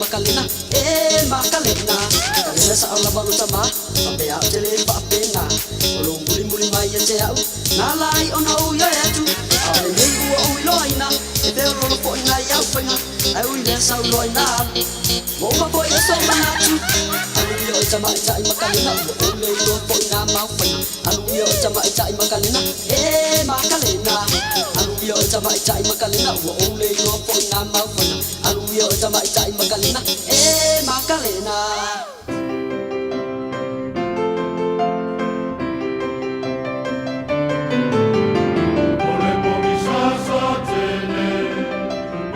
Makalena, e Makalena, Kalena sa'o lava lou tamā, faapea ou te lē faapena. O lou mulimuli mai ia te a'u, na ala ai ona ou ioe atu, a o lenei ua ou iloaina, e feoloolo foi nai au faiga, ae ui i lea sau loa ina alu, ua uma foi ia sou manatu. Alu ia oe tamaitai Makalena, ua ou le iloa foi na mau faiga. Alu ia oe tamaitai Makalena, e Makalena. Alu ia oe tamaitai Makalena, ua ou le iloa foi na mau faiga. Alu ia oe tamaitai Makalena, e Makalena. O le pogisa sa tele,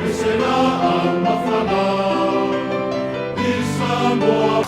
e se laau mafana i Samoa.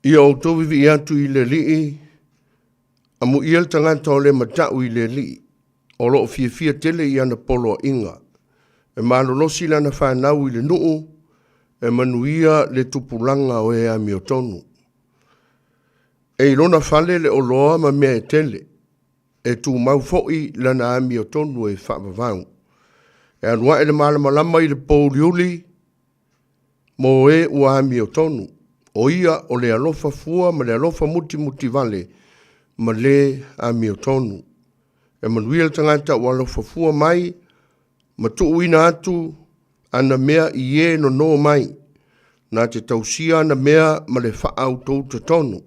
Ia outou vivii atu i le Alii, amuia le tagata o le matau i le Alii, o lo o fiafia tele i ana poloaiga. E malolosi lana fanau i le nuu, e manuia le tupulaga o e amiotonu. E i lona fale le oloa ma mea e tele, e tumau foi lana amiotonu e faavavau. E alu ae le malamalama i le pouliuli, mo e ua amiotonu, o ia o le alofa fua ma le alofa mutimutivale ma le amiotonu. E manuia le tagata ua alofa fua mai ma tuuina atu ana mea i e nono mai, na te tausia ana mea ma le faautauta tonu.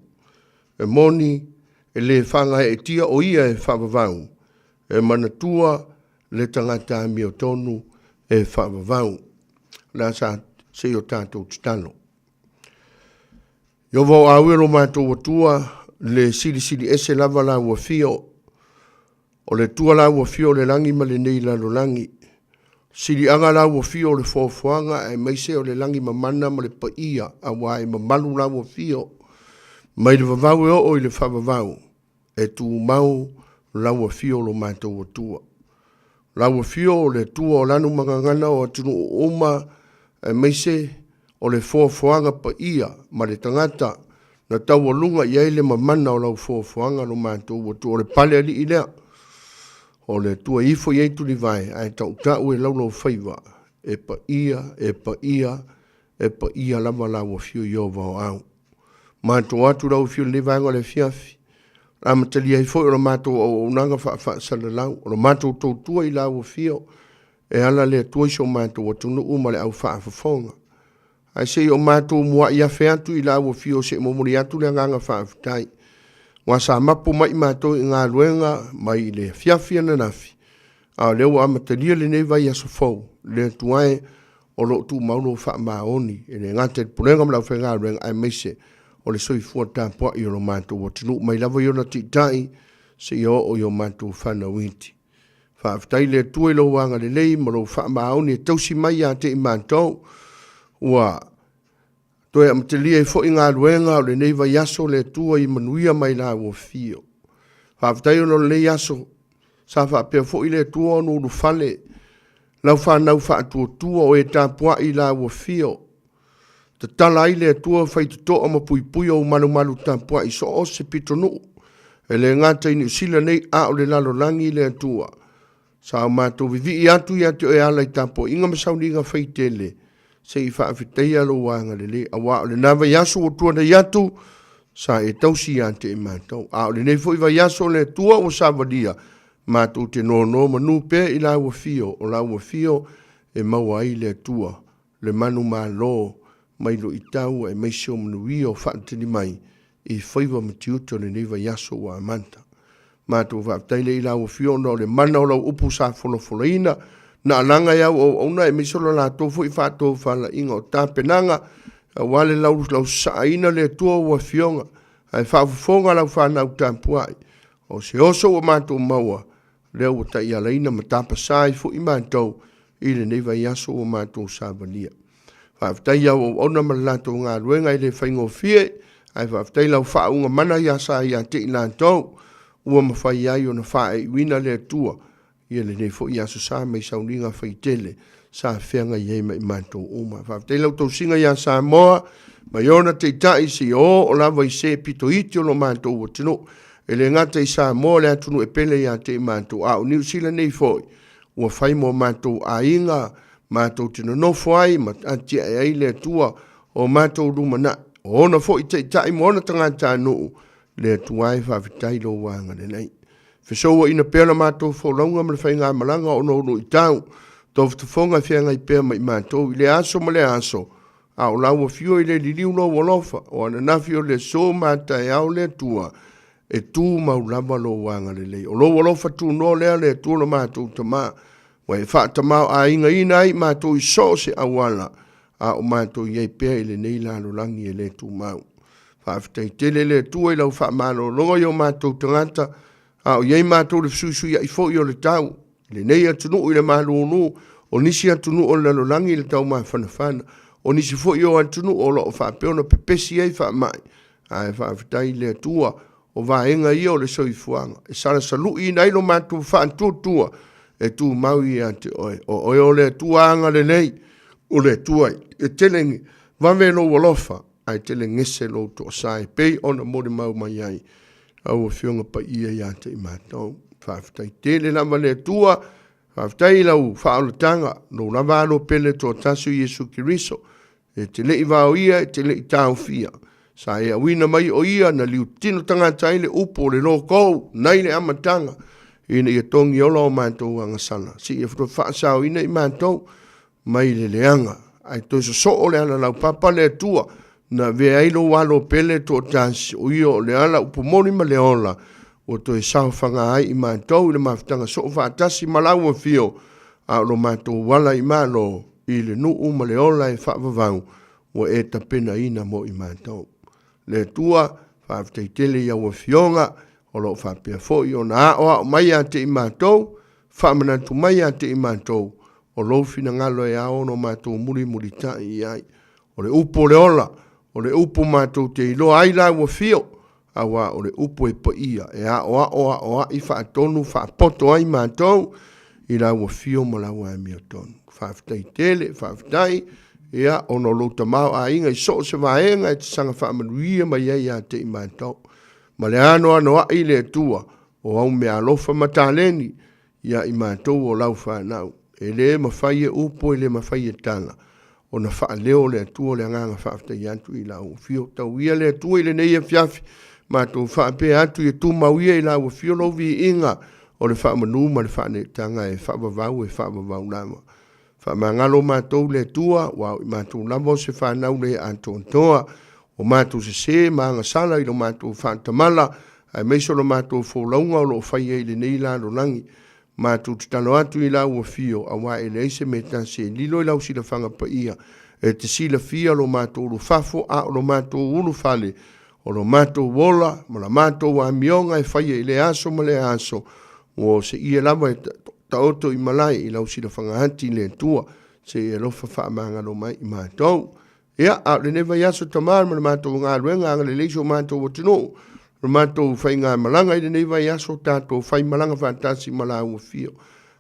E moni, e le faagaeetia o ia e faavavau, e manatua le tagata amiotonu e faavavau. O le a sa se i o tatou tatalo. Ieova o au e lo matou Atua, le silisili ese lava lau afio, o le Atua lau afio o le lagi ma lenei lalolagi. Siliaga lau afio o le foafoaga aemaise o le lagi mamana ma le paia, aua e mamalu lau afio. Mai le vavau e oo i le faavavau, e tumau lau afio lo matou Atua. Lau afio o le Atua o lanu ma gagana o atunuu uma, aemaise o le foafoaga paia ma le tagata na taualuga i ai le mamana o lau foafoaga lo matou Atua. O le pale alii lea o le Atua e ifo i ai tulivae ae tautau e laulaufaiva e paia, e paia, e paia lava lau afio Ieova o au. Matou atu lau afio i lenei vaega o le afiafi, o le amatalia ai foi o le matou auaunaga faafaasalalau, o le matou tautua i lau afio e ala le Atua i si o matou atunuu ma le au faafofoga. Ae se i o matou muai afe atu i lau afio se i momoli atu le agaga faafetai. Ua sa mapu mai matou i galuega mai i le afiafi ananafi, a o lea ua amatalia lenei vaiaso fou, le Atua e, o lo o tumau lou faamaoni, e le gata i le pulega ma le aufaigaluega, aemaise o le soifua tapuai o lo matou atunuu, mai lava i ona taitai seia oo i o matou fanau iti. Faafetai le Atua i lou agalelei ma lou faamaoni e tausi mai ia te i matou, ua toe amatalia ai foi galuega o lenei vaiaso le Atua i manuia mai lau afio. Faafetai ona o lenei aso sa faapea foi le Atua ona ulufale lau fanau faatuatua o e tapuai i lau afio. Tatala ai le Atua faitotoa ma puipui ou malumalu tapuai i so o se pitonuu, e le gata i Niu Sila nei a o le lalolagi le Atua. Sa o matou vivii atu ia te oe e ala i tapuaiga ma sauniga faitele, se i faafetaia lou agalelei, aua o lena vaiaso ua tuanai atu, sa e tausi ia te i matou. A o lenei foi vaiaso le Atua ua savalia, matou te nono manu pea i lau afio, o lau afio e maua ai le Atua, le manumalo mai luitau aemaise o manuia o faatali mai i faiva ma tiute o lenei vaiaso ua amata. Matou faafetai lea i lau Afioga ona o le mana o lau upu sa folafolaina, na alaga e au auauna aemaise o le latou foi faatofalaiga o tapenaga aua le laulausasaina le Atua o Afioga ae faafofoga lau fanau tapuai. O se oso ua matou maua lea ua taialaina ma tapasa ai foi matou i lenei vaiaso ua matou savalia. Faafetai i au auauna ma le latou galuega e le faigofie, ae faafetai lau faauuga mana ia sa ia te i latou ua mafai ai ona faaiuina le Atua ia lenei foi aso sa mai sauniga faitele sa feagai ai ma i matou uma. Faafetai lau tausiga ia Samoa mai ona taitai seia oo lava i se pito iti o lo matou atunuu. E le gata i Samoa le atunuu e pele ia te i matou, a o Niu Sila nei foi ua fai mo matou aiga, matou te nonofo ai ma atiae ai le Atua o matou lumanai, o ona foi taitai ma ona tagatanuu, le Atua e faafetai lou agalelei. Fesouaina pea la matou folauga ma le faigamalaga ona o luitau, tofotofoga e feagai pea ma i matou i lea aso ma lea aso, a o lau afio i le liliu lou alofa, o ananafi o le aso ma taeao le Atua, e tumau lava lou agalelei. O lou alofa tunoa lea le Atua lo matou Tama, ua e faatamaoaigaina ai i matou i so o se auala, a o matou i ai pea i lenei lalolagi e le tumau. Faafetai tele le Atua i lau faamalologa i o matou tagata, a o i ai matou i le fesuisuiai foi o le tau, i lenei atunuu i le malulu, o nisi atunuu o le lalolagi i le taumafanafana, o nisi foi o atunuu o lo o faapea ona pepesi ai faamai. Ae faafetai i le Atua, o vaega ia o le soifuaga e salasaluiina ai lo matou faatuatua e tumau ia te oe. O oe o le Atua agalelei, o le Atua e tele vave lou alofa, ae tele gese lou toasa e pei ona molimau mai ai lau Afioga Paia ia te i matou. Faafetai tele lava le Atua, faafetai i lau faaolataga, lou lava alo pele toatasi o Iesu Keriso, E te le i vaoia, e te le i taofia. Sa e auina mai o ia na liutino tagata ai le upu o le loko nai le amataga, ina ia togi ola o matou agasala, seia faasaoina i matou mai le leaga. Ae toe sosoo le ala laupapa le Atua, na avea ai lou alo pele toatasi, o ia o le ala upu moni ma le ola, ua toe saofaga ai i matou i le mafutaga soo faatasi ma lau afio, a o lo matou ala i Malo, i le nuu ma le ola e faavavau ua e tapenaina mo i matou. Le Atua, faafetai tele i au Afioga, o lo o faapea foi ona aoao mai ia te i matou, faamanatu mai ia te i matou, o lou finagalo e ao ona matou mulimulitai i ai. O le upu o le ola, o le upu matou te iloa ai lau afio, aua o le upu e paia e aoao aoai faatonu faapoto ai matou i lau afio ma lau amiotonu. Faafetai tele, faafetai, ia, ona o lou tamaoaiga i so o se vaega e te saga faamanuia mai ai ia te i matou. Ma le anoanoai le Atua o au meaalofa ma taleni ia i matou o lau fanau. E le mafai e upu, e le mafai e tala ona faaleo le Atua le agaga faafetai atu i lau afio. Tau ia le Atua i lenei afiafi, matou faapea atu ia tumau ia i lau afio lou viiga o le faamanu ma le faaneetaga e faavavau e faavavau lava. Faamagalo matou le Atua, ua o i matou lava o se fanau le atoatoa. O matou sese ma agasala i lo matou faatamala, aemaise o lo matou folauga o lo o faia i lenei lalolagi. Matou tatalo atu i lau afio, aua e leai se mea tasi e lilo i lau silafaga paia, e te silafia lo matou ulufafo a o lo matou ulufale, o lo matou ola ma la matou amioga e faia i lea aso ma lea aso, ua oseia lava e taoto i malae i lau silafaga ati le Atua, se i alofa faamagalo mai i matou. Ia, a o lenei vaiaso Tama ma le matou galuega, agalelei si o matou atunuu, le matou faigamalaga i lenei vaiaso, tatou faimalaga faatasi ma lau afio.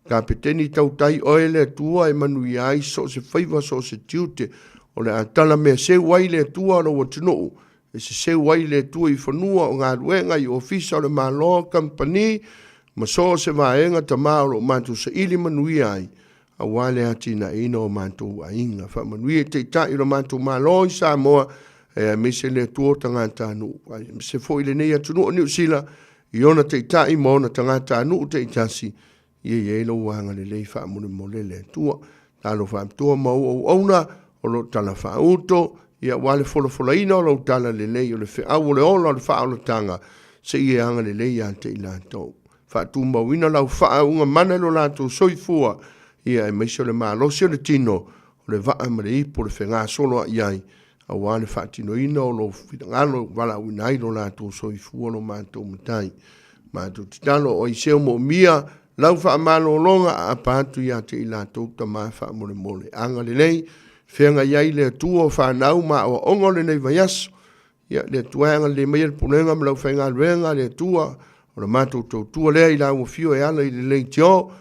Kapeteni tautai oe le Atua e manuia ai so o se faiva so o se tiute, o le a tala mea seu ai le Atua lou atunuu, e seseu ai le Atua i fanua o galuega i ofisa o le Malo, kamupani, ma so o se vaega Tama o lo o matou saili manuia ai, aua le atinaeina o matou aiga. Faamanuia i Taitai o lo matou Malo i Samoa, aemaise le Atua o tagatanuu, aemaise foi lenei atunuu o Niu Sila i ona Taitai ma ona tagatanuu taitasi, ia i ai lou agalelei faamolemole le Atua. Talofa faapitoa ma ou auauna o lo o talafaauto, ia aua le folafolaina o lau talalelei o le feau o le ola o le faaolataga, seia e agalelei ia te i latou. Faatumauina lau faauuga mana i lo latou soifua, ia aemaise o le malosi o le tino, o le vaa ma le ipu o le fegasoloai ai, aua le faatinoina o lou finagalo e valaauina ai lo latou soifua lo matou Matai. Matou tatalo o aisea o moomia lau faamalologa aapa atu ia te i latou tama faamolemole. Agalelei, feagai ai le Atua o fanau ma aoaoga o lenei vaiaso. Ia, le Atua e agalelei maia le pulega ma lau faigaluega, le Atua, o le matou tautua lea i lau afio e ala i le leitio,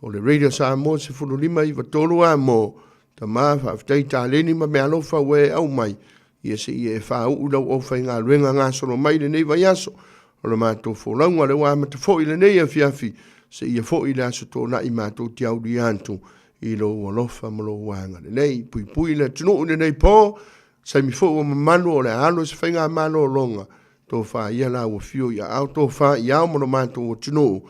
o le Radio Samoa 15 93 a mo, tama faafetai taleni ma meaalofa ua e aumai, ia se i e faauu i lau aufaigaluega gasolo mai lenei vaiaso, o le matou folauga lea ua amata foi lenei afiafi, seia foi le Aso Toonai matou te aulia atu i lou alofa ma lou agalelei. Puipui le atunuu i lenei po, saimi foi ua mamalu o le a alu e se faigamalologa, tofa ia lau afio i aao, tofa i ao ma lo matou atunuu,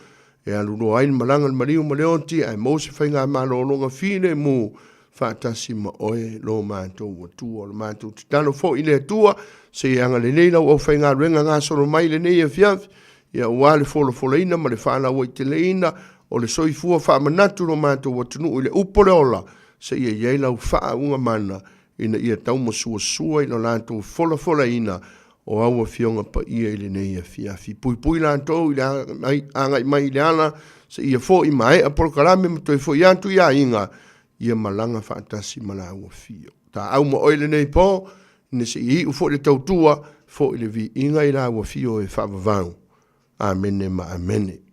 e alu loa ai le malaga le maliu ma le oti, ae maua se faigamalologa filemu faatasi ma oe lo matou Atua. O le matou tatalo foi i le Atua, se i agalelei lau aufaigaluega gasolo mai i lenei afiafi, ia aua le folafolaina ma le faalauaiteleina o le soifua faamanatu lo matou atunuu i le upu o le ola, seia i ai lau faauuga mana ina ia taumasuasua i lo latou folafolaina o au afioga paia i lenei afiafi. Puipui latou i le agai mai i le ala, seia foi maea polokalame ma toe foi atu i aiga, ia malaga faatasi ma lau afio. Taau ma oe lenei po, ina se i iu foi le tautua, Fo'i le viiga i lau Afio e faavavau. Amene ma amene.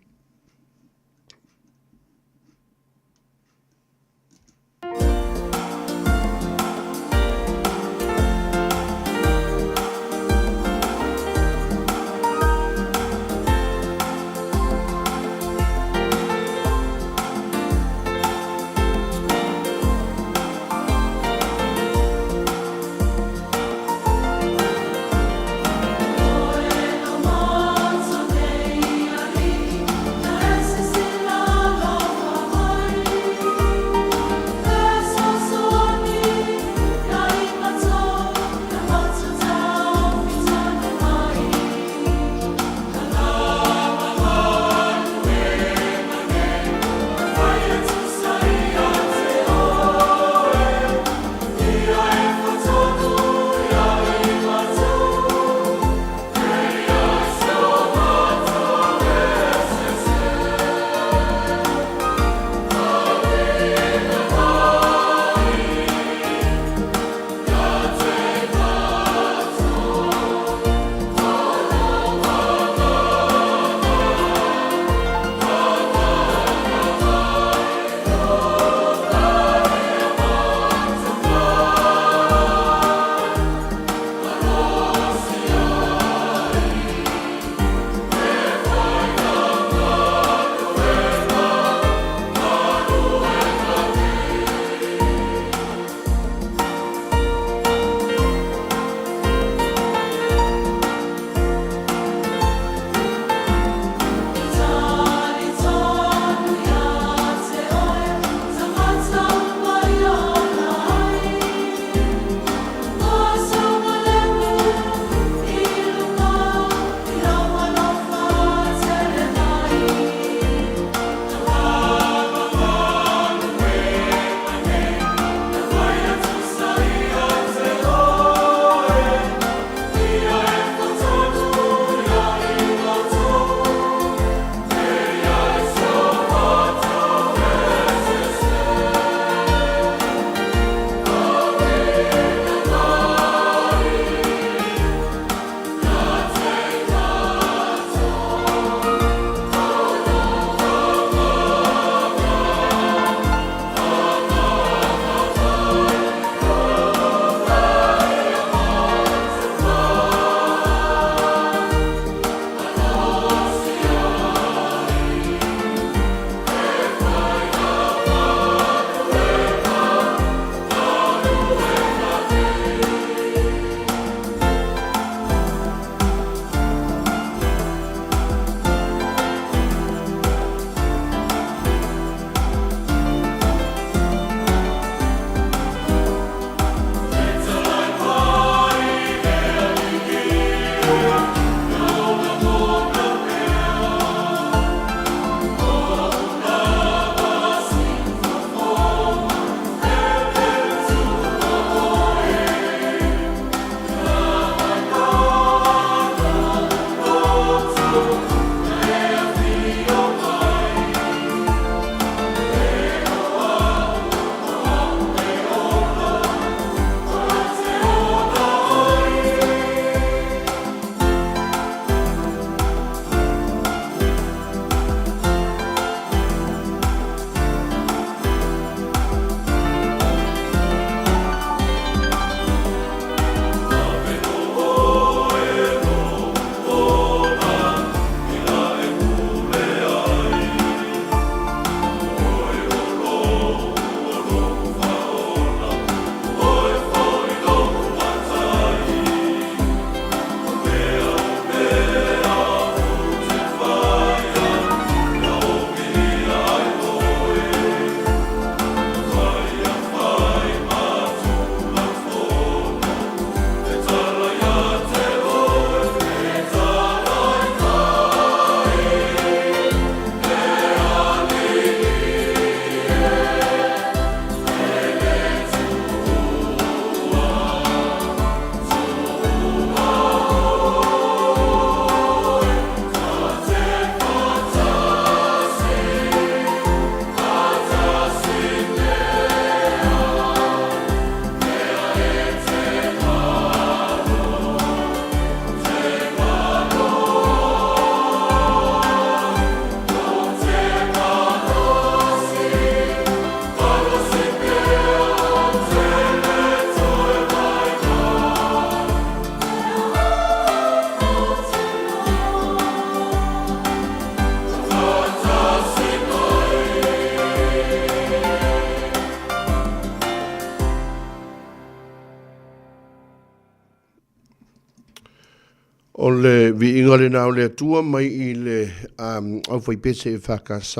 O le viiga lena o le Atua mai i le um, aufaipese EFKS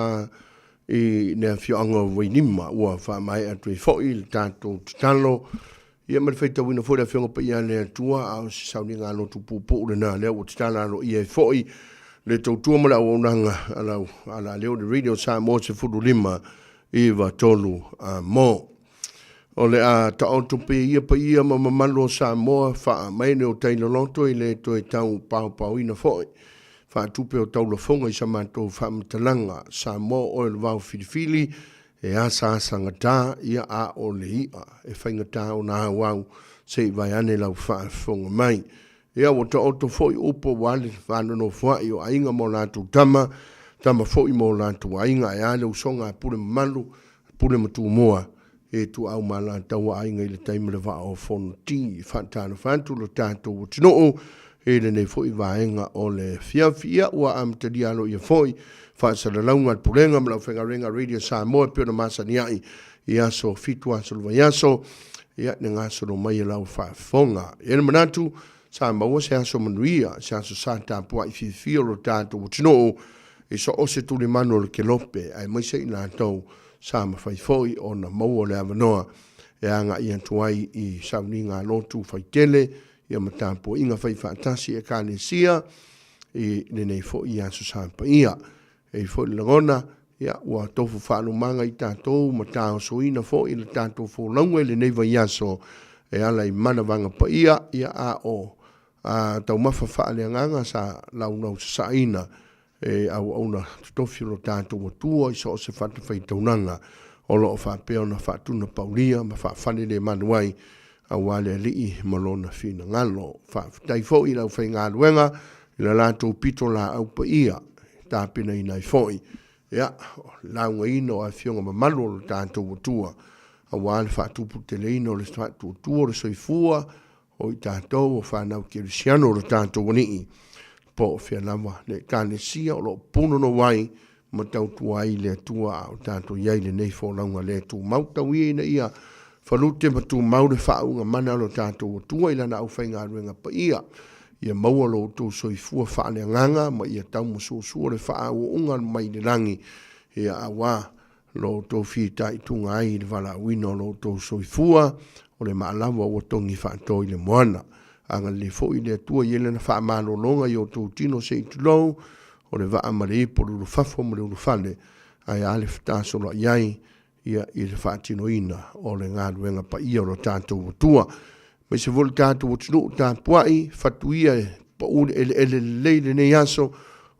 i le afioaga o Vailima ua faamaea atu ai foi le tatou tatalo ia ma le faitauina foi le afioga paia a le Atua a o se sauniga lotu puupuu lena lea ua tatala aloaia ai foi le tautua ma le auaunaga a lau alaleo le Radio Samoa 15 9 3 a mo. O le a taoto pea ia paia ma mamalu o Samoa faamaene o tai loloto e le toe tau paopaoina foi. Faatupe o taulafoga i sa matou faamatalaga, Samoa oe o le vao filifili, e asaasa gata, ia a o le i'a e faigata ona auau se i vaeane lau faafofoga mai. Ia ua taoto foi upu aua le vanonofo-a'i o aiga ma o latou tama, tama foi ma o latou aiga, ae a le usoga a Pule mamalu, Pule ma Tumua, e tuuau ma Alataua aiga i le tai ma le vaa o Fonoti. Faatalofa atu lo tatou atunuu i lenei foi vaega o le afiafi. Ia ua amatalia aloaia foi faasalalauga a le Pulega ma le Aufaigaluega a Radio Samoa e pei ona masani ai i aso 7 aso o le vaiaso, ia le gasolo mai e lau faafofoga. E i ai le manatu, sa maua se aso manuia, se aso sa tapuai fiafia o lo tatou atunuu i so o se tulimanu o le kelope, aemaise i latou sa mafai foi ona maua le avanoa e agai atu ai i sauniga lotu faitele ia ma tapuaiga faifaatasi i Ekalesia i lenei foi aso sa paia. E i ai foi le lagona, ia, ua tofu faalumaga i tatou ma taosoina foi le tatou folauga i lenei vaiaso e ala i manavaga paia, ia, a o a taumafa faaleagaga sa laulausasaina e auauna totofi o lo tatou Atua i so o se fatafaitaulaga o lo o faapea ona faatunapaulia ma faafalelemalu ai aua le Alii ma Lona finagalo. Faafetai foi i le aufaigaluega i le latou pitolaau paia e tapenaina ai foi ia le laugaina o afioga mamalu o lo tatou Atua aua le faatuputeleina o le faatuatua o le soifua o i tatou o fanau kerisiano o lo tatou Alii, po o fea lava le Ekalesia o lo o punonou ai ma tautua ai le Atua a o tatou i ai i lenei folauga le tumau. Tau ia ina ia falute ma tumau le faauuga mana o lo tatou Atua i Lana aufaigaluega paia, ia maua lo outou soifua faaleagaga ma ia taumasuasua le faaauauga mai le lagi, ia auā lo outou fitaituga ai i le valaauina o lo outou soifua, o le maalava ua togi faatoa i le moana. Agalelei foi le Atua i ai Lana faamalologa i outou tino se i tulou, o le vaa ma le ipo, le ulufafo ma le ulufale, ae a le fetasoloai ai ia i le faatinoina o le galuega paia o lo tatou Atua. Aemaise foi le tatou atunuu tapuai, fatu ia e pau le eleele lelei lenei aso,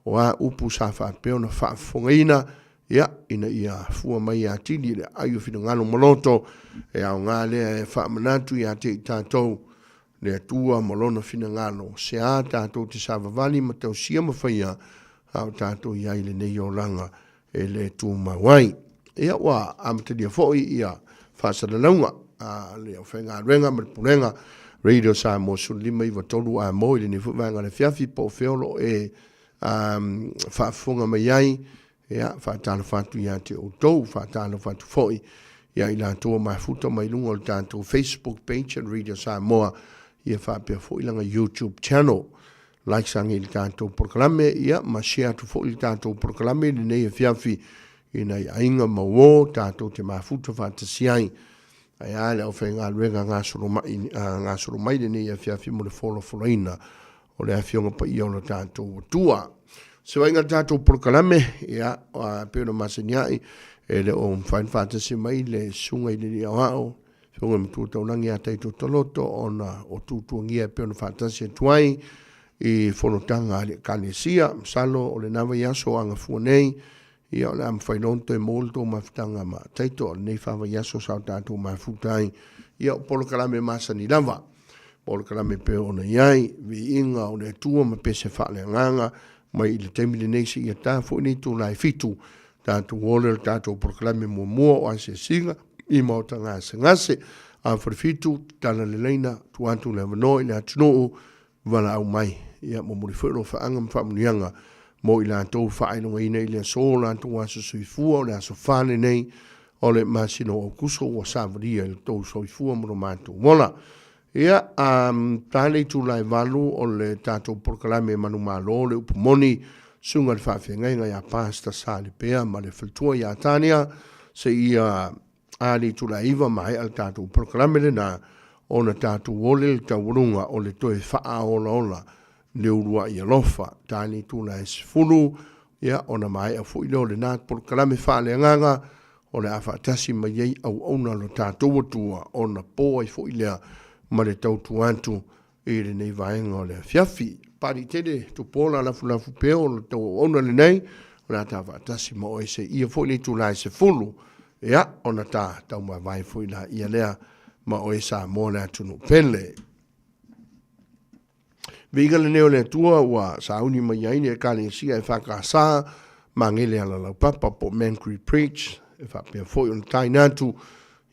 o a upu sa faapea ona faafofogaina, ia, ina ia fua mai atili i le aai o finagalo ma loto, e aoga lea e faamanatu ia te i tatou le Atua ma Lona finagalo, se a tatou te savavali ma tausia ma faia, a o tatou i ai i lenei olaga e le tumau ai. Ia, ua amatalia foi ia faasalalauga a le aufaigaluega ma le Pulega Radio Samoa 1593 a mo i lenei foi vaega o le afiafi, po o fea o lo o e faafofoga mai ai. Ia, faatalofa atu ia te outou, faatalofa atu foi ia i latou o mafuta mai luga o le tatou Facebook page and Radio Samoa, ia faapea foi lana YouTube channel. Like sangi i le tatou polokalame, ia ma share atu foi le tatou polokalame i lenei afiafi i nai aiga ma uo tatou te mafuta faatasi ai. Ae a le aufaigaluega gasolo mai, gasolo mai lenei afiafi mo le folafolaina o le Afioga Paia o lo tatou Atua. Se vaaiga le tatou polokalame, ia, pei ona masani ai, e le o mafai ona faatasi mai le susuga i le Alii Aoao, Afioga i le Matua Taulagi ia Taito Taloto, ona o tuatuagia e pei ona faatasi atu ai i fonotaga a le Ekalesia. Masalo o lena vaiaso o agafua nei, ia o le a mafai loa ona toe maua le tou mafutaga ma Taito o lenei faavaiaso sa o tatou mafuta ai. Ia o polokalame masani lava. Polokalame pei ona i ai, viiga o le Atua ma pese faaleagaga mai i le taimi lenei seia ta foi le itula e 7, tatou o lea i le tatou polokalame muamua o asiasiga i maota gasegase. A fale 7, tatala le laina, tuu atu le avanoa i le atunuu, valaau mai. Ia momoli foi alofaaga ma faamanuiaga mo i latou faailogaina i le aso o latou aso soifua, o le aso fa lenei o le masina o Aokuso ua savalia i le tou soifua ma lo matou ola. Ia, ta le itula e 8 o le tatou polokalame manumalo le upu moni, susuga i le faafeagaiga ia Pastor Salipea ma le faletua ia Tania, seia a le itula e 9 maea le tatou polokalame lena, ona tatou ole le taualuga o le toe faaolaola le uluai alofa. Ta le itula e 10, ia ona maea foi lea o lena polokalame faaleagaga, o le a faatasi mai ai auauna a lo tatou Atua, ona po ai foi lea ma le tautua atu i lenei vaega o le afiafi. Papalii tele Tupuola Lafulafu Peo o le tou auauna lenei, o le a ta faatasi ma oe seia foi le itula e 10, ia ona ta taumavae foi laia lea ma oe Samoa le atunuu pele. Viiga lenei o le Atua ua sauni mai ai le Ekalesia EFKS Magele Alalaupapa po o Mancree Preach, e faapea foi ona taina atu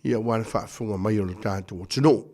ia aua le faafofoga mai o le tatou atunuu.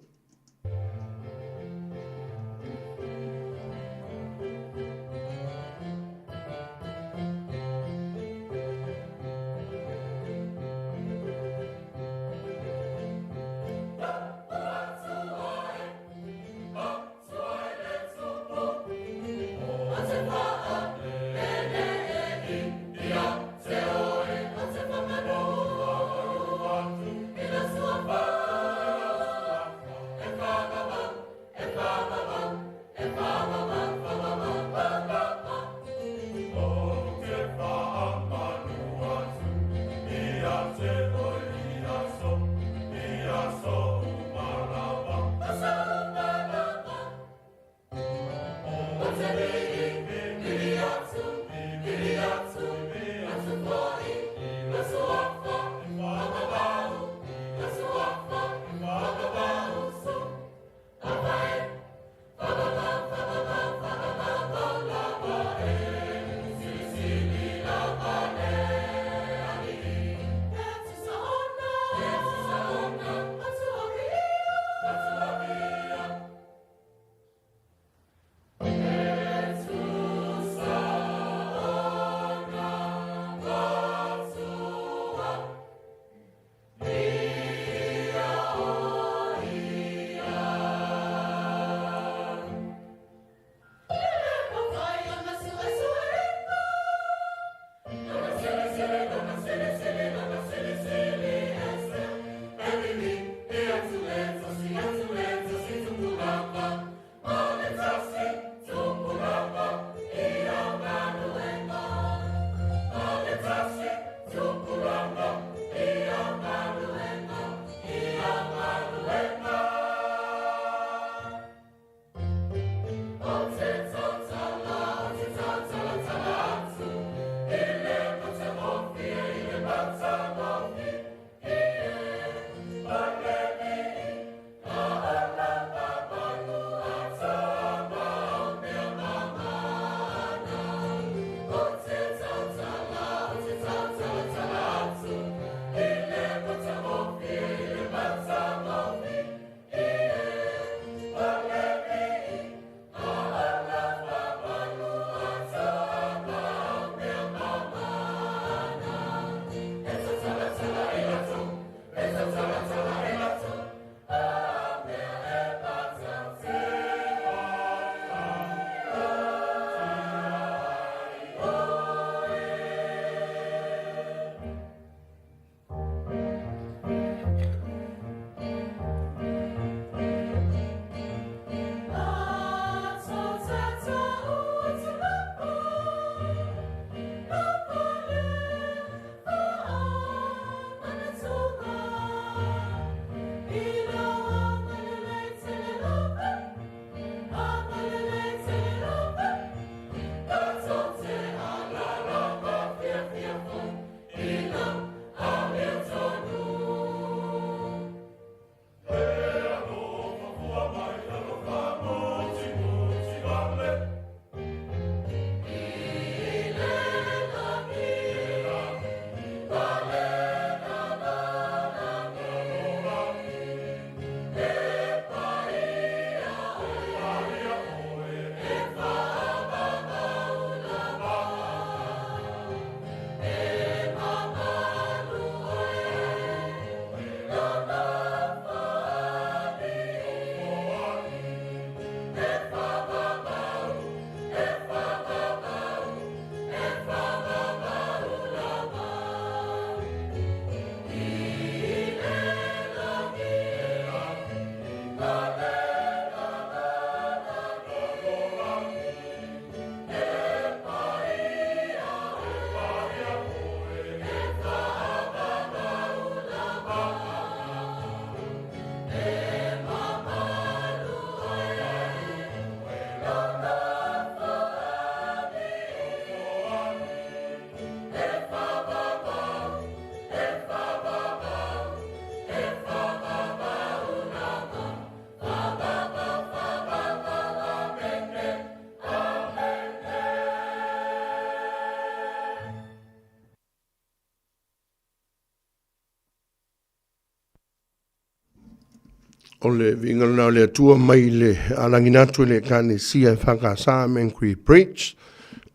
O le viiga lena o le Atua mai le alagina atu i le Ekalesia EFKS Mangri Bridge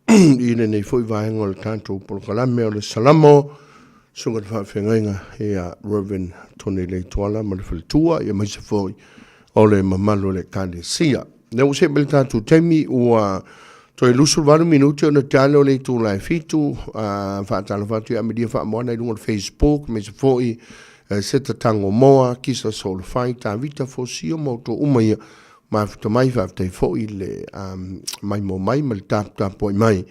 i lenei foi vaega o le tatou polokalame o le Salamo, Susuga i le Faafeagaiga ia Reverend Tony Leituala ma le faletua, ia maise foi o le mamalu o le Ekalesia. Lea ua see mai le tatou taimi ua toe 28 minute ona tale o le itula e 7, faatalofa atu i Amelia Faamoana i luga o le Facebook, aemaise foi Seta Tango Moa, Kisa Solofai, Tavita Fosio ma outou uma ia mafuta mai, faafetai foi le maimoa mai ma le taputapuai mai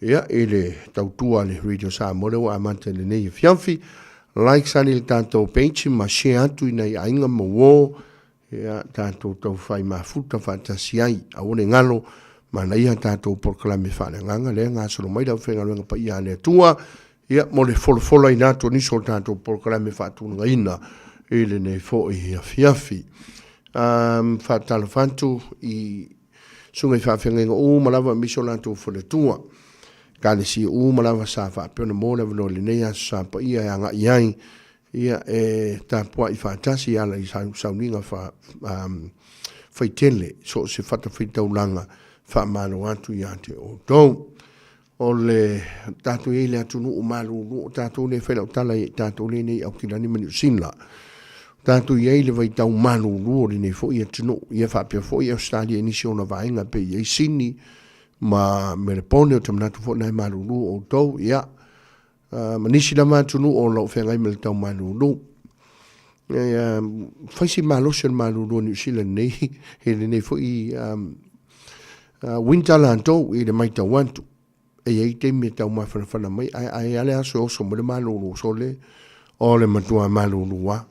ia i le tautua a le Radio Samoa lea ua amata i lenei afiafi. Like sani le tatou page ma share atu i nai aiga ma uo Ia tatou taufai mafuta faatasi ai, aua ne galo, manaia tatou polokalame faaleagaga lea e gasolo mai le aufaigaluega paia a le Atua, ia mo le folafolaina atu o nisi o tatou polokalame faatulagaina i lenei foi afiafi. Um, faatalofa atu i susuga i faafeagaiga uma lava aemaise o latou faletua. Ekalesia uma lava sa faapea ona maua le avanoa i lenei aso sa paia e agai ai Ia, e tapuai faatasi e ala i sauniga faitele, so o se fatafaitaulaga faamalo atu ia te outou. O le tatou i ai le atunuu malulu, o tatou lea e fai lau tala i tatou lea nei Aukilani ma Niu Sila. O tatou i ai le vaitau malulu o lenei foi atunuu. Ia faapea foi Ausetalia i nisi o ona vaega pei i ai Sini ma Melepone, ou te manatu foi na e malulu outou. Ia, ma nisi lava atunuu o lo o feagai ma le tau malulu. Fai si malosi o le malulu o Niu Sila nei, i lenei foi winter latou i le matau atu. E i ai taimi e tau mafanafana mai, ae ai lava le aso e oso mai le malulu sole, o le matua malulu lava.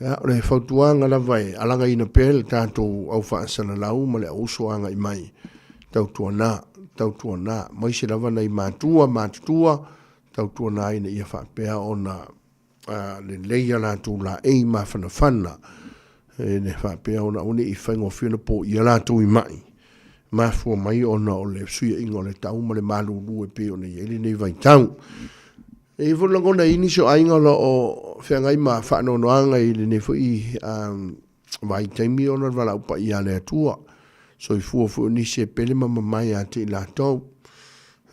Ia, o le fautuaga lava e alagaina pea le tatou au faasalalau ma le auuso agai mai, tautuana, tautuana, maise lava nai matua matutua, tautuana ina ia faapea ona lelei a latou laei mafanafana, e le faapea ona aua ne i faigofie ona poia latou i mai, mafua mai ona o le fesuiaiga o le tau ma le malulu e pei ona i ai lenei vaitau. E i ai foi lagona i nisi o aiga o lo o feagai ma faanoanoaga i lenei foi vaitaimi ona o le valaau paia a le Atua. Soifua foi o nisi e pele ma mamae ia te i latou.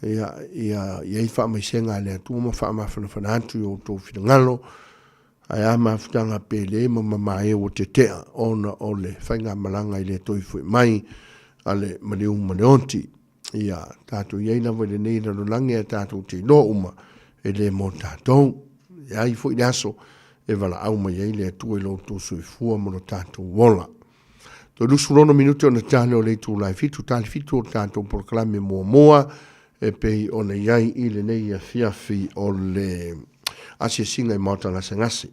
Ia, ia i ai faamaisega a le Atua ma faamafanafana atu i o outou finagalo. Ae a mafutaga pele ma mamae ua tetea ona o le faigamalaga i le toe foi mai a le maliu ma le oti. Ia, tatou i ai lava i lenei lalolagi ae tatou te iloa uma e le mo tatou. E ai foi le aso e valaau mai ai le Atua i lo outou soifua ma lo tatou ola. Toe 26 minute ona tale o le itula e 7, tali 7 o le tatou polokalame muamua e pei ona i ai i lenei afiafi o le asiasiga i Maota Gasegase.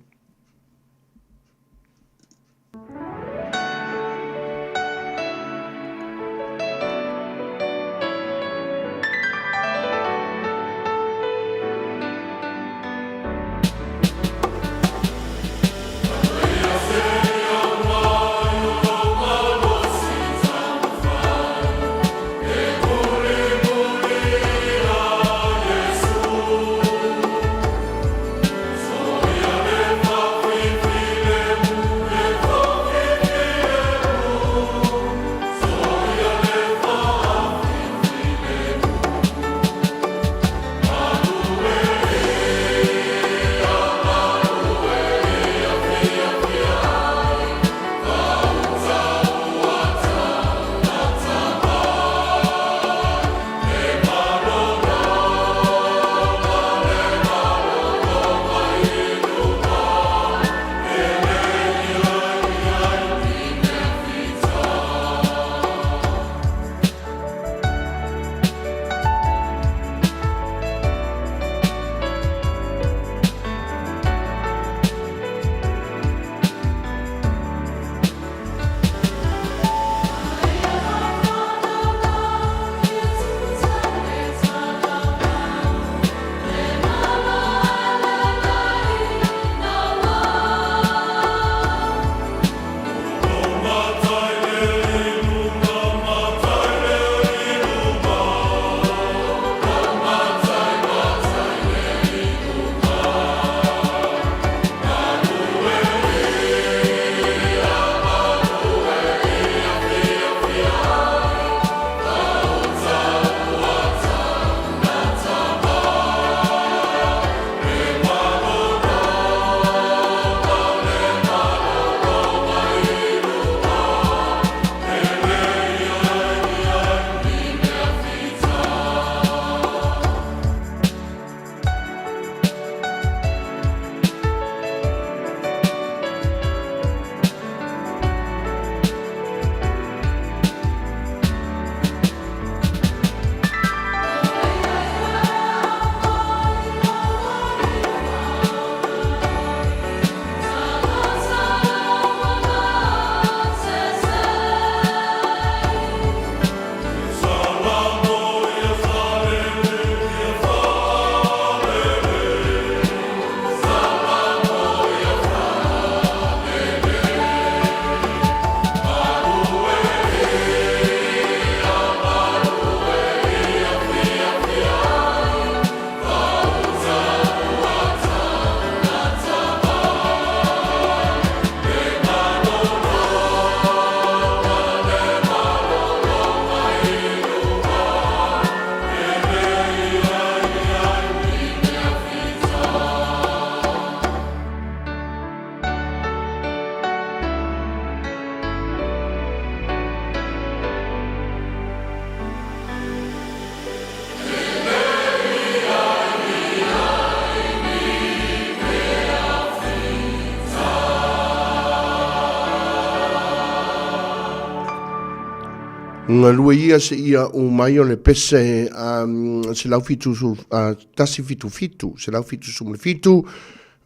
Galue ia seia u mai o le pese 177, 177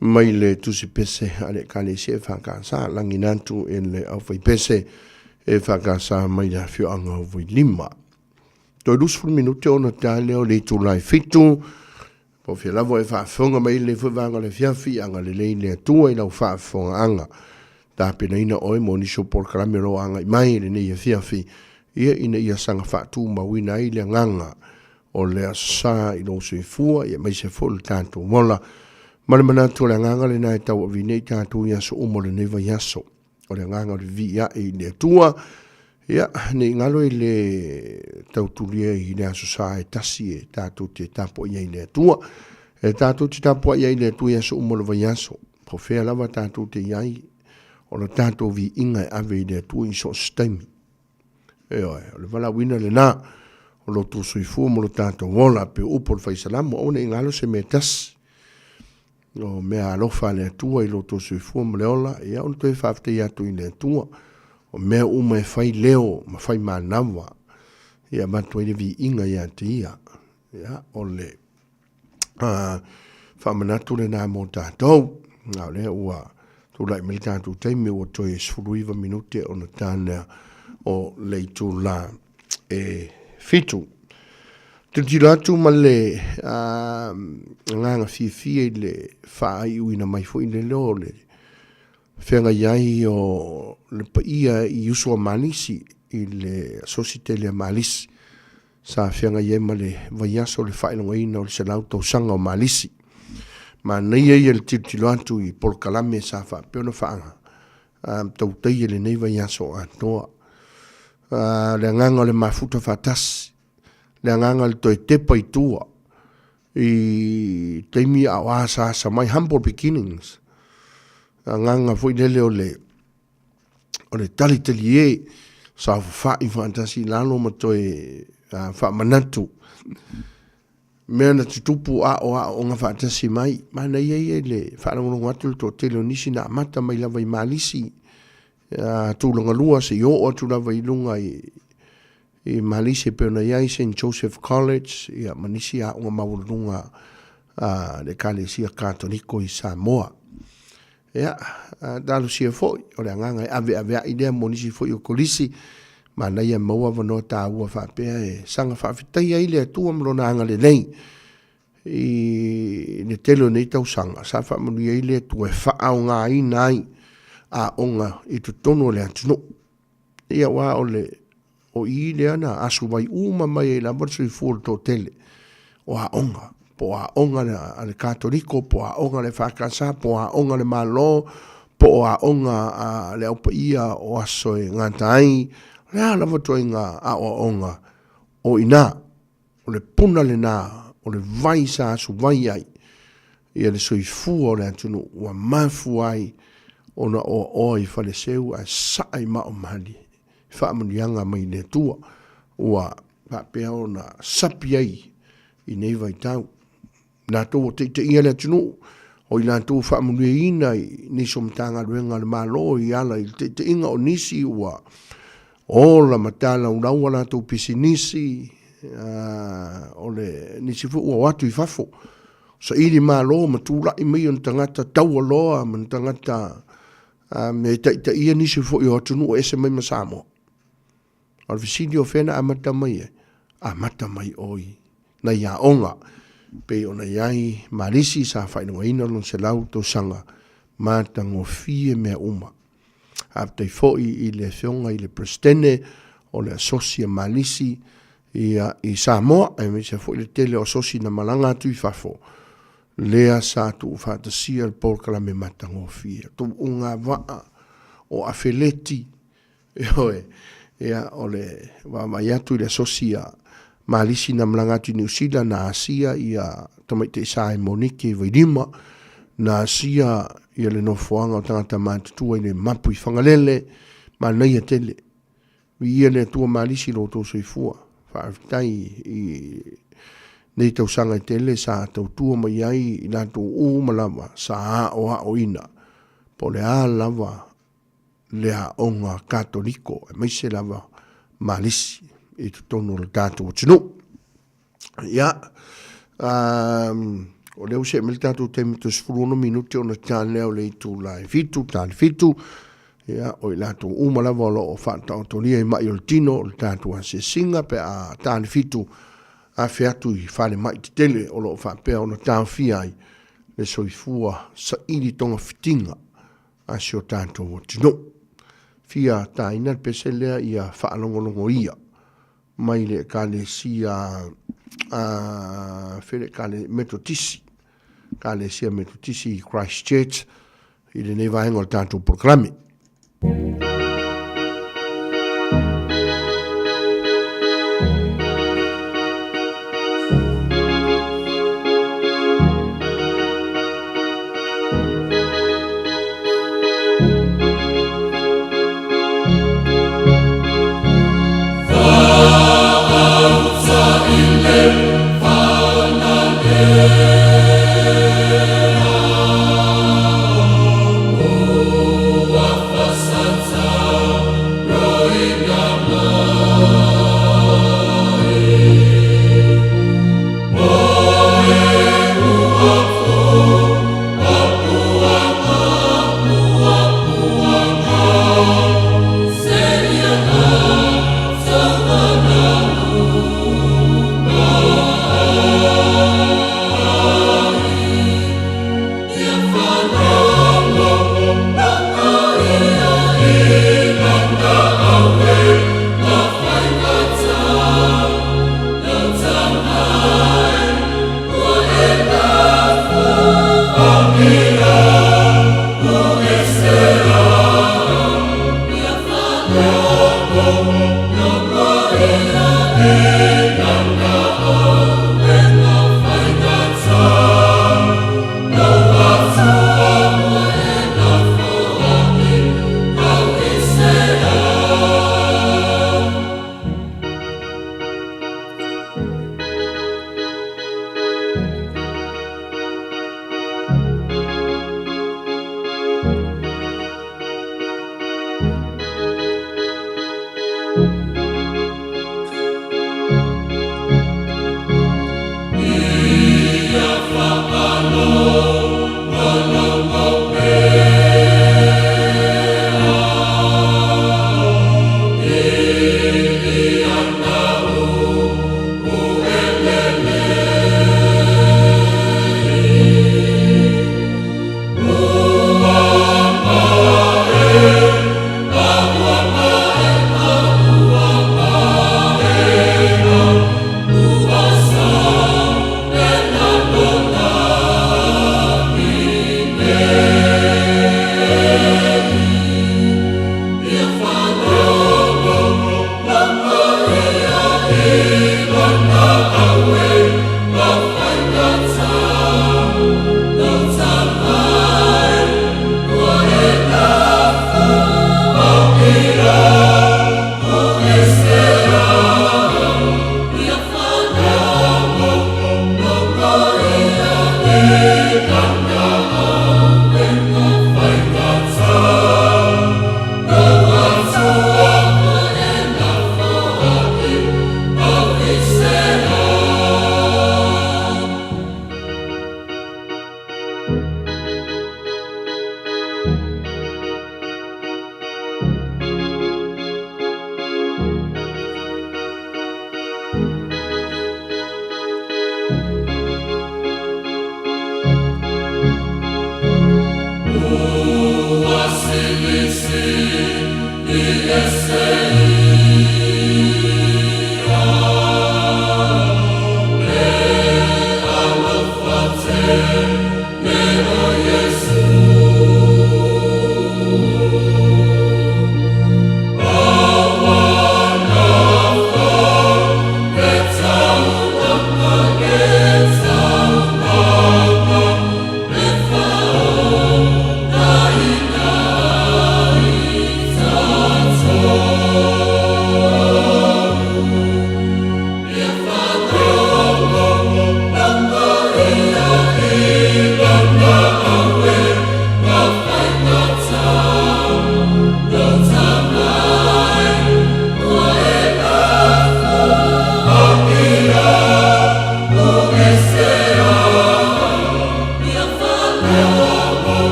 mai le tusi pese a le Ekalesia EFKS, lagina atu e le aufaipese EFKS mai le afioaga o Vailima. Toe 20 minute ona ta lea o le itula e 7. Po o fea lava e faafofoga mai lenei foi vaega o le afiafi, agalelei le Atua i lau faafofogaaga. Tapenaina oe mo nisi o polokalame o lo o agai mai i lenei afiafi, ia ina ia saga faatumauina ai le agaga o le Aso Sa i lou soifua, ia aemaise foi o le tatou ola. Ma le manatu o le agaga lena e tauaveina ai tatou i aso uma o lenei vaiaso. O le agaga o le vivii ae i le Atua, ia, ne i galo i le tautulia i le Aso Sa e tasi e tatou te tapuai ai i le Atua. E tatou te tapuai ai i le Atua i aso uma o le vaiaso, po o fea lava tatou te i ai, o le tatou viiga e ave i le Atua i so o se taimi. Ioe, o le valaauina lena o lo outou soifua ma lo tatou ola, pei o upu o le Faisalamo, aua ne i galo se mea e tasi. O mea alofa a le Atua i lo outou soifua ma le ola, ia ona toe faafetai atu i le Atua. O mea uma e fai leo ma fai manawa, ia avatu ai le viiga ia te ia. Ia, o le faamanatu lena mo tatou. A o lea ua tulai mai le tatou taimi ua toe 19 minute ona ta lea o le itula e 7. Tilotilo atu ma le agaga fiafia i le faaiuina mai foi le leo o le feagai ai o le paia i uso a Malisi i le asosi tele a Malisi sa feagai ai ma le vaiaso o le faailogaina o le 100 tausaga o Malisi. Manaia ia le tilotilo atu i polokalame sa faapea ona faa tautaia i lenei vaiaso atoa. Le agaga o le mafuta faatasi, le agaga o le toe tepa i tua i taimi a o asaasa mai, humble beginnings, agaga foi lele o le o le talitalie saofafai faatasi i lalo ma toe faamanatu mea na tutupu a o aooga faatasi mai. Manaia ia i le faalogologo atu le toatele o nisi na amata mai lava i Malisi, tulaga lua seia oo atu lava i luga i Malisi e pei ona i ai Saint Joseph College ia, ma nisi aoga maualuluga a le Ekalesia Katoliko i Samoa. Ia, talosia foi, o le agaga e aveaveai lea mo nisi foi o kolisi, manaia e maua avanoa taua faapea e saga faafetaia ai le Atua ma Lona agalelei i le tele o nei tausaga sa faamanuia ai le Atua e faaaogaina ai aoga i totonu o le atunuu. Ia, aua o le O i lea na asuvai uma mai ai lava le soifua o le toatele, o aoga, po o aoga a le Katoliko, po o aoga a le EFKS, po o aoga a le Malo, po o aoga a le Au Paia o aso e gata ai, o le a lava ituaiga aoaoga o i ina. O le puna lena, o le vai sa asuvai ai ia le soifua o le atunuu ua mafua ai ona oaoa i Faleseu ae saa i Maomahalie i faamanuiaga mai le Atua ua faapea ona sapi ai i nei vaitau. Latou ua taitaia le atunuu, o i latou ua faamanuiaina i nisi o Matagaluega a le Malo i ala i le taitaiga o nisi ua ola ma talaulau a latou pisinisi, o le nisi foi ua o atu i fafo, saili malo ma tulai mai ona tagata taualoa ma tagata me taitaia nisi foi o atunuu e ese mai ma Samoa. O le fesili o fea na amata mai ai? Amata mai o i nai aoga pei ona i ai Malisi sa faailogaina lona 100 tausaga matagofie mea uma. Faafetai foi i le Afioga i le Peresetene o le Asosi a Malisi ia, i Samoa, aemaise foi le tele o asosi na malaga atu i fafo, lea sa tuufaatasia le polokalame matagofie. Tuuga vaa o afeleti, Ioe, ia, o le vaavaai atu i le asosi a Malisi na malaga atu i Niu Sila, na asia ia tamaitai Saemoniki i Vailima, na asia ia le nofoaga o tagata matutua i le mapu i Fagalele, manaia tele. Viia le Atua Malisi i lo outou soifua. Faafetai i nei tausaga e tele sa tautua mai ai i latou uma lava sa aoaoina, po o le a lava le aoga Katoliko, aemaise lava Malisi. i totonu o le tatou atunuu. Ia, um, o lea ua see mai le tatou taimi toe 16 minute ona ta lea o le itula e 7, ta le 7, ia, o i latou uma lava o lo o faataotolia i mai o le tino o le tatou asiasiga pe a ta le 7 afe atu i falemai tetele o lo o faapea ona taofia ai le soifua saili togafitiga a si o tatou atunuu. Fia taina le pese lea ia faalogologoia mai le Ekalesia a fele ekale Metotisi, Ekalesia Metotisi i Christchurch i lenei vaega o le tatou polokalame.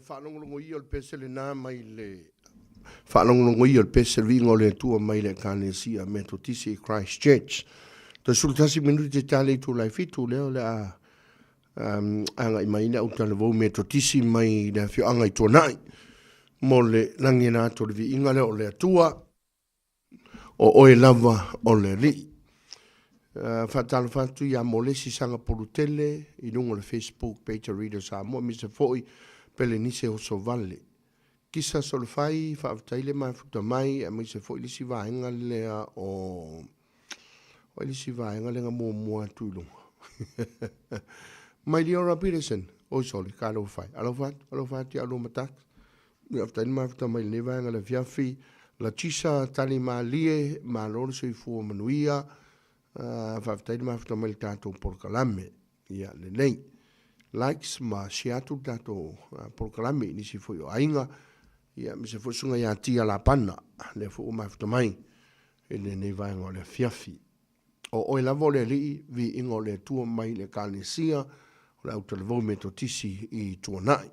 faalogologoia o le pese lenā mai le faalogologoia o le pese viiga o le Atua mai le Ekalesia Metotisi i Christchurch. Toe 11 minute te tale i itula e 7 lea o le a um, agai mai le autalavou Metotisi mai le afioaga i Tuanai mo le lagi na atu o le viiga lea o le Atua. O oe lava o le Alii. Faatalofa atu ia Molesi Sagapolutele i luga o le Facebook page a Radio Samoa, aemaise foi Pelenise Hosovale. Kisa Solofai, faafetai le mafuta mai, aemaise foi le isi vaega lea o o le isi vaega lea na muamua atu i luga. Mai Leora Peterson, oi sole, ka alofa e. Alofa atu, alofa atu ia lua matata. Faafetai le mafuta mai lenei vaega le afiafi. Latisa Talimalie, malo le soifua manuia. Faafetai le mafuta mai le tatou polokalame. Ia lelei. Likes ma share atu le tatou polokalame i nisi foi o aiga. Ia aemaise foi susuga ia Tia Lapana, lea foi ua mafuta mai i lenei vaega o le afiafi. O oe lava o le Alii, viiga o le Atua mai le Ekalesia o le Autalavou Metotisi i Tuanai.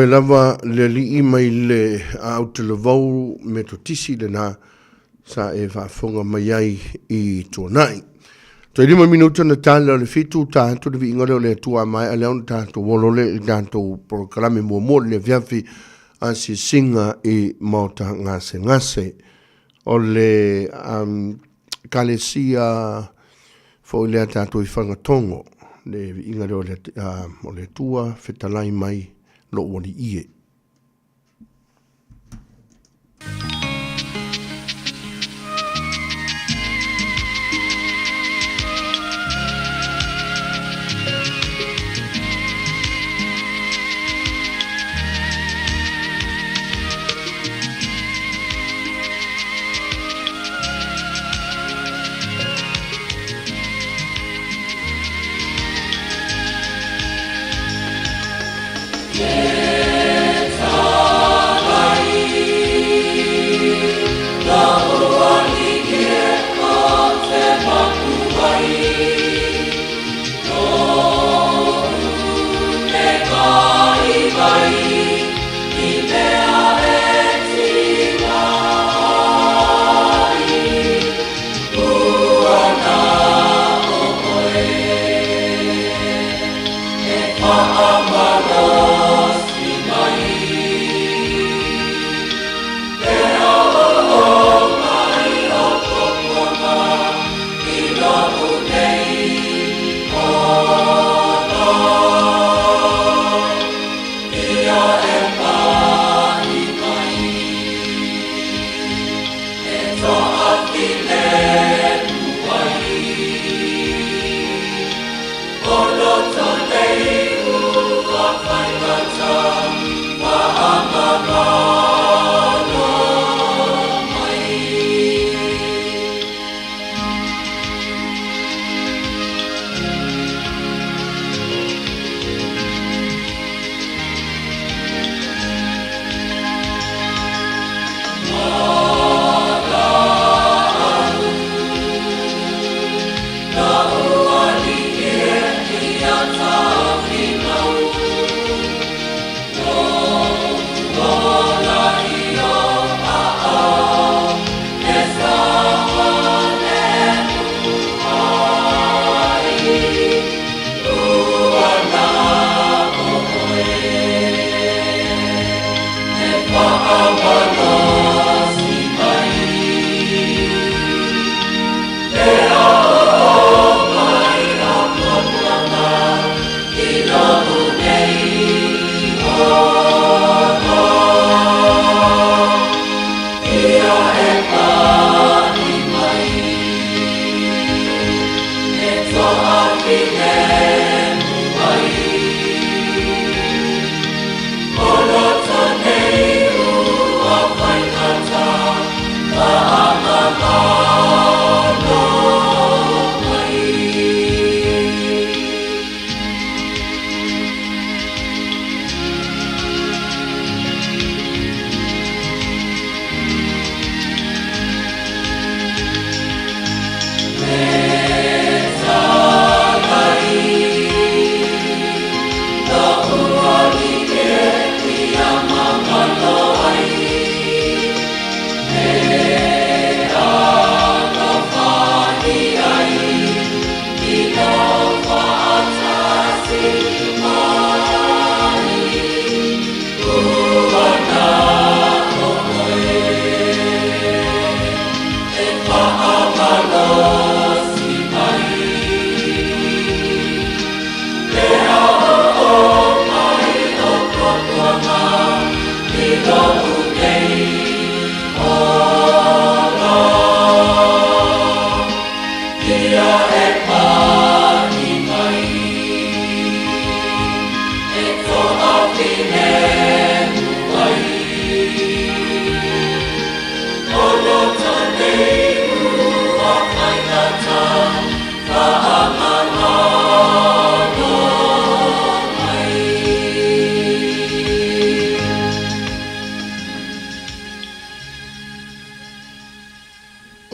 Oe lava le Alii mai le Aau Talavou Metotisi lena sa e faafofoga mai ai i tuanai. Toe 5 minuta na tala o le 7 ta atu le viiga lea o le Atua a maea lea ona tatou olo lea i le tatou polokalame muamua o le afiafi asiasiga i Maota Gasegase. O le Ekalesia foi lea tatou i Fagatogo, le viiga lea o le Atua, fetalai mai lou alii e.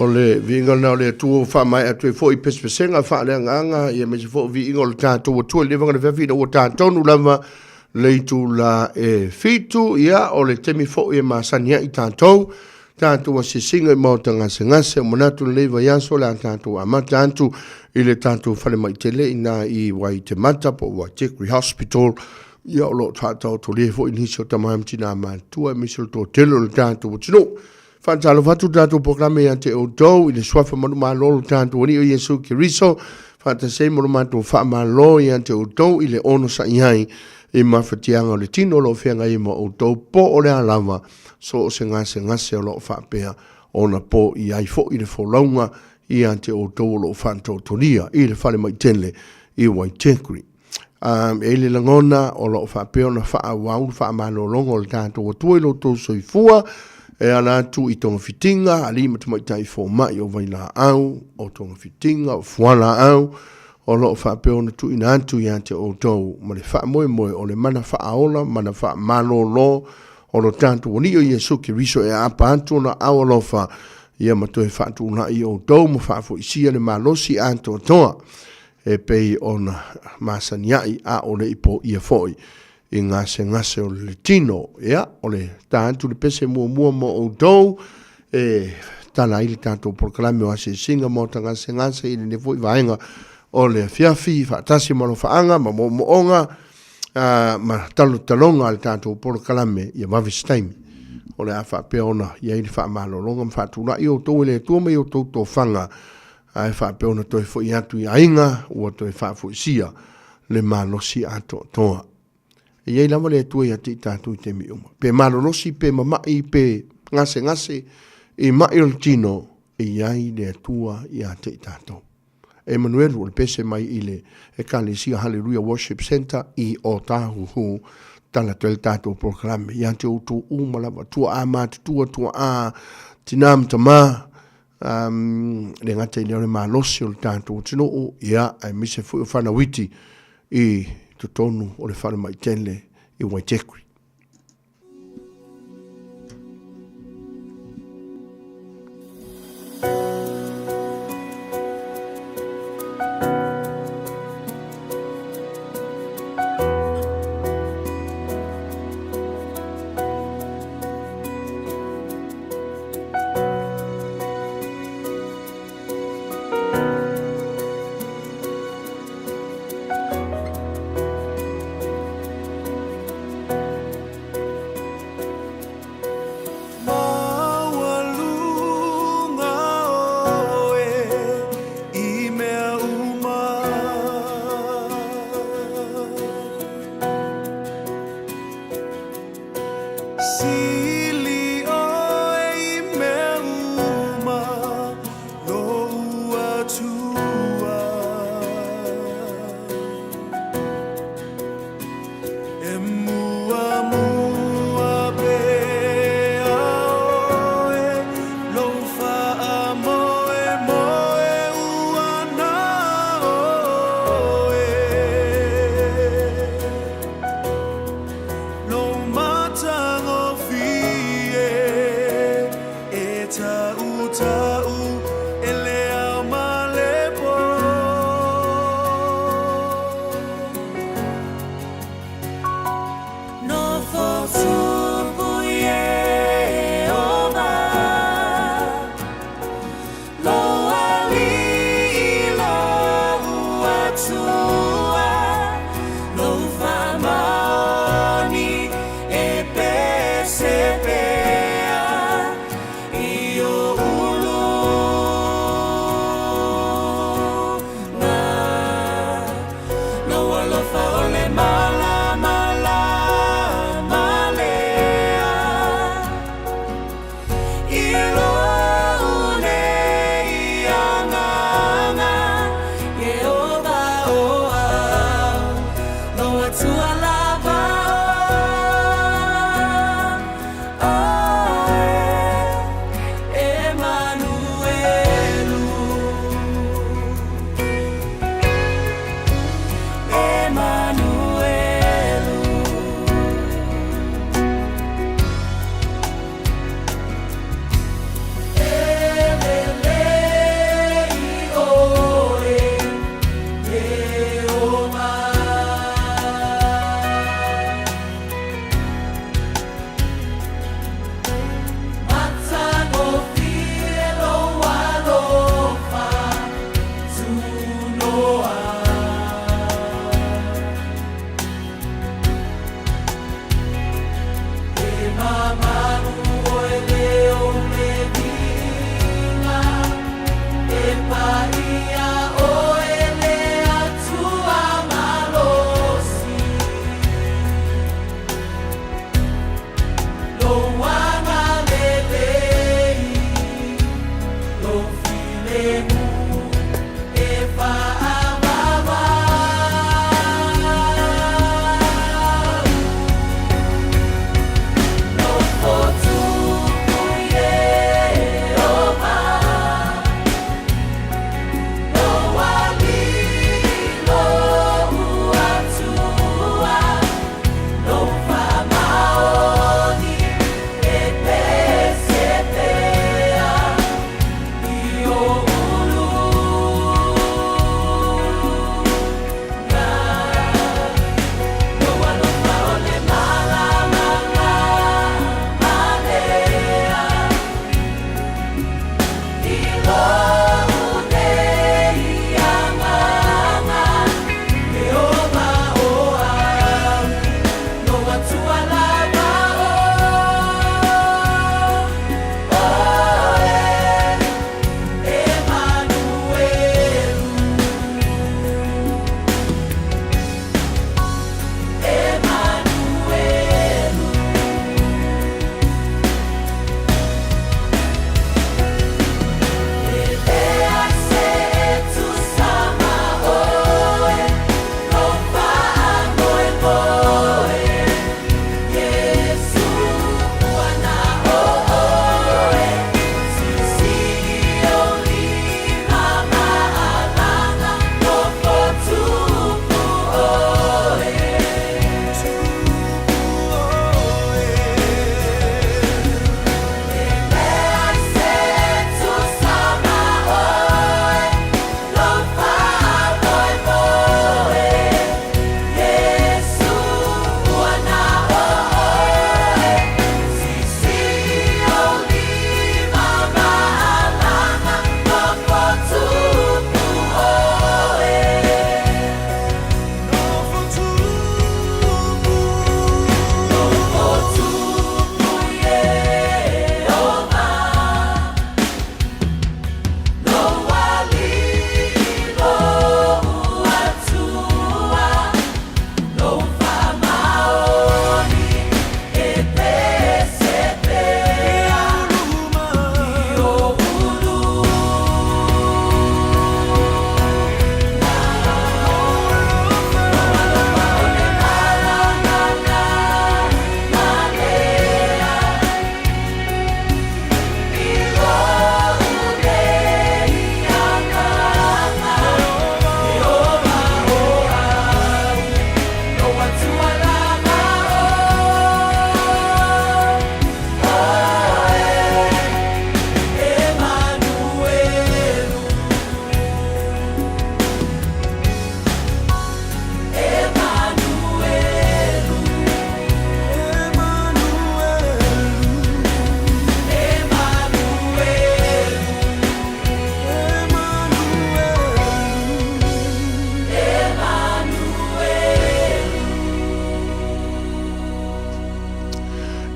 O le viiga lena o le Atua ua faamaea atu ai foi pesepesega faaleagaga ia aemaise foi o viiga o le tatou Atua i le vaga o le afiafi ina ua ta tonu lava le itula e 7, ia, o le taimi foi e masani ai tatou, tatou asiasiga i maota gasegase. O manatu lenei vaiaso o le a tatou amata atu i le tatou falemai tele i ina i Waitemata po o Waitekuri Hospital. Ia, o lo o faataotolia foi nisi o tama ma tina matutua aemaise o le toatele o le tatou atunuu. Faatalofa atu le tatou polokalame ia te outou i le suafa manumalo o le tatou Alii o Iesu Keriso, faatasi ai ma lo matou faamalo ia te outou i le onosai ai i mafatiaga o le tino o lo o feagai ai ma outou, po o le a lava so o se gasegase o lo o faapea ona po i ai foi le folauga ia te outou o lo o faatotolia i le falemai tele i Waitekuri. E i ai le lagona o lo o faapea ona faaauau le faamalologa o le tatou Atua i lo outou soifua e ala atu i togafitiga, alii ma tamaitai fomai o vailaau, o togafitiga, o fualaau, o lo o faapea ona tuuina atu ia te outou ma le faamoemoe o le mana faaola, mana faamalolo o lo tatou Alii o Iesu Keriso e aapa atu ona aao alofa ia ma toe faatulai i outou ma faafoisia le malosi atoatoa e pei ona masaniai a o le i poia foi i gasegase o le tino. Ia, o le ta atu le pese muamua mo outou e tala ai le tatou polokalame o asiasiga ma ota gasegase i lenei foi vaega o le afiafi, faatasi ma alofaaga ma moomooga ma talotaloga a le tatou polokalame ia vave se taimi. O le a faapea ona i ai le faamalologa ma faatulai outou e le Atua mai outou tofaga ae faapea ona toe foi atu i aiga ua toe faafoisia le malosi atoatoa. E i ai lava le Atua ia te i tatou i taimi uma. Pe malolosi, pe mama'i, pe gasegase i ma'i o le tino, e i ai le Atua ia te i tatou. Emanuelu o le pese mai i le Ekalesia Haleluia Worship Center i Otahuhu. Tala atu ai le tatou polokalame ia te outou uma lava, tuaa matutua, tuaa tinā ma tamā, le gata i lea o le malosi o le tatou atunuu, ia, aemaise foi o fanau iti i totonu o le falemai tele i Waitekuri.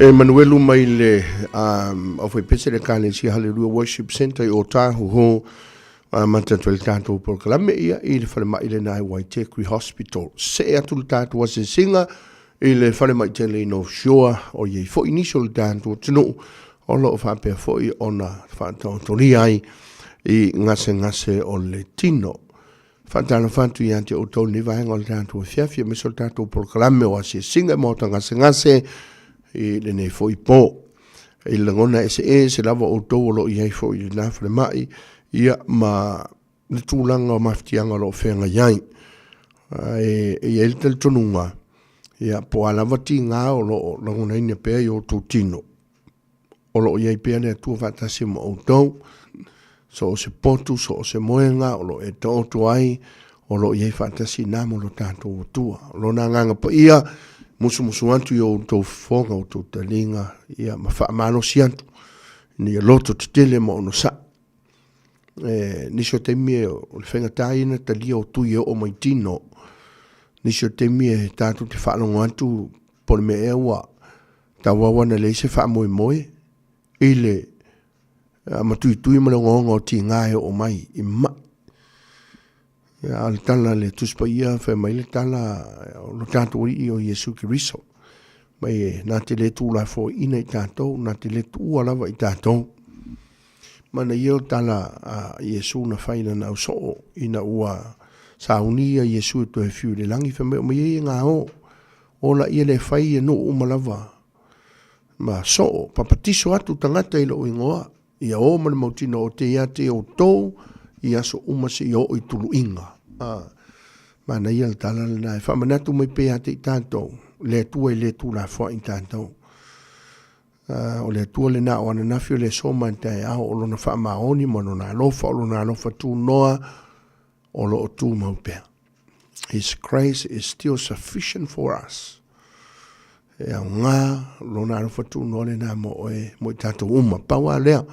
E manuelu mai le um, aufaipese le Ekalesia Haleluia Worship Centre i Ōtāhuhu, amata atu ai le tatou polokalame ia i le falemai lena i Waitekri Hospital. See atu le tatou asiasiga i le falemai tele i North Shore, o i ai foi nisi o le tatou atunuu o lo o faapea foi ona faataotolia ai i gasegase o le tino. Faatalofa atu ia te outou lenei vaega o le tatou afiafi, aemaise o le tatou polokalame o asiasiga i maota gasegase i lenei foi po. I le lagona eseese lava outou o lo o i ai foi i lena falemai, ia ma le tulaga o mafatiaga o lo o feagai ai. Ae e i ai le talitonuga, ia po o a lava tiga o lo o lagonaina pea i o outou tino, o lo o i ai pea le Atua faatasi ma outou, so o se potu, so o se moega o lo o e taoto ai, o lo o i ai faatasi i ina mo lo tatou Atua. O Lona Agaga Paia, musumusu atu i o outou fofoga, outou taliga, ia ma faamalosi atu, ina ia loto tetele ma onosai. E, nisi o taimi e, o le faigata ia na talia o tui e oo mai tino. Nisi o taimi e tatou te faalogo atu po o le mea ea ua tauau ana leai se faamoemoe i le matuitui ma le ogaoga o tiga e oo mai i mai. A o le tala a le Tusi Paia, fai mai le tala o lo tatou Alii o Iesu Keriso, mai e na te le tulafoaiina i tatou, na te le tuua lava i tatou. Mana ia o tala a Iesu na fai lana au soo ina ua sauni ia Iesu e toe fiu i le lagi, fai mai o mai ia ngā o, o la ia le fai ia nuu uma lava ma soo, papatiso atu tagata i lou ingoa, ia o ma le mautino o te ia te outou i aso uma se i oo i tuluiga. A, manaia le tala lena e faamanatu mai pea ia te i tatou, le Atua e le tuulafoai i tatou. A, o le Atua lena o ananafi o le aso ma le taeao, o lona faamaoni ma lona alofa, o lona alofa tunoa o lo o tumau pea. His grace is still sufficient for us. E aoga lona alofa tunoa lena mo oe, mo i tatou uma. Pau lava lea,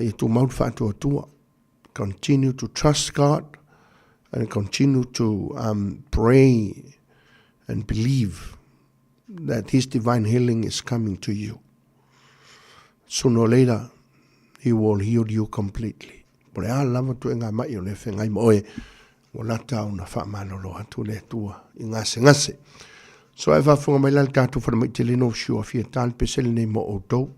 ia tumau le faatuatua. Continue to trust God and continue to pray and believe that His divine healing is coming to you. Sooner or later, He will heal you completely. Po le a lava tuaiga mai o le feagai ma oe, ua lata ona faamalolo atu le Atua i gasegase. So ae faafofoga mai la le tatou falemai tele no sure fia ta le pese lenei mo outou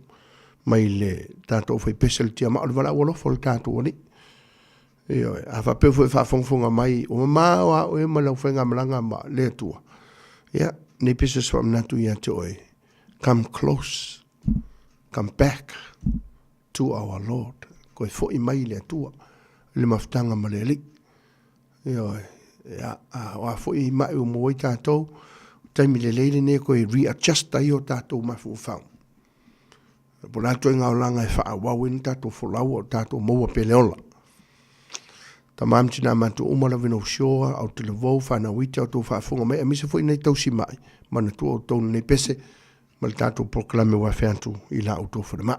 mai le tatou faipese le tiamao le valaau alofa o le tatou Alii. Ioe, a faapea foi e faafogafoga mai ua mamao a oe ma lau faigamalaga ma le Atua, ia, nei pese se faamanatu ia te oe, come close, come back to our Lord. Koe foi mai i le Atua, i le mafutaga ma le Alii. Ioe, ia, a, o a foi mai ua maua ai tatou, taimi lelei lenei e koe readjust ai o tatou mafaufau. Po o le a ituaiga olaga e faaauau ai le tatou folau a o tatou maua pea le ola. Tama ma tina matua uma lava ina usioa, aotelavou, whanau iti, a outou faafofoga mai, aemaise foi nei tausimai, manatua outou lenei pese ma le tatou polokalame ua afe atu i la outou falemai.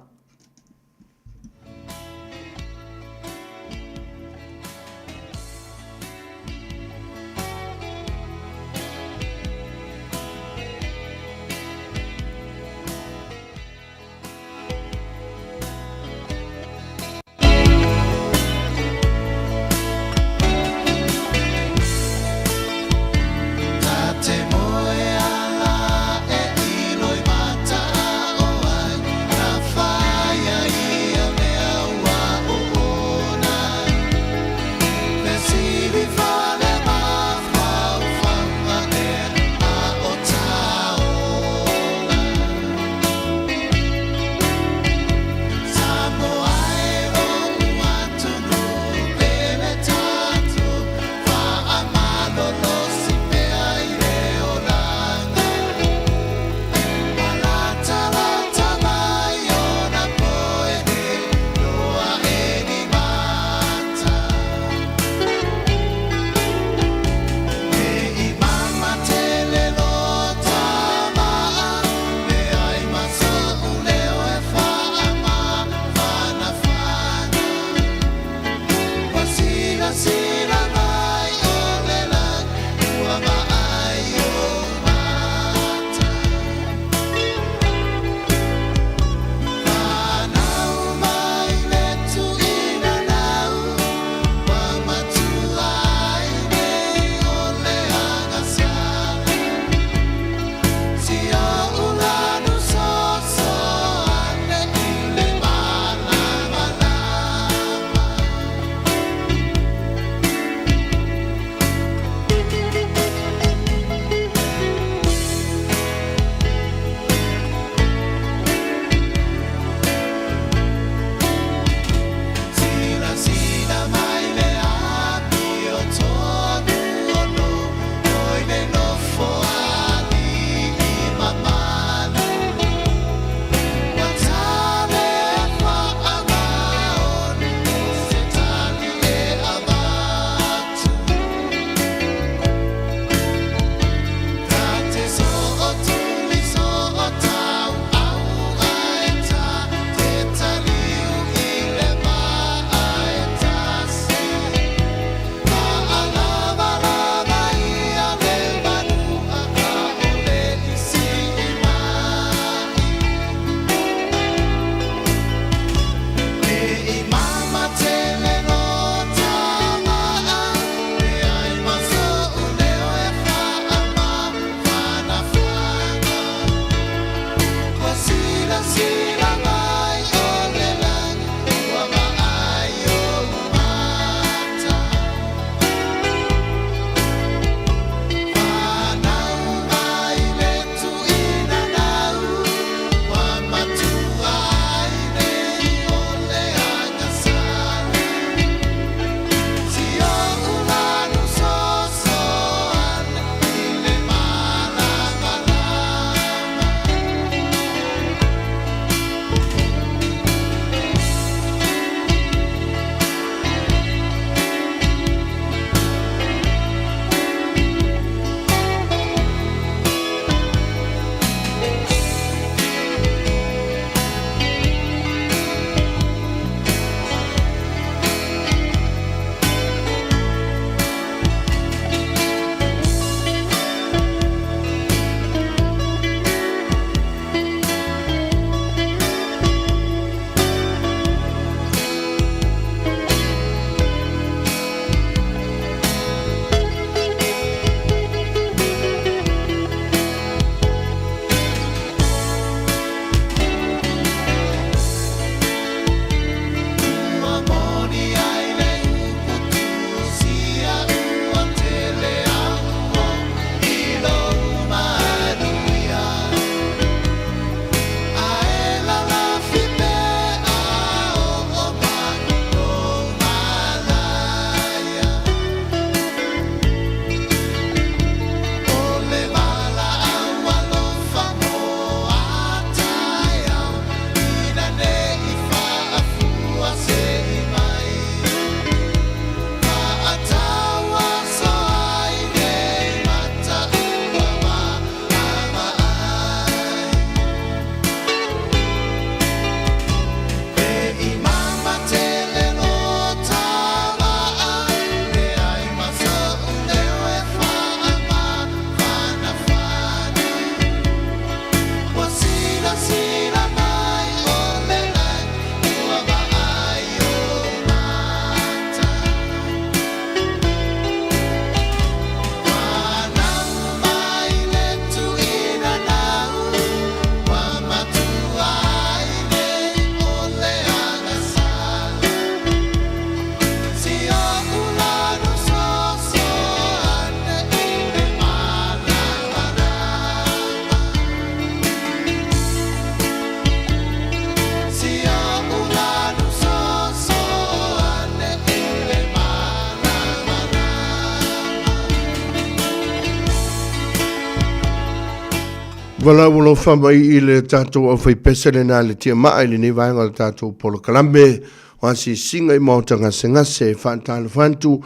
Valaau alofa mai i le tatou aufaipese lena le tiamaa i lenei vaega o le tatou polokalame o asiasiga i maota gasegase e faatalofa atu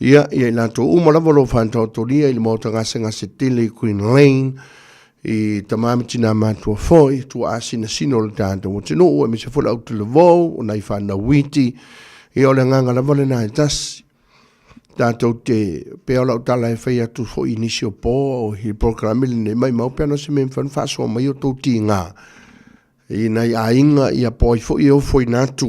ia ia i latou uma lava o lo o faataotolia i le maota gasegase tele i Green Lane i tama ma tina matua foi tuaasinasina o le tatou atunuu aemaise foi le autalavou o nai fanau iti. Ia o le agaga lava lena e tasi tatou te pea o lau tala e fai atu foi i nisi o po o i polokalame lenei, maimau pe ana o se mea e mafai ona faasoa mai o outou tiga i nai aiga ia po o ai foi e ofoina atu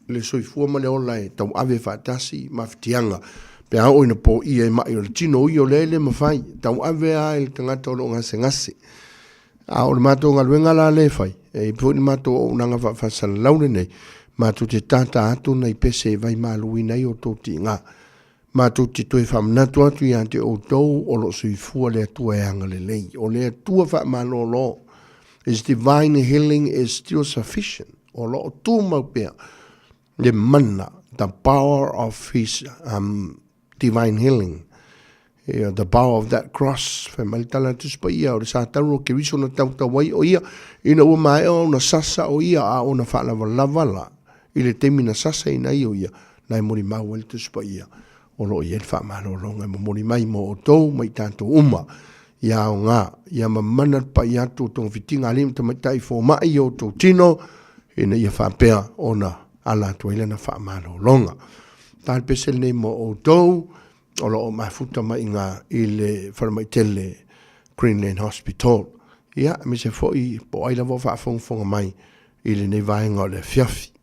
le soifua ma le ola e tauave faatasi mafatiaga pe a oo ina poia e mai o le tino ui o lea e le mafai, tauave lava i le tagata o lo o gasegase. A o le matou galuega la lea e fai, e i ai foi le matou auaunaga faafaasalalau lenei, matou te tātā atu nai pese e vaimaluina ai outou tiga. Matou te toe faamanatu atu ia te outou o lo o soifua le Atua e agalelei. O le Atua faamalolo. His divine healing is still sufficient. O lo o tumau pea le mana, the power of his divine healing. Yeah, the power of that cross. Fai mai le tala a Tusi Paia, o le sa talu o Keriso na tautau ai o ia, ina ua maea ona sasa o ia a ona faalavalava la, i le taimi na sasaina ai o ia, na e molimau ai le Tusi Paia, o lo o i ai le faamalologa e momoli mai mo outou ma i tatou uma. Ia aoga, ia mamana le pai atu o togafitiga a alii ma tamaitai fomai i o outou tino, ina ia faapea ona ala atu ai lana faamalologa. Ta le pese lenei mo outou, o lo o mafuta mai i i le falemai tele Greenland Hospital. Ia, aemaise foi po o ai lava o faafogafoga mai i lenei vaega o le afiafi.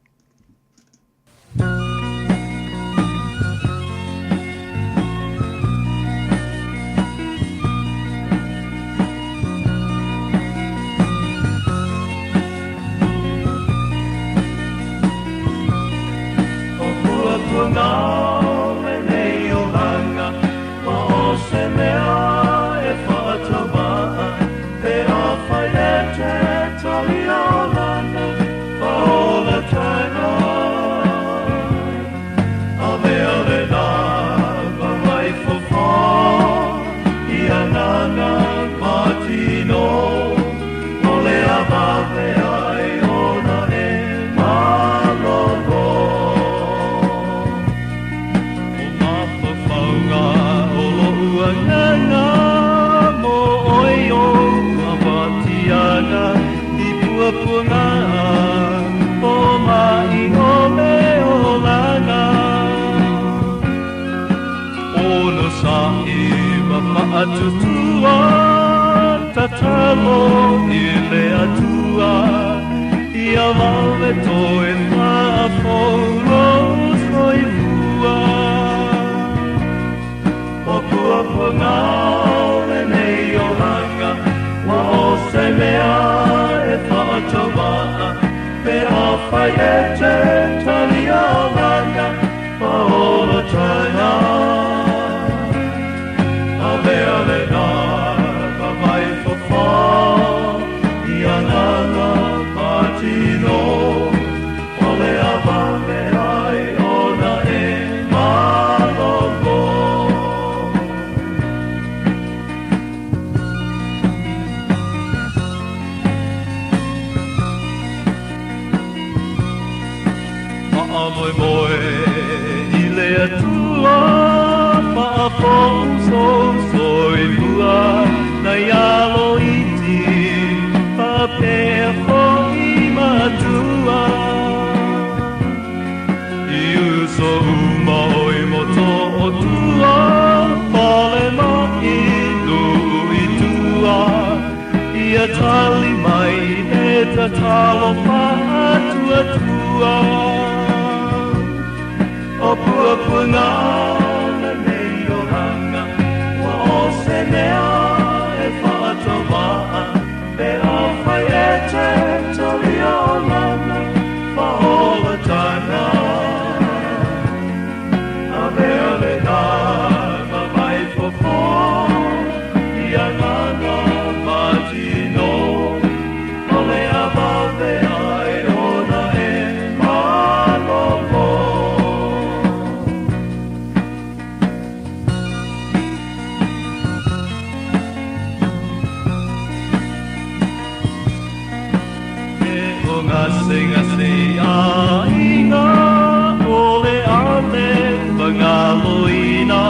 aloina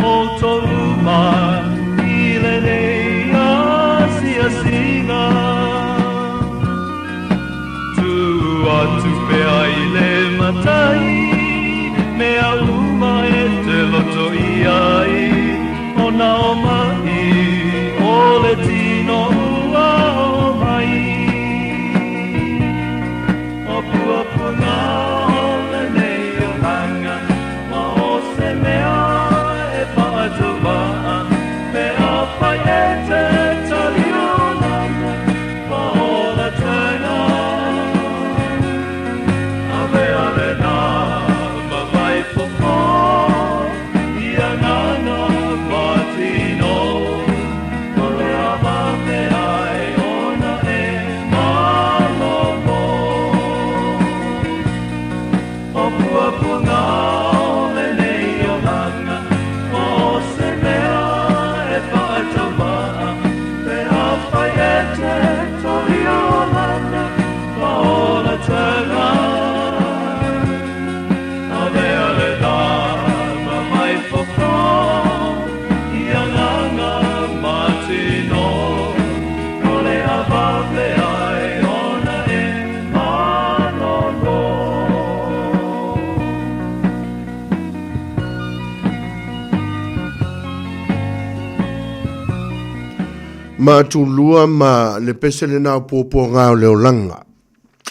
outou uma i lenei asiasiga. Tuu atu pea i le Matai mea uma e te loto i ai, ona o maʻi o le tino ua oo mai. O puapuaga o lenei olaga, ma o se mea e faatauvaa, pe afai e te talia lana faaolataga. Avea lena ma vaifofo i agaga ma tino, o le a vave ai ona e malolo. O puapuaga o lenei olaga, ma o se mea e faatauvaa, pe afai e te talia lana faaolataga. Avea lena ma vaifofo i agaga ma tino, o le a vave ai ona e malolo. Matulua ma le pese lena o puapuaga o le olaga.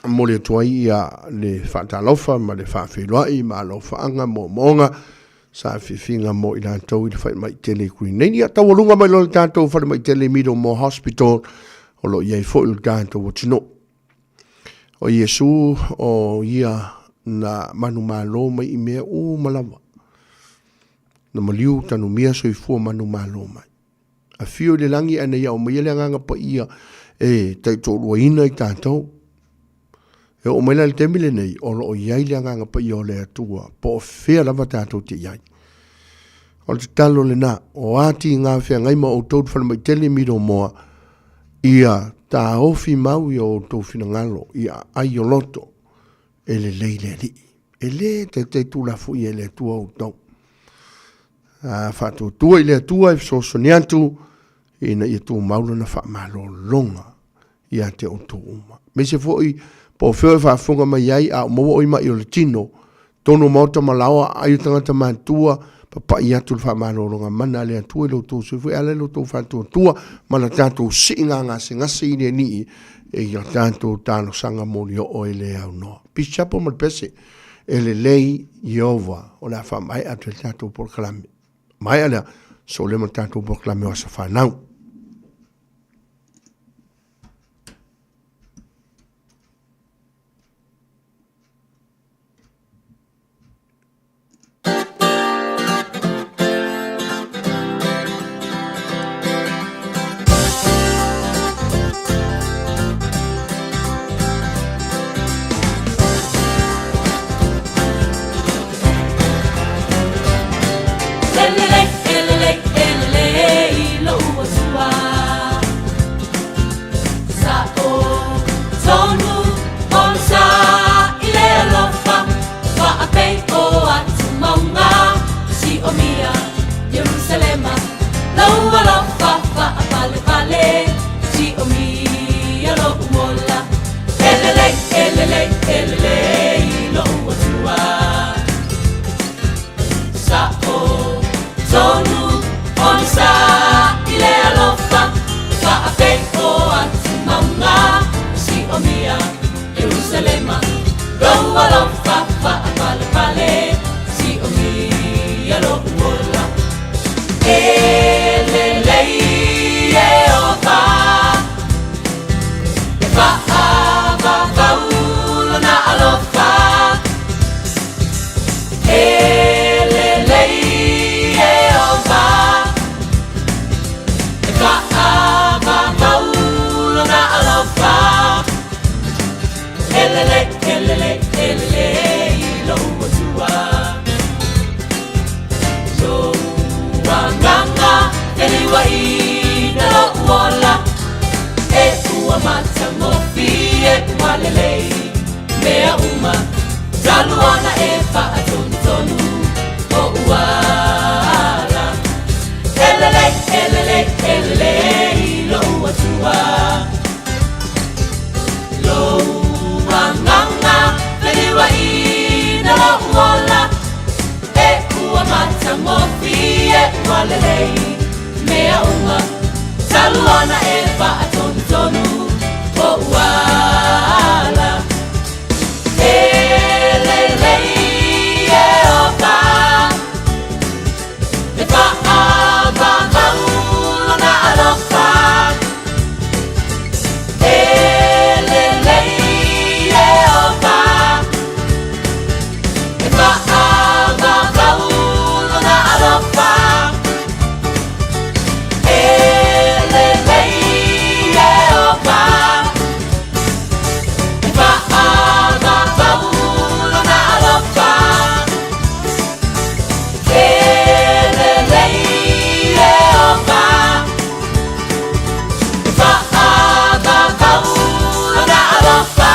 Momoli atu ai ia le faatalofa ma le faafeiloai ma alofaaga moomooga saafiafiga mo i latou i le faaimaitele i Kuinei. Ia taualuga mai loa le tatou falemai Middlemore Hospital o lo o i ai foi le tatou atunuu. O Iesu o ia na manumalo mai i mea uma lava. Na maliu tanumia soifua manumalo mai. Afio i le lagi ae na ia aumaia le Agaga Paia e taitoaluaina i tatou. E oo mai la i le taimi lenei, o lo o i ai le Agaga Paia o le Atua, po o fea lava tatou te i ai. O le tatalo lena, o a tiga feagai ma outou i le falemaitele Milomoa, ia taofi mau i o outou finagalo, ia aai o loto, e lelei le Alii. E le taitai tuulafoia e le Atua outou. A faatuatua i le Atua e fesoasoani atu ina ia tumau lana faamalologa ia te outou uma. Aemaise foi po o fea e faafofoga mai ai, a o maua oi mai o le tino, tonu o maota ma laoa, ai o tagata matua, papai atu le faamalologa mana a le Atua i lo outou soifua, e ala i lo outou faatuatua ma la tatou siiga gasegase i le Alii e ia tatou talosaga molioo e le aunoa. Peace Chapel ma le pese. E lelei Ieova o le a faamaea atu ai le tatou polokalame. Maea lea, soo lea ma le tatou polokalame o aso fanau. Matagofie ua lelei mea uma Talu ona e faatonutonu poʻu ala E lelei Ieova E faavavau lona alofa E lelei Ieova E faavavau lona alofa E lelei Ieova E faavavau lona alofa E lelei Ieova E faavavau lona alofa.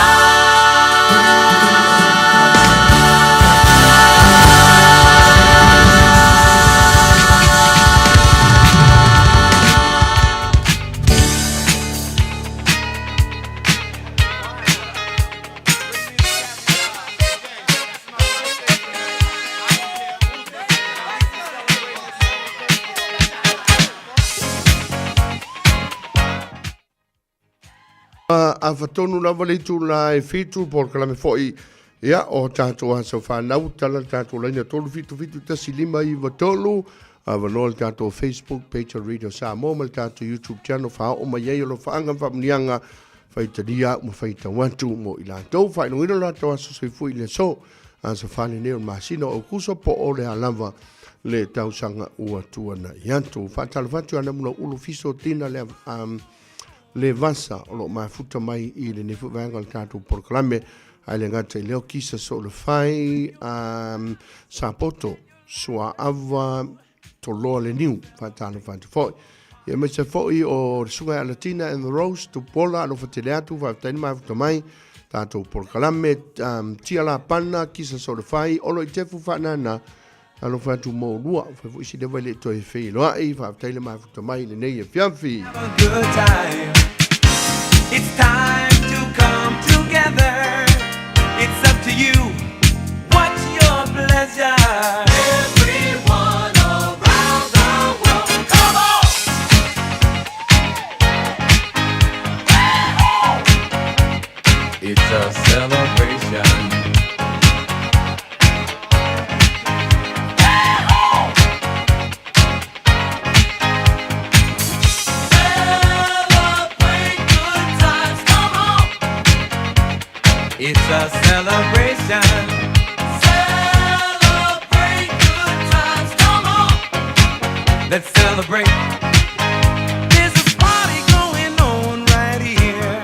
Afa tonu lava le itula e 7 polokalame foi ia o tatou aso fanau tala le tatou laina 3771593 avanoa le tatou Facebook page o Radio Samoa ma le tatou YouTube channel faaoo mai ai o alofaaga ma faamuniaga faitalia au ma faitau atu mo i latou faailogaina o latou aso soifua i le aso aso fa lenei o le masina o Aukuso po o le a lava le tausaga ua tuanai atu. Faatalofa atu ia Namula Ulu Fiso Tina le um, le vasa o lo o mafuta mai i lenei foi vaega o le tatou polokalame, ae le gata i lea o Kisa Soolefai, um, Sapoto, Suaava, Toloa le Niu, faatalofa atu foi. Ia aemaise foi o le Susuga ia Alatina and the Rose, Tupuola, alofa tele atu, faafetai le mafuta mai, tatou polokalame, um, Tia Lapana, Kisa Soolefai, Olo i Tefu Faanana, Alofa atu mo lua, fai foi si leva i le toe feiloai, faafetai le mafuta mai i lenei afiafi. Have a good time. It's time to come together. It's up to you. What's your pleasure? Everyone around the world, come on! It's a celebration. Celebrate good times, come on! It's a celebration. Celebrate good times, come on! Let's celebrate. There's a party going on right here.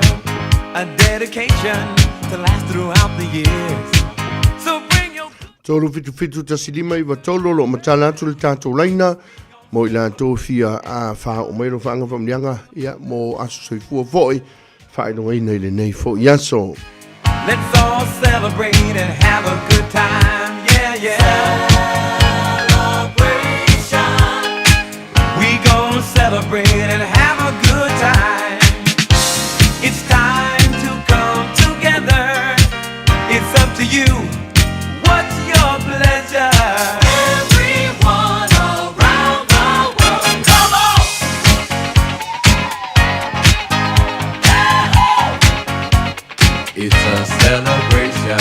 A dedication to last throughout the years. So bring your 3771593 o lo o matala atu le tatou laina mo i latou fia a faaoo mai alofaaga faamanuiaga ia mo aso soifua foi faailogaina i lenei foi aso. Let's all celebrate and have a good time. Yeah, yeah. Celebration. We gonna celebrate and have a good time. It's time to come together. It's up to you. What's your pleasure? Everyone around the world, come on! It's a celebration.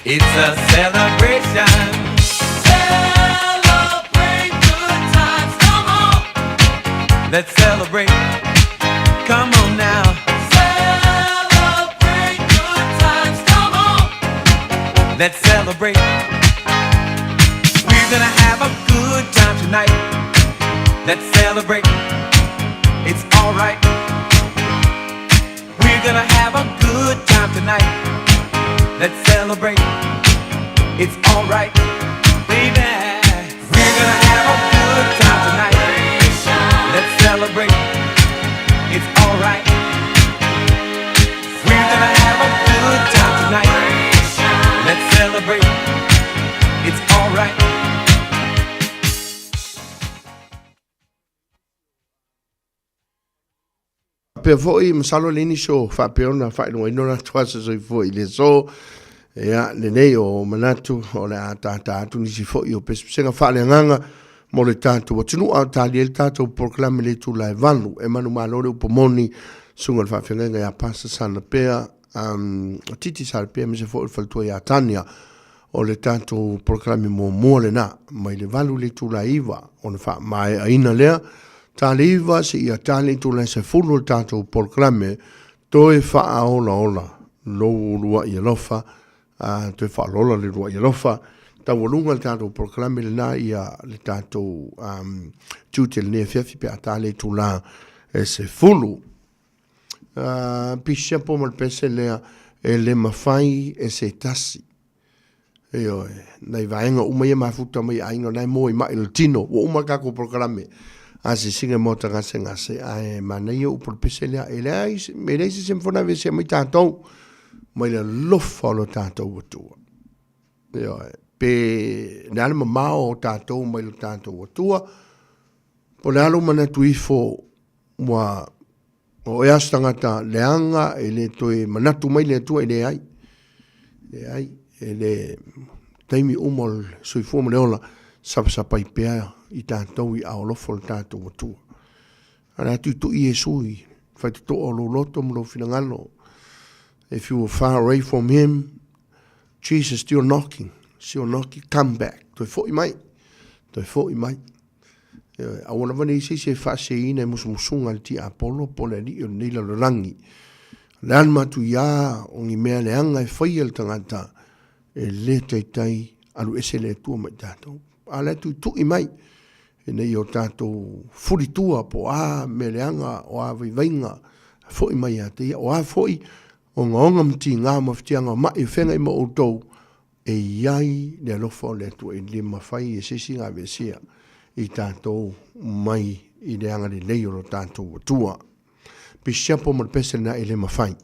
It's a celebration. Celebrate good times, come on! Let's celebrate. Come on now. Celebrate good times, come on! Let's celebrate. We're gonna have a good time tonight. Let's celebrate. It's alright. We're gonna have a good time tonight. Let's celebrate. It's alright, baby. We're gonna have a good time tonight. Let's celebrate. It's alright. We're gonna have a good time tonight. Let's celebrate. It's alright. Faapea foi, masalo le nisi o faapea ona faailogaina o latou aso soifua i le aso. Ia, lenei o manatu o le a tātā atu nisi foi o pesepesega faaleagaga mo le tatou atunuu a o tali ai le tatou polokalame i le itula e 8. E manumalo le upu moni, susuga i le faafeagaiga ia Pastor Salapea, Titi Salapea aemaise foi o le faletua ia Tania. O le tatou polokalame muamua lena mai le 8 i le itula e 9 ona faamaeaina lea. Ta le 9 seia ta le itula e 10 o le tatou polokalame toe faaolaola lou uluai alofa, a toe faaolaola le uluai alofa. Taualuga le tatou polokalame lena ia le tatou tiute i lenei afiafi pe a ta le itula e 10. Pisiapo ma le pese lea e le mafai e se tasi. Ioe, nai vaega uma ia mafuta mai aiga o la e moa i mai o le tino. Ua uma le tatou polokalame asiasiga i maota gasegase, ae manaia upu o le pese lea, e leai se isi e mafai ona aveesea mai tatou mai le alofa o lo tatou Atua. Ioe, pe le a le mamao o tatou mai lo tatou Atua, po o le a lou manatu ifo ua O oe lava o se tagata leaga e le toe manatu mai le Atua, e leai. Leai, e le taimi uma o le soifua ma le ola, sapasapai pea i tatou i aao alofa o le tatou Atua. A o le a tuitui Iesu i faitotoa o lou loto ma lou finagalo. If you were far away from him, Jesus still knocking, still knocking, come back. Toe foi mai, toe foi mai. Aua lava ne i se isi e faaseseina e musumusuga a le tiapolo po o le alii o lenei lalolagi. O le a le matuia o ni mea leaga e faia e le tagata, e le taitai alu ese le Atua mai tatou. A o la e tuitui mai ina ia o tatou fulitua po o a mea leaga, o a vaivaiga, foi mai ia te ia. O a foi ogaoga ma tiga mafatiaga o mai o feagai ma outou, E i ai le alofa o le Atua e le mafai e se isi ona aveesea i tatou mai i le agalelei o lo tatou Atua. Pisiapo ma le pese lena e le mafai.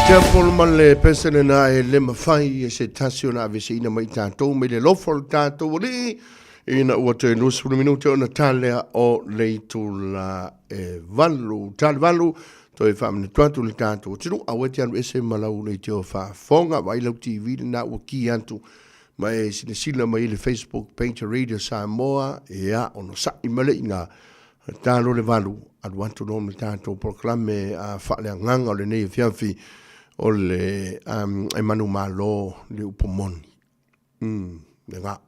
Temple ma le pese lena e le mafai e se tasi ona aveseina mai tatou mai le alofa o le tatou Alii ina ua toe 20 minute ona talea o le itula e 8. Tale 8, toe faamanatu atu le tatou atunuu, aua e te alu ese ma lau leitio faafofoga, vaai lau TV lena ua ki atu ma e silasila mai i le Facebook page a Radio Samoa, ia, onosai ma le iga, talo le 8, alu atu loa ma le tatou polokalame faaleagaga o lenei afiafi o le e manumalo le upu moni. Lena.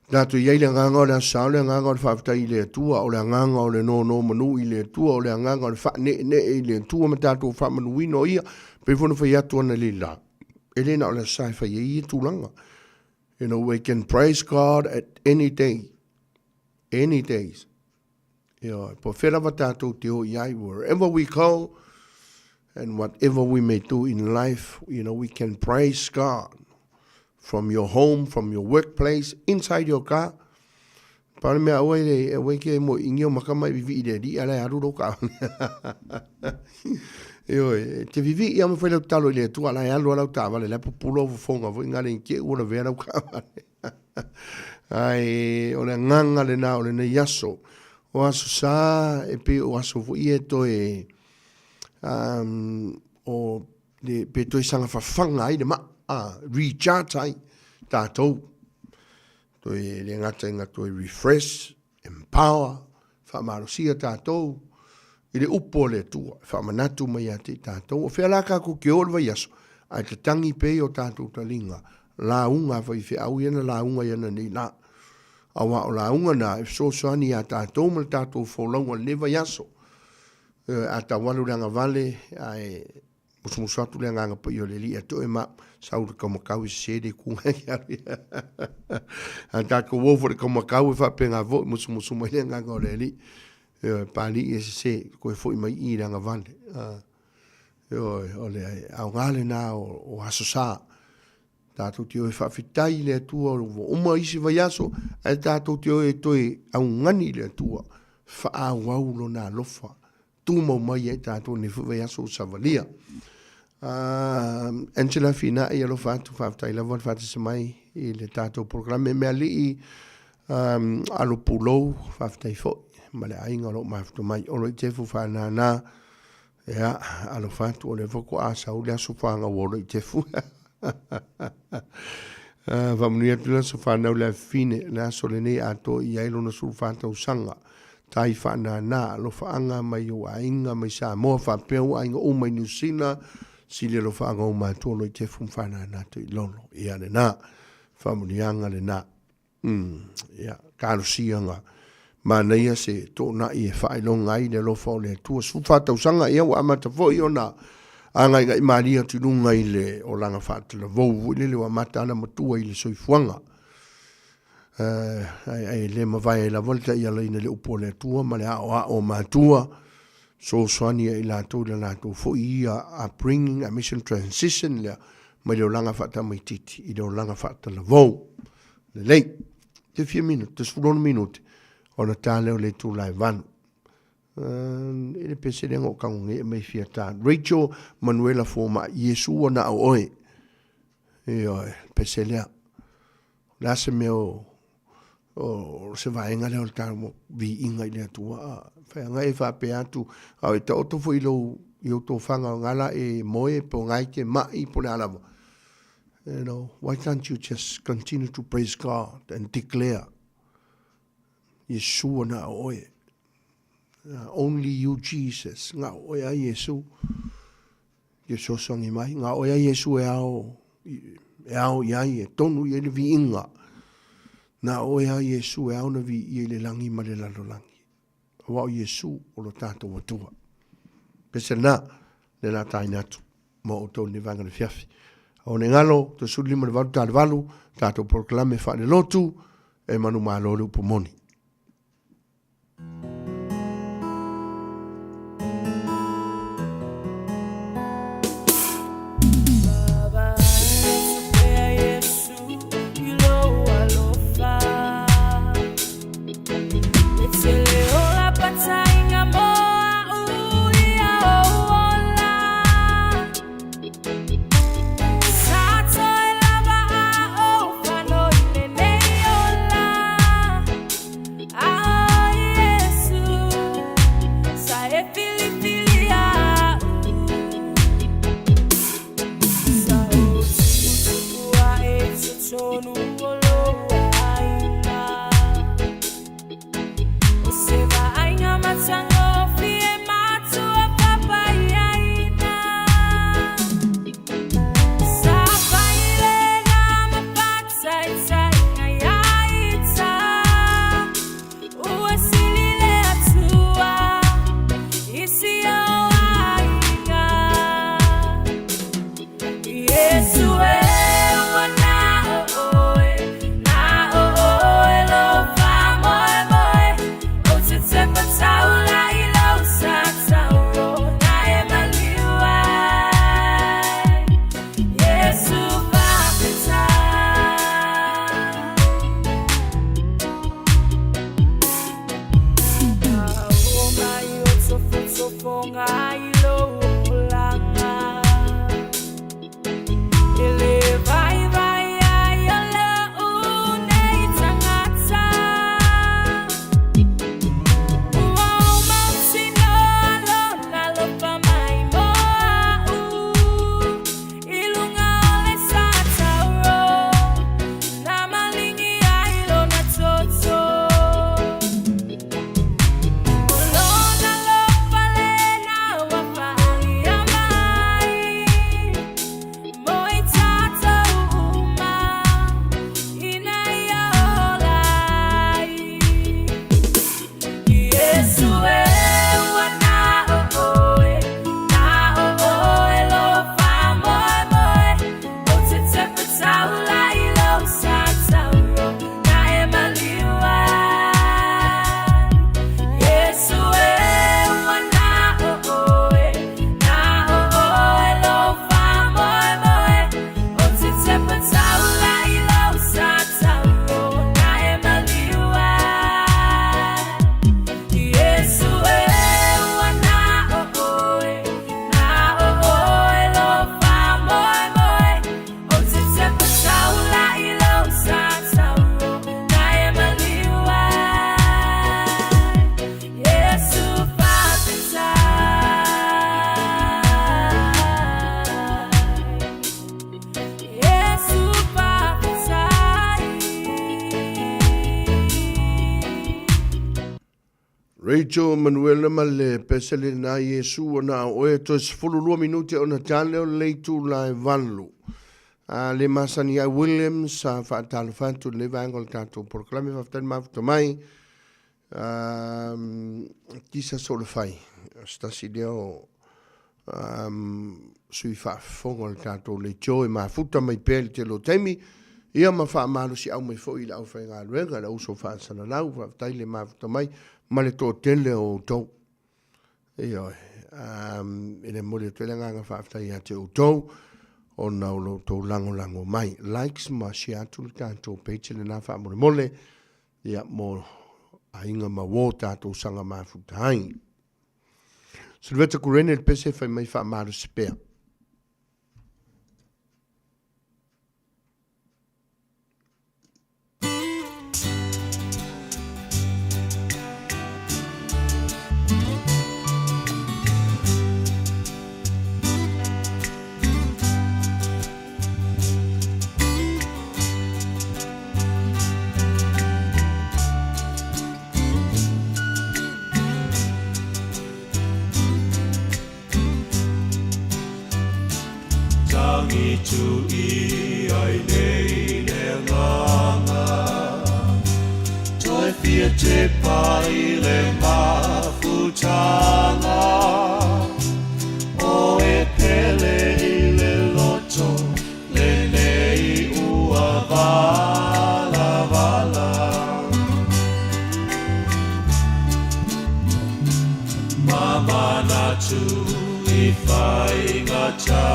Tatou i ai le agaga o le aso sa, o le agaga o le faafetai i le Atua, o le agaga o le nonomanu i le Atua, o le agaga o le faaneenee i le Atua ma tatou faamanuina o Ia. Pei foi ona fai atu analeila, e le na o le aso sa e fai ai ia tulaga. You know, we can praise God at any day, any days. Ioe, po o fea lava tatou te o i ai, wherever we go and whatever we may do in life, you know, we can praise God from your home, from your workplace, inside your car. Pau le mea aua e aua e ke mo ingi o maka mai vivi i le alii ala e alu lou kaavale. Ioe, te vivi ia ma fai lau tatalo i le Atua ala e alu a lau taavale la e pupula ou fofoga foi ngale i te ua lavea lau kaavale. Ae o le agaga lena o lenei aso. O aso sa e pei o aso foi ia e toe o le, pe toe saga fafaga ai le maa, recharge ai tatou. Toe le gata ina toe refresh, empower, faamalosia tatou i le upu a le Atua e faamanatu mai ia te i tatou. O fea la tatou te o i le vaiaso, ae tatagi pea i o tatou taliga lauga a faifeau ia na lauga i ana nei la. Aua o lauga na e fesoasoani iā tatou ma le tatou folauga i lenei vaiaso. A tau alu i le agavale ae Musumusu atu le Agaga Paia o le Alii ia te oe ma sau le kaumakau e sese le itu ngai ke alu ia. A tatou o foi le kaumakau e faapena foi musumusu mai le Agaga o le Alii. Ioe, Papalii e sese, toe foi mai i i le agavale. Ioe, o le aoga lena o Aso Sa. Tatou te o e faafetai i le Atua ua uma isi vaiaso, ae tatou te o e toe augani i le Atua, faaauau lona alofa tumau mai ia i tatou i lenei foi vaiaso ua savalia. Angela Fina'i, alofa atu, faafetai lava le faatasi mai i le tatou polokalame. Mealii Alo Pulou, faafetai foi ma le aiga o lo o mafuta mai. Olo i Tefu Faanana, ia, alofa atu, o lea faatoa sau le aso fanau o Olo i Tefu. Faamanuia atu le aso fanau le afifine, le aso lenei atoa i ai lona 14 tausaga. Tai faanana alofaaga mai ou aiga mai Samoa faapea ou aiga uma i Niu Sila, sili alofaaga ou matua o Loitefu ma Faanana Tuilolo. Ia lena, faamanuiaga lena. Ia, talosiaga manaia se toonai e faailoga ai le alofa o le Atua. 14 tausaga, ia ua amata foi ona agaigai malie atu i luga i le olaga faatalavou foi lele ua amata ana matua i le soifuaga. Ae le mavae ai lava le taialaina i le upu a le Atua ma le aoao o matua, fesoasoani ai i latou i le latou foi ia upbringing aemaise le transition lea mai le olaga faatamaitiiti i le olaga faatalavou. Lelei, te fia minute, te 16 minute, ona ta lea o le itula e 8. E le pese lea na o tago nei e mai fia ta. Rachel Manuela Foma'i, Iesu ua na o oe. Ioe, pese lea. O le a se mea o, o se vaega lea o le tatou viiga i le Atua. A fai e faapea atu, a o e taoto foi i lou, i ou tofaga o nga la e moe po o nga e te ma'i po o le a lava. You know, why can't you just continue to praise God and declare Iesu ua na o oe. Only you Jesus, nga o oe a Iesu. Ke fesoasoani mai, nga oe a Iesu e ao, e ao i ai, e tonu i ai le viiga. Na oe a Iesu e ao na viia i le lagi ma le lalolagi. Aua o Iesu o lo tatou Atua. Pese lena, le la taina atu mo outou lenei vaega o le afiafi. Aua ne i galo, toe 15 i le 8 ta le 8, tatou polokalame faalelotu e manumalo le upu moni. Rachel Manuela ma le pese lena Iesu ua na o oe toe 12 minute ona tale o le itula e 8. A le masani ai Williams sa faatalofa atu i lenei vaega o le tatou polokalame faafetai le mafuta mai. Kisa Solefai, o se tasi lea o sui faafofoga o le tatou leitio e mafuta mai pea i le tele o taimi, ia ma faamalosiau mai foi i le aufaigaluega, le uso faasalalau, faafetai le mafuta mai ma le toatele o outou. Ioe, e le momoli atu ai le agaga faafetai ia te outou ona o lo outou lagolago mai. Likes ma share atu le tatou page lena faamolemole. Ia, mo aiga ma uo tatou saga mafuta ai. Silveta Kurene le pese fai mai faamalosi pea. Tangitu i ai nei le agaga Toe fia te pai le mafutaga O e pele i le loto lenei ua valavala. Ma manatu i faigata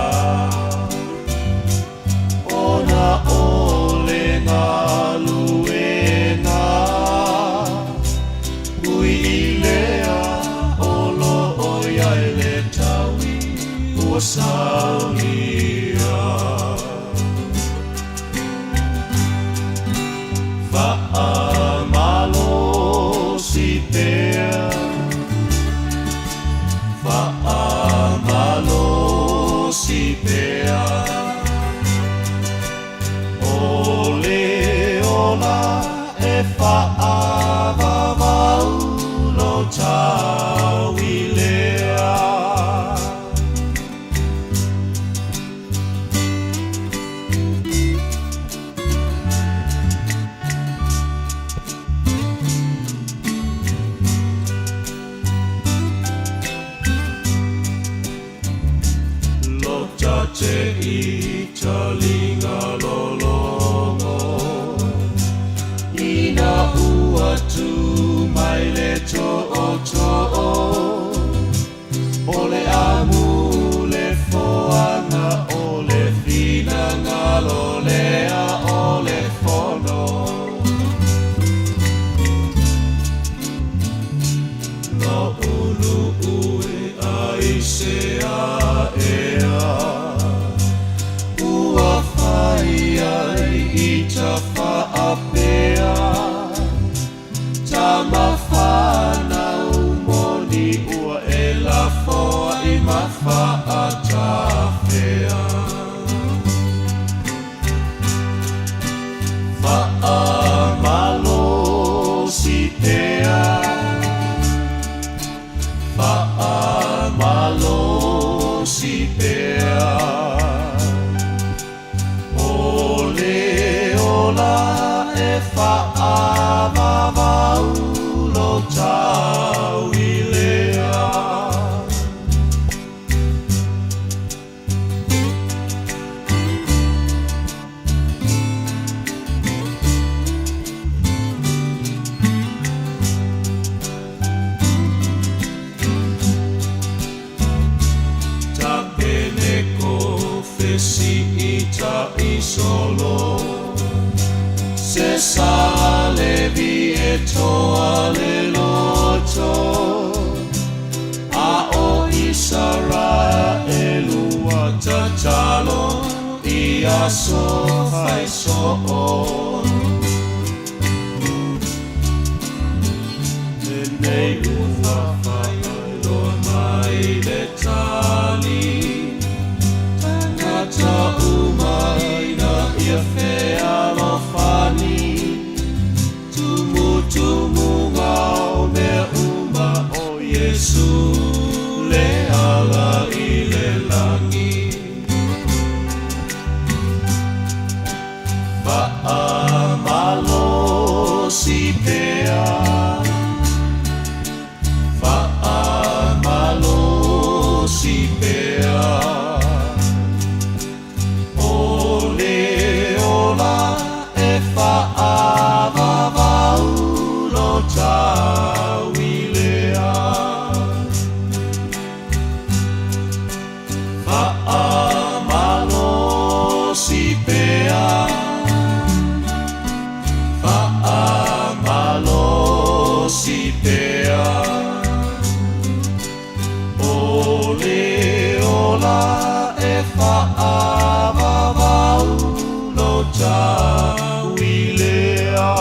ona o le galuega ui i lea o lo o i ai le taui ua saunia. Faamalosi pea, faamalosi pea, o le ola e faavavau lo taui lea. Lota te i talinga lologo Ina ua tu mai le tootoo O le amu le foaga o le finagalo lea o le fono. Na uluʻui ai se aea ua fai ai i tafaapea. Tama whanau moni ua e lafoa i ma faatafea. Faamalosi pea, faamalosi pea. O le ola e faavavau lo tau i lea. Ta pene ko fesi i ta isolo Se sa le vi e toa le loto A o Isaraelu ua tatalo i aso fai soo Lenei ua faafailoa mai le tali Tangata uma ina ia fealofani Tumutumuga o mea uma Iesu le ala i le lagi Faamalosi pea Faamalosi pea O le ola e faavavau lo tauilea Faamalosi pea Faamalosi pea O le ola e faavavau lo tauilea.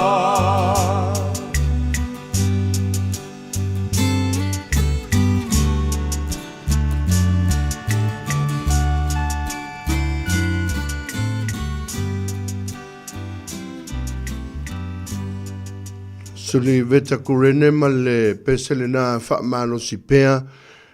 Suli Veta Kurene ma le pese lena faamalosi pea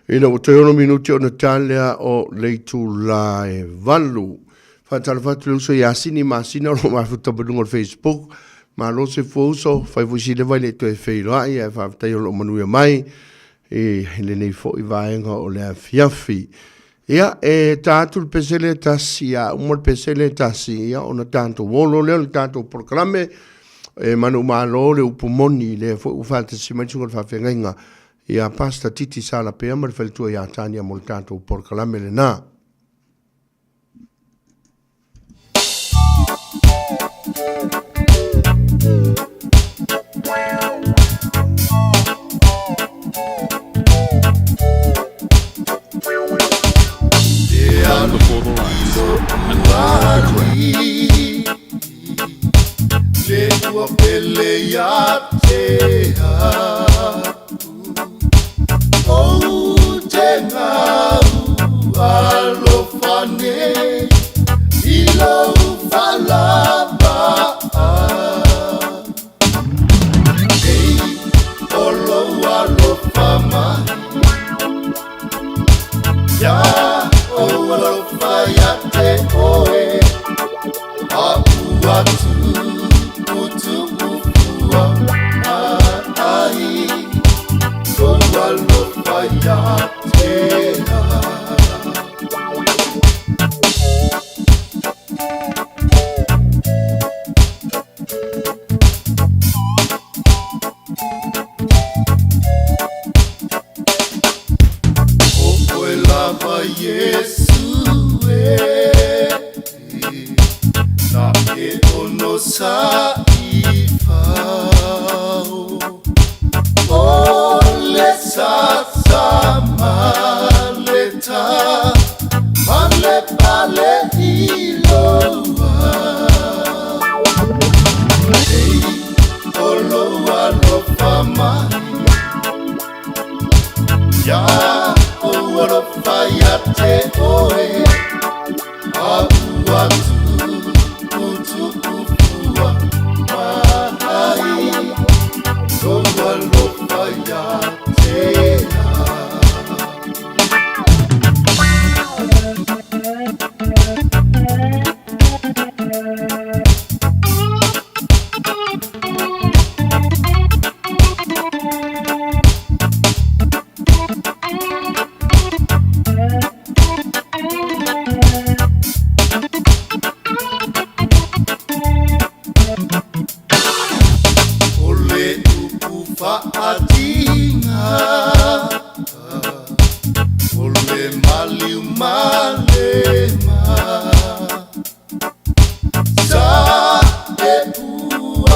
ina ua toe 6 minuti ona ta lea o le itula e 8. Faatalofa atu le uso ia Sini Masina o lo o mafuta mai luga o le Facebook. Malo se fua uso, fai foi si leva i le toe feiloai ae faafetai o lo o manuia mai i lenei foi vaega o le afiafi. Ia, e ta atu le pese lea e tasi, a uma le pese lea e tasi, ia ona tatou olo lea o le tatou polokalame. E manu malo le upu moni, lea foi ua faatasi mai le susuga i le faafeagaiga ia Pastor Titi Salapea ma le faletua ia Tania mo le tatou polokalame lena. Before the lights and the crowd. Le ua pele ia te au Ou te gau alofa nei I lou faalava Nei o lou alofa mai Ia ou alofa ia te oe A'u atu utu'u fua ai Lou alofa ia te au. O oe lava Iesu e Na e onosa'i fao O le sasa ma le tā Ma le pale i lou ao Nei o lou alofa mai Ia ou alofa ia te oe A'u atu utu'u fua mai Lou alofa ia te au. O le upu faatiga O le maliu ma le ma Sa e puapuaga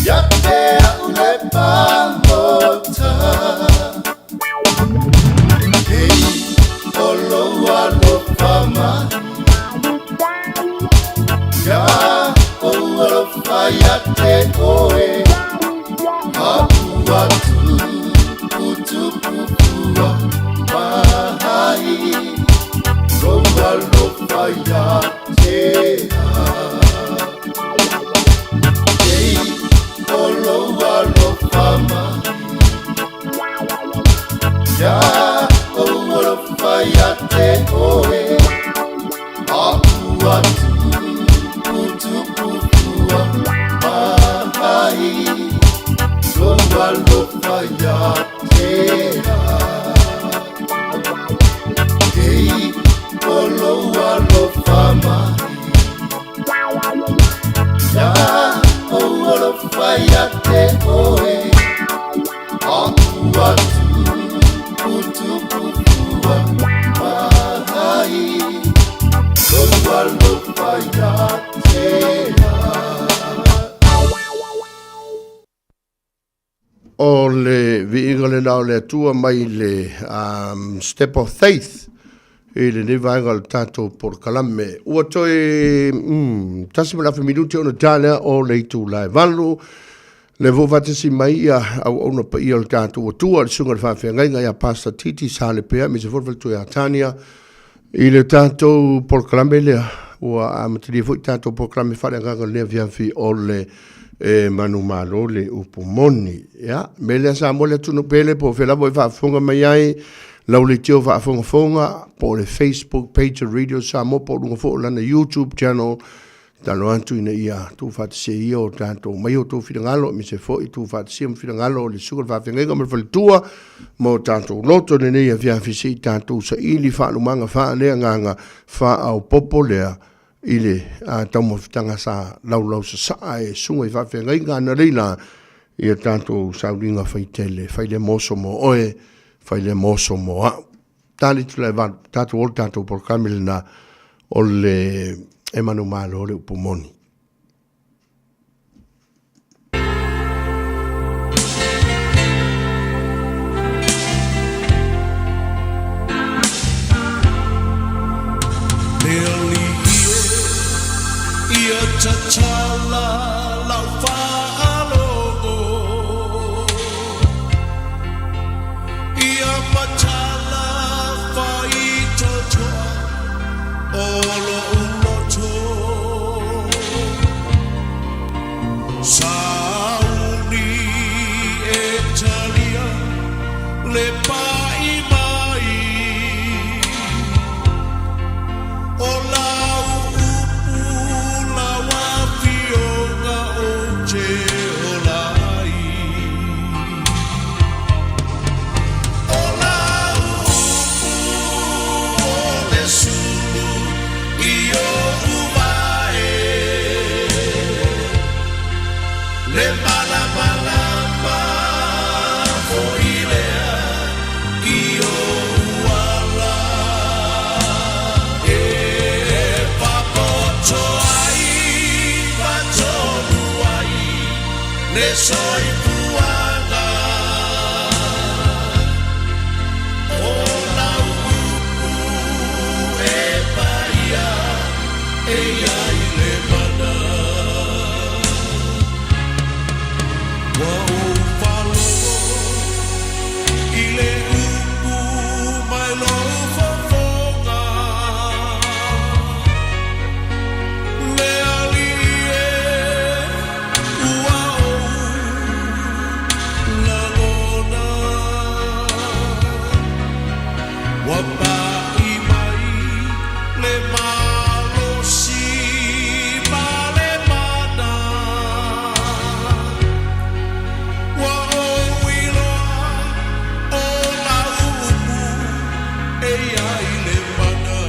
Ia te au le pagota Nei o lou alofa mai Ia ou alofa ia te oe. Sa ou alofa ia te oe A'u atu putupu fua mai Lou alofa ia te O le viiga lena o le Atua mai le um, Step of Faith i lenei vaega o le tatou polokalame. Ua toe mm, tasi ma le afe minuti ona ta lea o le itula e valu. Le ua faatasi mai ia auauna paia o le tatou Atua, le susuga i le faafeagaiga ia Pastor Titi Salepea, aemaise foi le faletua ia Tania, i le tatou polokalame lea ua amatalia foi tatou polokalame faaleagaga lenei afiafi o le e manumalo le upu moni. Ia, me lea Samoa le atunuu pele po o fea lava e faafofoga mai ai, lau leitio faafogafoga po o le Facebook page o Radio Samoa po o luga foi o lana YouTube channel. Tatalo atu ina ia tuufaatasia ia o tatou mai o outou finagalo, aemaise foi tuufaatasia ma finagalo o le susuga i le faafeagaiga ma le faletua ma o tatou loto i lenei afiafi se i tatou saili faalumaga faaleagaga faaopoopo lea i le taumafataga sa laulausasaa e susuga i faafeagaiga analeila i a tatou sauliga faitele, fai lea mo oso mo oe, fai lea mo oso mo au. Tali tula e valu, tatou o le tatou polokalame lena o le e manumalo le upu moni. Le alii e, ia tatala lau faalogo. Ia matala faitotoa o lo'u loto. Sauni e talia le pa'i mai o lau upu lau afioga ou te ola ai. O lau upu o le sulu i o'u vae, le malamalama foi lea i o'u ala. E papoto ai ma tonu ai le soifuaga. O lau upu e paia e i ai le mana. Ua ou faalogo i le upu mai lou fofoga. Le Alii e, ua ou lagona. Ua pa'i mai le malosi ma le mana. Ua ou iloa o lau upu e i ai le mana.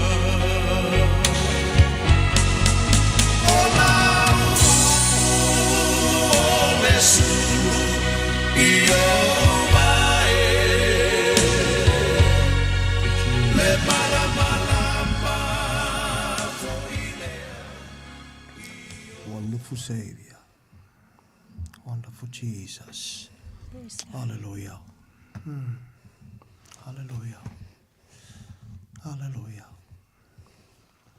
O lau upu o le sulu i o'u vae, le malamalama foi lea. Wonderful Savior. Wonderful Jesus. Hallelujah. Hallelujah. Hallelujah.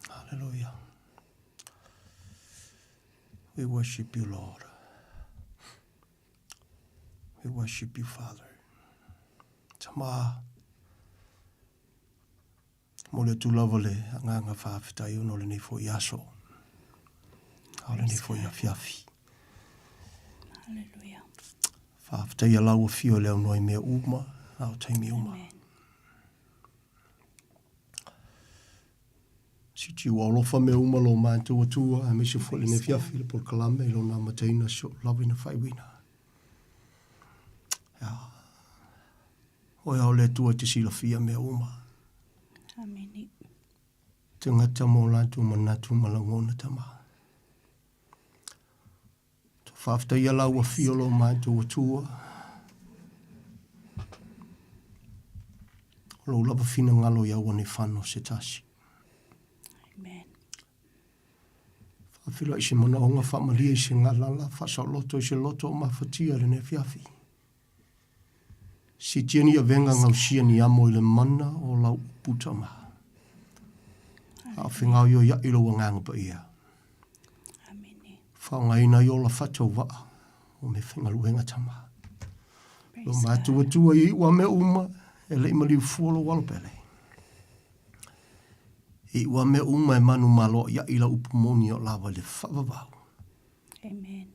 Hallelujah. We worship you, Lord. We worship you, Father. Tama. Mo le atu lava le agaga faafetai ona o lenei foi aso. A o lenei foi afiafi. Hallelujah. Faafetai a lau afio le aunoa i mea uma, a o taimi uma. Amen. Siti ua alofa mea uma lo matou Atua, aemaise foi lenei afiafi le polokalame i lona amataina si o'u lava ina faaiuina. Ia. Oe a o le Atua e te silafia mea uma. Amen. Tagata ma o latou manatu ma lagona tama. Faafetaia lau afio lo matou Atua. O lou lava finagalo ia aua ne i fano se tasi. Amen. Faafeiloai se manaoga, faamalie i se galala, faasaoloto i se loto o mafatia i lenei afiafi. Siitia ni avega gausia ni amo i le mana o lau upu tama. A o fegaoioiaʻi lou agaga paia. Amene. Faaaogaina ai ola faatauvaa o meafaigaluega tama. Lo matuatua i iu a mea uma e le i maliu fua lou alo pele. E iu a mea uma e manumaloaʻiaʻi lau upu moni o lava i le faavavau. Amen.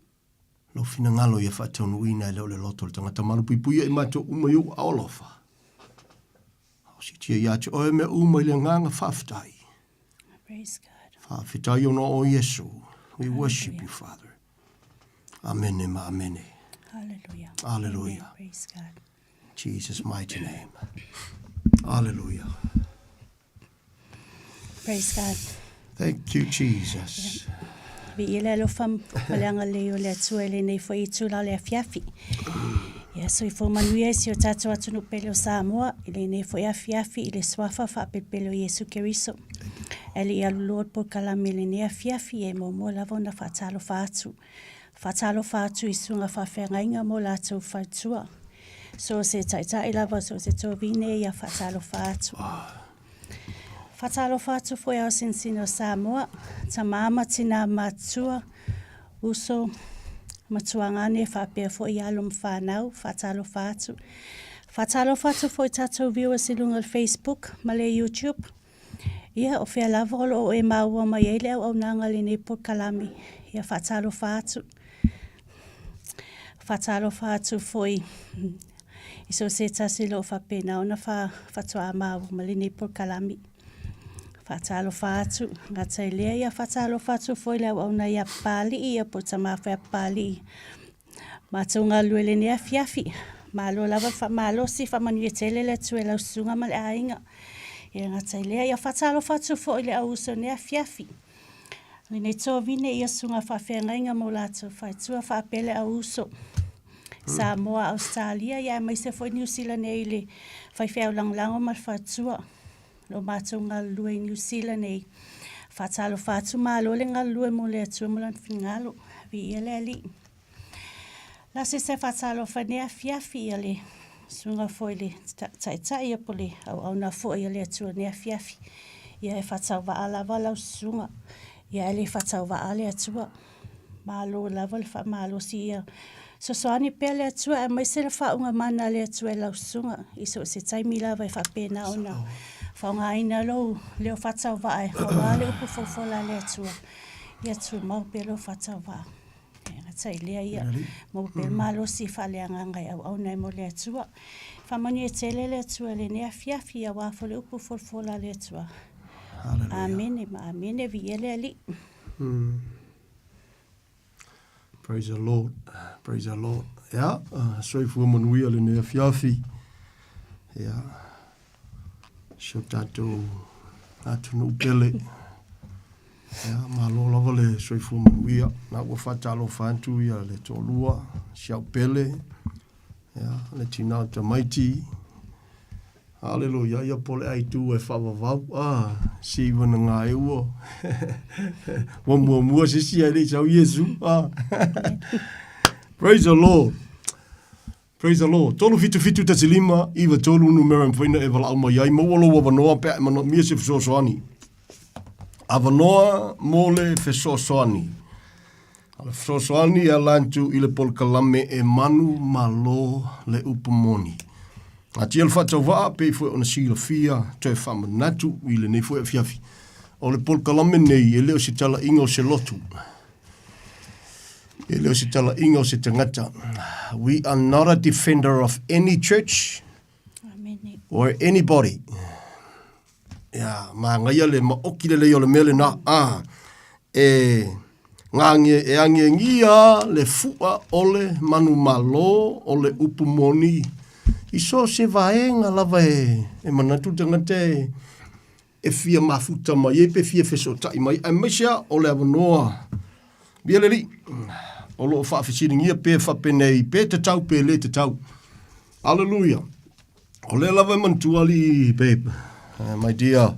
Lou finagalo ia faataunuuina e le o le loto o le tagata malupuipuia i matou uma i ou aao alofa. A o siitia ia te oe mea uma i le agaga faafetai. Praise God. Faafetai ona o Iesu. We worship you, Father. Amene ma amene. Hallelujah. Hallelujah. Amen. Praise God. Jesus' mighty name. Hallelujah. Praise God. Thank you, Jesus. Yeah. Viia le alofa ma le agalelei o le Atua i lenei foi itula o le afiafi. Ia soifua manuia i si o tatou atunuu pele o Samoa i lenei foi afiafi i le suafa faapelepele o Iesu Keriso. Ae le i aluloa le polokalame i lenei afiafi, e muamua lava ona faatalofa atu. Faatalofa atu i susuga faafeagaiga mo latou faletua. So se taitai lava, so se tovine, ia faatalofa atu. Faatalofa atu foi ao sinsina o Samoa, tama ma tina matutua, uso, matuagane faapea foi alo ma fanau, faatalofa atu. Faatalofa atu foi tatou viewers i luga o le Facebook ma le YouTube. Ia, o fea lava o lo o e maua mai ai le auaunaga i lenei polokalame, ia faatalofa atu. Faatalofa atu foi i so o se tasi o lo o faapena ona faatoa maua ma lenei polokalame. Faatalofa atu, gata i lea, ia faatalofa atu foi i le auauna ia Papalii, ia po o tama foi a Papalii. Matou galulue i lenei afiafi. Malo lava le faamalosi, faamanuia tele le Atua i lau susuga ma le aiga. E le gata i lea, ia faatalofa atu foi i le au uso i lenei afiafi. Lenei tovine ia susuga faafeagaiga ma o latou faletua faapea le au uso. Samoa, Ausetalia, ia aemaise foi Niu Sila nei i le faifeau lagolago ma le faletua. Lo matou galulue i Niu Sila nei. Faatalofa atu, malo le galulue mo le Atua ma lona finagalo. Viia le Alii. La se se faatalofa nei afiafi ia le susuga foi le taitai ia po le auauna foi a le Atua nei afiafi. Ia e faatauvaa lava lau susuga. Ia e le faatauvaa le Atua. Malo lava le faamalosi ia fesoasoani pea le Atua aemaise le faauuga mana a le Atua i lau susuga i so o se taimi lava e faapena ona faaaogaina lou leo faatauvaa aua le upu fofola a le Atua. Ia tumau pea lou faatauvaa. E gata i lea ia maua pea le malosi faaleagaga e auauna ai mo le Atua. Faamanuia tele le Atua i lenei afiafi aua foi le upu folafola a le Atua. Amene ma amene, viia le Alii. Praise the Lord. Praise the Lord. Yeah, soifua manuia lenei afiafi. Yeah. Si o tatou atunuu pele. Yeah, malo lava le soifua manuia. Na ua faatalofa atu ia le toalua, si au pele. Yeah, le tina o tamaiti. Aleluia, ia po le aitu e faavavau, a, si iwa na ngā e ua. Ua muamua sisi ai le i sau Iesu, a. Praise the Lord. Praise the Lord. 3 7 7 5 9 3 numera e mafai ona e valaau mai ai. Maua lou avanoa pe a e manaomia se fesoasoani. Avanoa mo le fesoasoani. O le fesoasoani e ala atu i le polokalame e manu malo le upu moni. Atia le faatauvaa pei foi ona silafia toe faamanatu i lenei foi afiafi. O le polokalame nei e le o se talaiga o se lotu. E le o se talaiga o se tagata. We are not a defender of any church Amene. or anybody. Ia, māngaia le maoki lelei o le mea lenā, ā, e ngānge, e angiangia le fua o le manumalo o le upu moni i so o se vaega lava e, e manatu le tagata e, e fia mafuta mai ai pe fia fesootai mai, aemaise lava o le avanoa. Viia le Alii. O lo o faafesiligia pe faapenei, pe tatau pe le tatau. Aleluia. O lea lava e manatua alii, babe, my dear,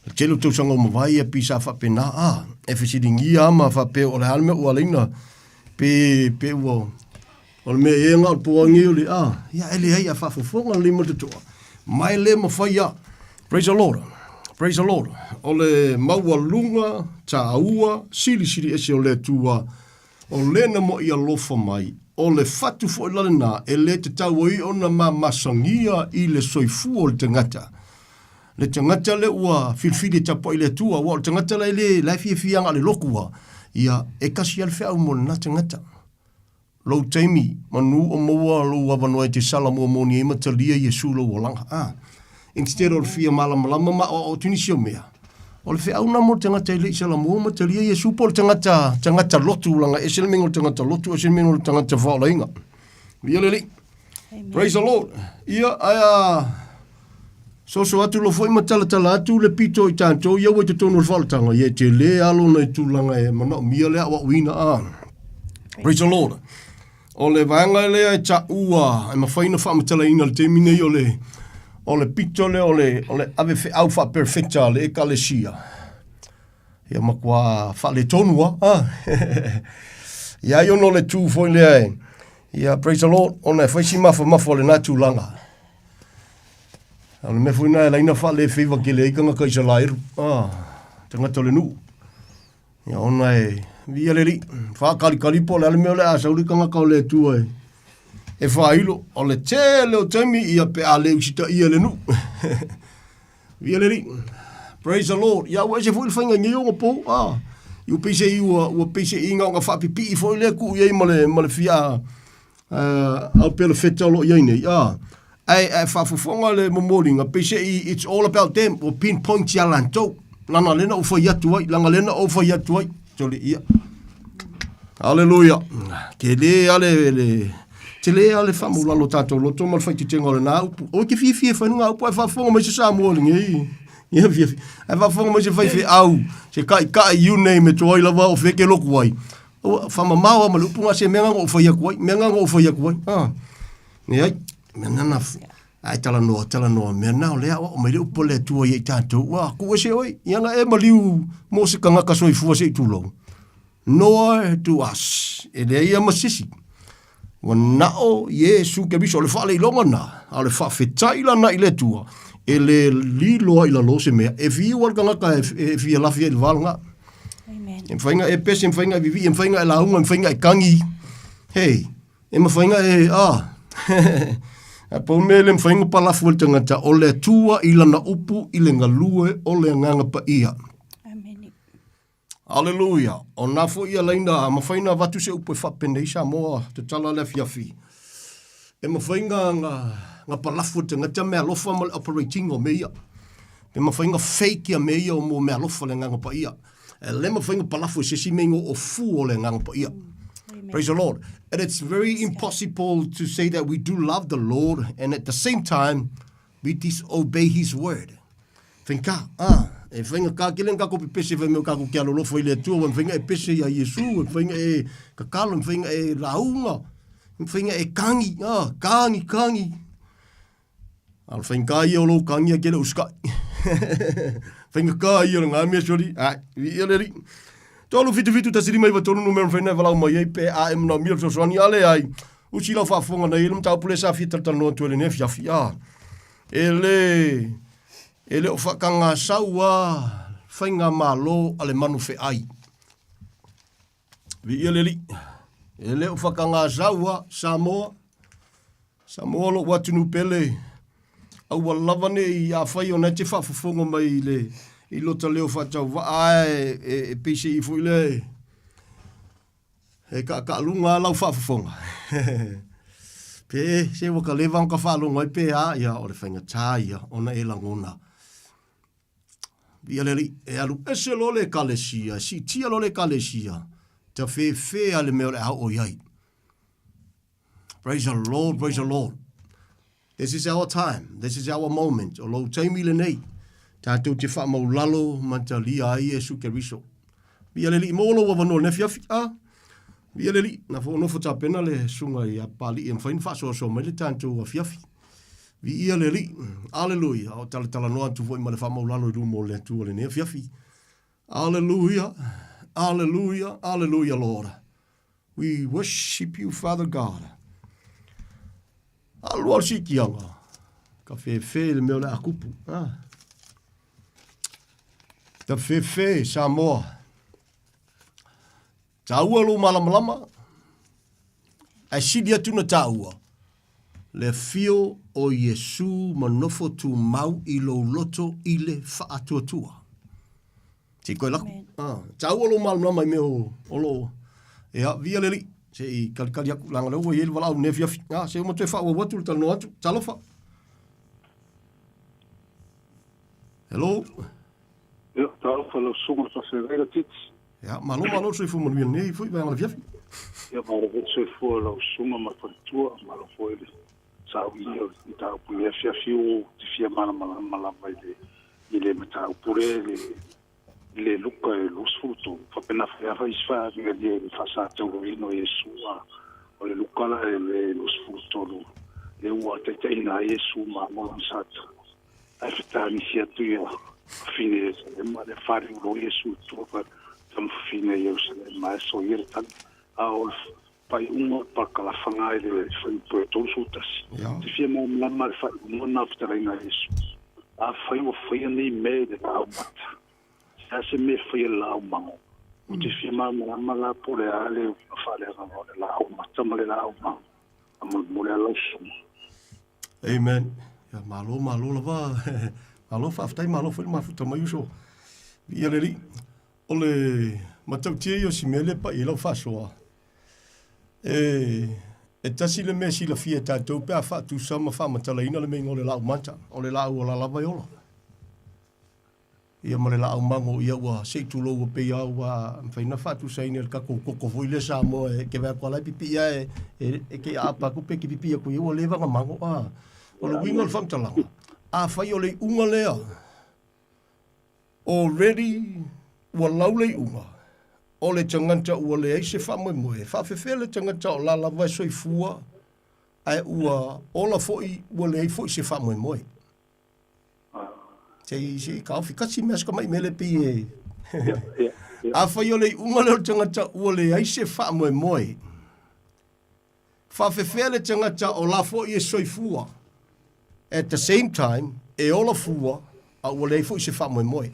le tele o tausaga ua mavae ia pei sa faapena, a, e fesiligia lava ma faapea o le a le mea ua alaina, pe, pe ua, o le mea ea na o le poagi o le, a, ia e leai a faafofoga lelei ma le totoa, ma e le mafai lava. Praise the Lord. Praise the Lord. O le maualuga taua silisili ese o le Atua, o lena moʻi alofa mai, o le fatu foi la lena e le tatau ai ona mamasagia i le soifua o le tagata. Le tagata le ua filifili e tapuai le Atua, aua o le tagata la e le, la e fiafia aga le loku a, ia, e kasi a le feau mo lena tagata. Lou taimi, manu o maua lou avanoa e te sala mua moni ai ma talia Iesu lou olaga. A, instead o le fia malamalama ma aoao atu nisi o mea, o le feau na mo le tagata e le i sala mua ma talia Iesu po o le tagata, tagata lotu laga ese le mea o le tagata lotu, ese le mea o le tagata faaolaina. Viia le Alii. Praise the Lord. Ia, ae a soso atu loa foi ma talatala atu le pito i tatou ia ua i totonu o le faaolataga, ia e tele lava lona i tulaga e manaomia le aoaoina a. Praise the Lord. O le vaega lea e taua e mafai ona faamatalaina i le taimi nei o le o le pito lea o le o le ave feau faaperfecta a le Ekalesia. Ia matua faaletonu lava. Ah. Ia ai ona o le tu foi lea e Ia, praise the Lord, ona e fai si mafamafa o lena tulaga. O le mea foi na e laina whaale whiwa ke le ikanga kai sa laeru. Ah, tangata o le nuu. Ia, ona e, via le li, whākalikali po le ale mea o le a sauli kangaka o le atua e. E whailo, o le tele o taimi ia pe a le usita ia le nuu. Via le Alii. Praise the Lord. Ia ua ese foi le faiga i nei ona pou. Ah. I ua pei se i ua, ua pei se i na ona faapipii foi lea tuu i ai ma le, ma le fia au pea le feta o lo o i ai nei. Ah. Ae, ae faafofoga le momoliga, pei se i it's all about them, ua pinpoint ia latou. Lana lena ua fai atu ai, lana lena ua fai atu ai. Toli, ia. Hallelujah. Tele a le, le, tele a le faamaulalo o tatou loto ma le faititega o lena upu. Oi ke fiafia e fai ngā upu ai faafofoga mai se Samoa lenei. Ia fiafia. Ai faafofoga mai se faifeau, se kaikai, you name it, o ai lava o fea ke loku ai. Ua whamamao a ma le upu ngā se mea ngā o whai aku ai, mea ngā o whai aku ai. Ah. Ne ai, mea nana, ai talanoa, talanoa, mea nā o le ao, o mai le upu le atua i tātou. Ua, ku ese oi, ia nga e maliu mō se kangaka soifua se i tūlou. Nor to us. E leai ia ma sisi. Ua nao Iesu Keriso, o le faaleiloga na, a o le faafetai lana i le Atua, e le liloa i lalo se mea, e fiu a le tagata e, e fia lafi ai i le va lena. Amen. E mafai ona e pese, e mafai ona e vivii, e mafai ona e lauga, e mafai ona e kagi. Hei, e mafai ona e, ah. A pau mea le mafai ona palafu e le tagata, o le Atua i lana upu i le galue o le Agaga Paia. Amen. Aleluia! O na foi ia laina, a mafai na avatu se upu e faapenei Samoa, tatala le afiafi. E mafai nga, nga, nga palafu o tagata mealofa ma le operating o mea ia. E mafai nga fake ia mea ia o mo mealofa le Agaga Paia. E le mafai nga palafu e se isi mea i ngo o fu o le Agaga Paia. Praise the Lord. And it's very impossible to say that we do love the Lord and at the same time we disobey his word. Whenka, a, e whainga ka kele ka kopi pese whai meo ka ko kia lolofo i le Atua, ua whainga e pese ia Iesu, ua whainga e kakalo, ua whainga e launga, ua whainga e kangi, a, kangi, kangi. A le whainga ka ia o lou kangi a kele uskai. Whainga ka ia o le ngā mea sori, a, i ia le ri. Tolu fitu fitu tasi lima iwa tolu numera whainga e walau mai ai pe a e mana mia le fesoasoani a le ai. Usi lau faafofoga nei i le mataupu lea sa fia talatalanoa atu ai lenei afiafi. A, e le, e le o faatagasau a faigamalo a le manu feai. Viia le Alii. E le o faatagasau a Samoa. Samoa lou atunuu pele. Aua lava nei afai ona e te faafofoga mai i le i lota leo faatauvaa ae e, e pei se i foi lea e, E kaakaaluga lava lau faafofoga. Pe se ua ka leva ona ka faalogo ai pe a, ia o le faigata ia ona e lagona. Viia le Alii, e alu ese loa le Ekalesia, e siitia loa le Ekalesia, tafefe a le mea o le a oo i ai. Praise the Lord, praise the Lord. This is our time, this is our moment. O lou taimi lenei, tātou te whaamaulalo ma talia ai Iesu Keriso. Viia le Alii, maua lou avanoa i le afiafi, a? Viia le Alii, na foi nofo tapena le susuga ia Papalii e mafai ona faasoasoa mai le tatou afiafi. Viia le Alii, Aleluia, o talatalanoa atu foi ma le faamaulalo i luma o le Atua i lenei afiafi. Aleluia, Aleluia, Aleluia, Lord. We worship you, Father God. Alu au sikiaga, ka fefe le mea o le a kupu. Ah. Ta fefe, Samoa. Taua lou malamalama, ae sili atu na taua le afio o Iesu ma nofo tumau i lou loto i le faatuatua. Se i koe laku. Ah, taua lou malamalama i mea o, o loo, ia, via le Alii, se i kalikali aku, leaga lea ua i ai le valaau i lenei afiafi. Ah, se uma toe faaauau atu le talanoa atu. Talofa. Hello. Ia, talofa lau susuga i le faafeagaiga Titi. Ia, malo malo le soifua manuia lenei foi vaega o le afiafi. Ia, malo foi le soifua lau susuga ma le faletua, malo foi le sauiina o le mataupu i lenei afiafi ou te fia malamalama lava i le i le mataupu lea i le i le Luka e 23. Faapena foi lava isi faaalia i le faasataurina o Iesu a o le Luka la e le 23 lea ua taitaiina ai Iesu ma lona Satani. Ae fetaagisi atu ia fafine i Ierusalema, le faliu loa Iesu i tua ka tama fafine i Ierusalema ae soia le tali. A o le faaiuga o le parakalafaga i le fuaiupu e 31, te fia malamalama le faaiuga lena o fetalaiga a Iesu. Afai ua faia nei mea i le laau mata, se a se mea e faia i le laau mago? Ou te fia malamalama la po o le a le uiga faaleagaga o le laau mata ma le laau mago. Faamolemole lava lau susuga. Amen. Ia, malo, malo lava. Malo faafetai, malo foi le mafuta mai uso. Viia le Alii. O le matautia ia o si mea lea e pai ai lau faasoa. E, e tasi le mea e silafia e tatou pe a faatusa ma faamatalaina le meiga o le laau mata. O le laau ola lava e ola. Ia ma le laau mago ia ua se i tulou ua pei lava ua mafai ona faatusaina i le tatou koko foi lea Samoa e te vaai atu lava la e pipii lava e, e, e te aapa atu pe te pipii atu i ai ua leva ona mago. A, o le uiga o le faamatalaga, afai o le iuga lea, already ua lau le iuga, o le tagata ua leai se faamoemoe, e faafefea le tagata o la lava e soifua ae ua ola foi ua leai foi se faamoemoe. Se i, se i taofi tasi mea si tamai mea lea pei e... Afai o le iuga lea o le tagata ua leai se faamoemoe, faafefea le tagata o la foi e soifua, at the same time, e ola fua, a ua leai foi se faamoemoe.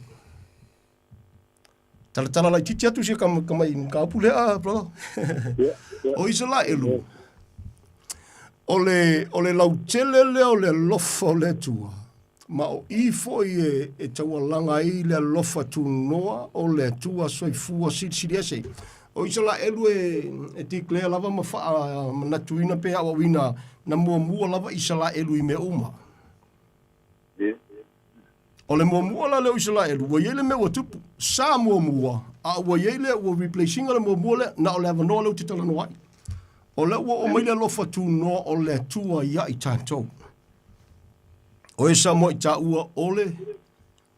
Talatala laitiiti atu si tamai mataupu lea, brother. O Isaraelu, o le, o le lautele lea o le alofa o le Atua, ma o i foi e, e taualaga ai le alofa tunoa o le Atua soifua silisili ese. O Isaraelu e, e declare lava ma faamanatuina pe aoaoina na muamua lava Isaraelu i mea uma. O le muamua la lea o Isaraelu, ua i ai le mea ua tupu. Sa muamua, a ua i ai lea ua replace ina le muamua lea, na o le avanoa lea ou te talanoa ai. O lea ua oo mai le alofa tunoa o le Atua ia i tatou. O e Samoa i taua o le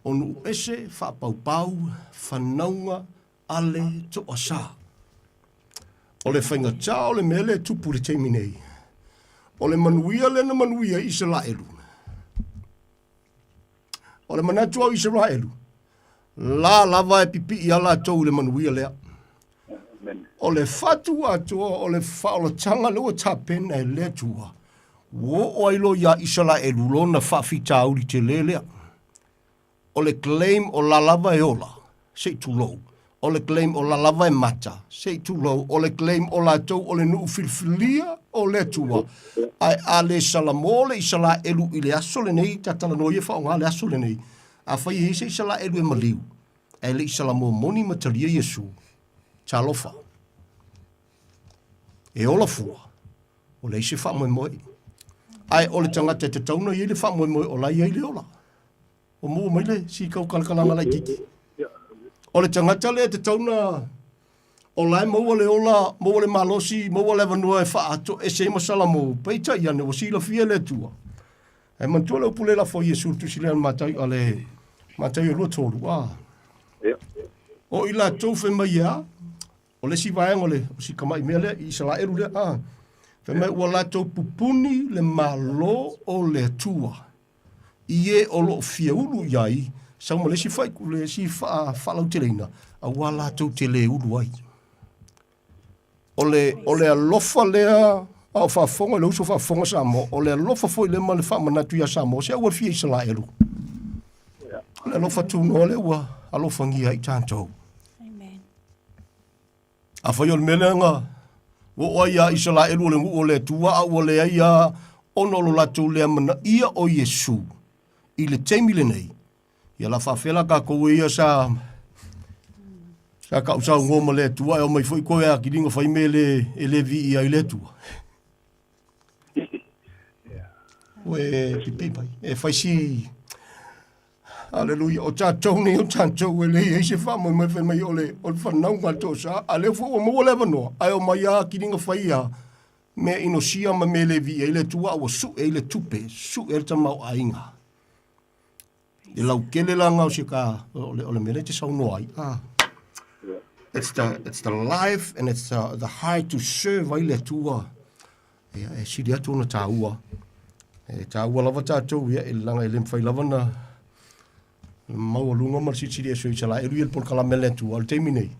o nuu ese faapaupau fanauga a le toasa. O le faigata o le mea lea e tupu i le taimi nei, o le manuia lea na manuia ai Isaraelu. O le manatu o Isaraelu, la lava e pipii a latou i le manuia lea. O le fatu atoa o le faaolataga lea ua tapena e le Atua, ua oo ai loa iā Isaraelu lona faafitauli tele lea. O le claim o la lava e ola, se i tulou. O le claim o la lava e mata, se i tulou. O le claim o latou o le nuu filifilia o le Atua. Ae a le salamo le Isalaelu i le aso lenei, ta talanoa ia faaaoga le aso lenei, afai e i ai se Isalaelu e maliu, ae le i salamo moni ma talia Iesu, talofa. E ola fua, ua leai se faamoemoe. Ae o le tagata e tatau ona i ai le faamoemoe o la e i ai le ola. Ua maua mai le si kaukalakalaga laitiiti. O le tagata lea e tatau ona o la e maua le ola, maua le malosi, maua le avanoa e faatoese ai ma Salamo, peitai ane ua silafia e le Atua. Ae manatua le upu lea e lafo ai Iesu i le tusi lea a le Mataio, a le Mataio 23, a. O i latou fai mai e a? O le isi vaega o le o si tama'i mea lea i Isaraelu lea, a, fai mai ua latou pupuni le Malo o le Atua i e o lo o fia ulu i ai, sau ma le isi faaiku, le isi faalauteleina, aua latou te le ulu ai. O le, o le alofa lea a o faafofoga i le uso faafofoga Samoa, o le alofa foi lea ma le faamanatu ia Samoa, se aua le fia Isaraelu. O le alofa tunoa lea ua alofagia ai tatou. Amen. Afai o le mea lea na oo ai ia Isaraelu o le nuu o le Atua a ua leai lava ona o lo latou le amanaia o Iesu i le taimi lenei, ia la faafefea la tatou e ia sa sa tausaunoa ma le Atua e omai foi toe atili na fai mea e le, e le viia ai le Atua. Ua e pipii mai, e fai si Aleluia. O tatou nei o tatou e leai ai se faamoemoe fai mai o le, o le fanauga a le toasa, a lea foi ua maua le avanoa, ae omai lava kiliga fai a mea inosia ma mea le viia ai le Atua, a ua sue ai le tupe, sue ai le tamaoaiga. E lautele la na o se ka, o le, o le mea lea e te saunoa ai. Ah. It's the, it's the life and it's the, the heart to serve ai le Atua. Ia, e sili atu ona tāua. E tāua lava tātou, ia, e langa e le mawhai lava na maualuga ma le silisili ese o Isaraelu ia le polokalame a le Atua, o le taimi nei.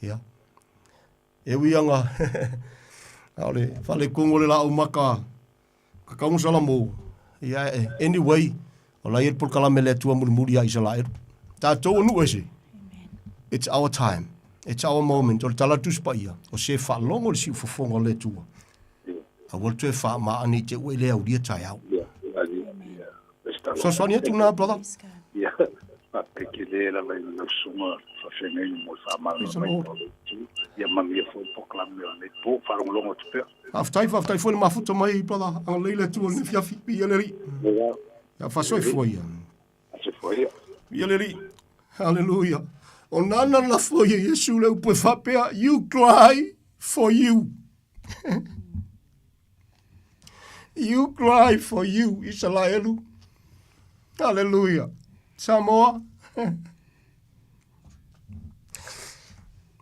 Ia. E ui anga, a o le faaletonu o le laau maka kakau ma salamo, ia, e, anyway, o la ia le polokalame a le Atua mulimuli ia Isaraelu. Tātou o nuu ese. It's our time. It's our moment. O le tala Tusi Paia, o se faalogo i le siufofoga o le Atua, aua le toe faamaani i te ua i le aulia taeao. Fesoasoani atu lena, brother. Ia, faafetai tele lava i lau susuga faafeagaiga mo le Praise the faamalamalama mai Lord. o le itu. Ia manuia foi le polokalame o lenei po, faalogologo atu pea. Faafetai, faafetai foi le mafuta mai, brother. Agalelei le Atua i lenei afiafi. Viia le Alii. Ia, Ia faasoifua ia. faasoifua ia. Viia le Alii. Haleluia. O nana lafo ia Iesu le upu e faapea, you cry for you. You cry for you, Isaraelu. Haleluia. Samoa.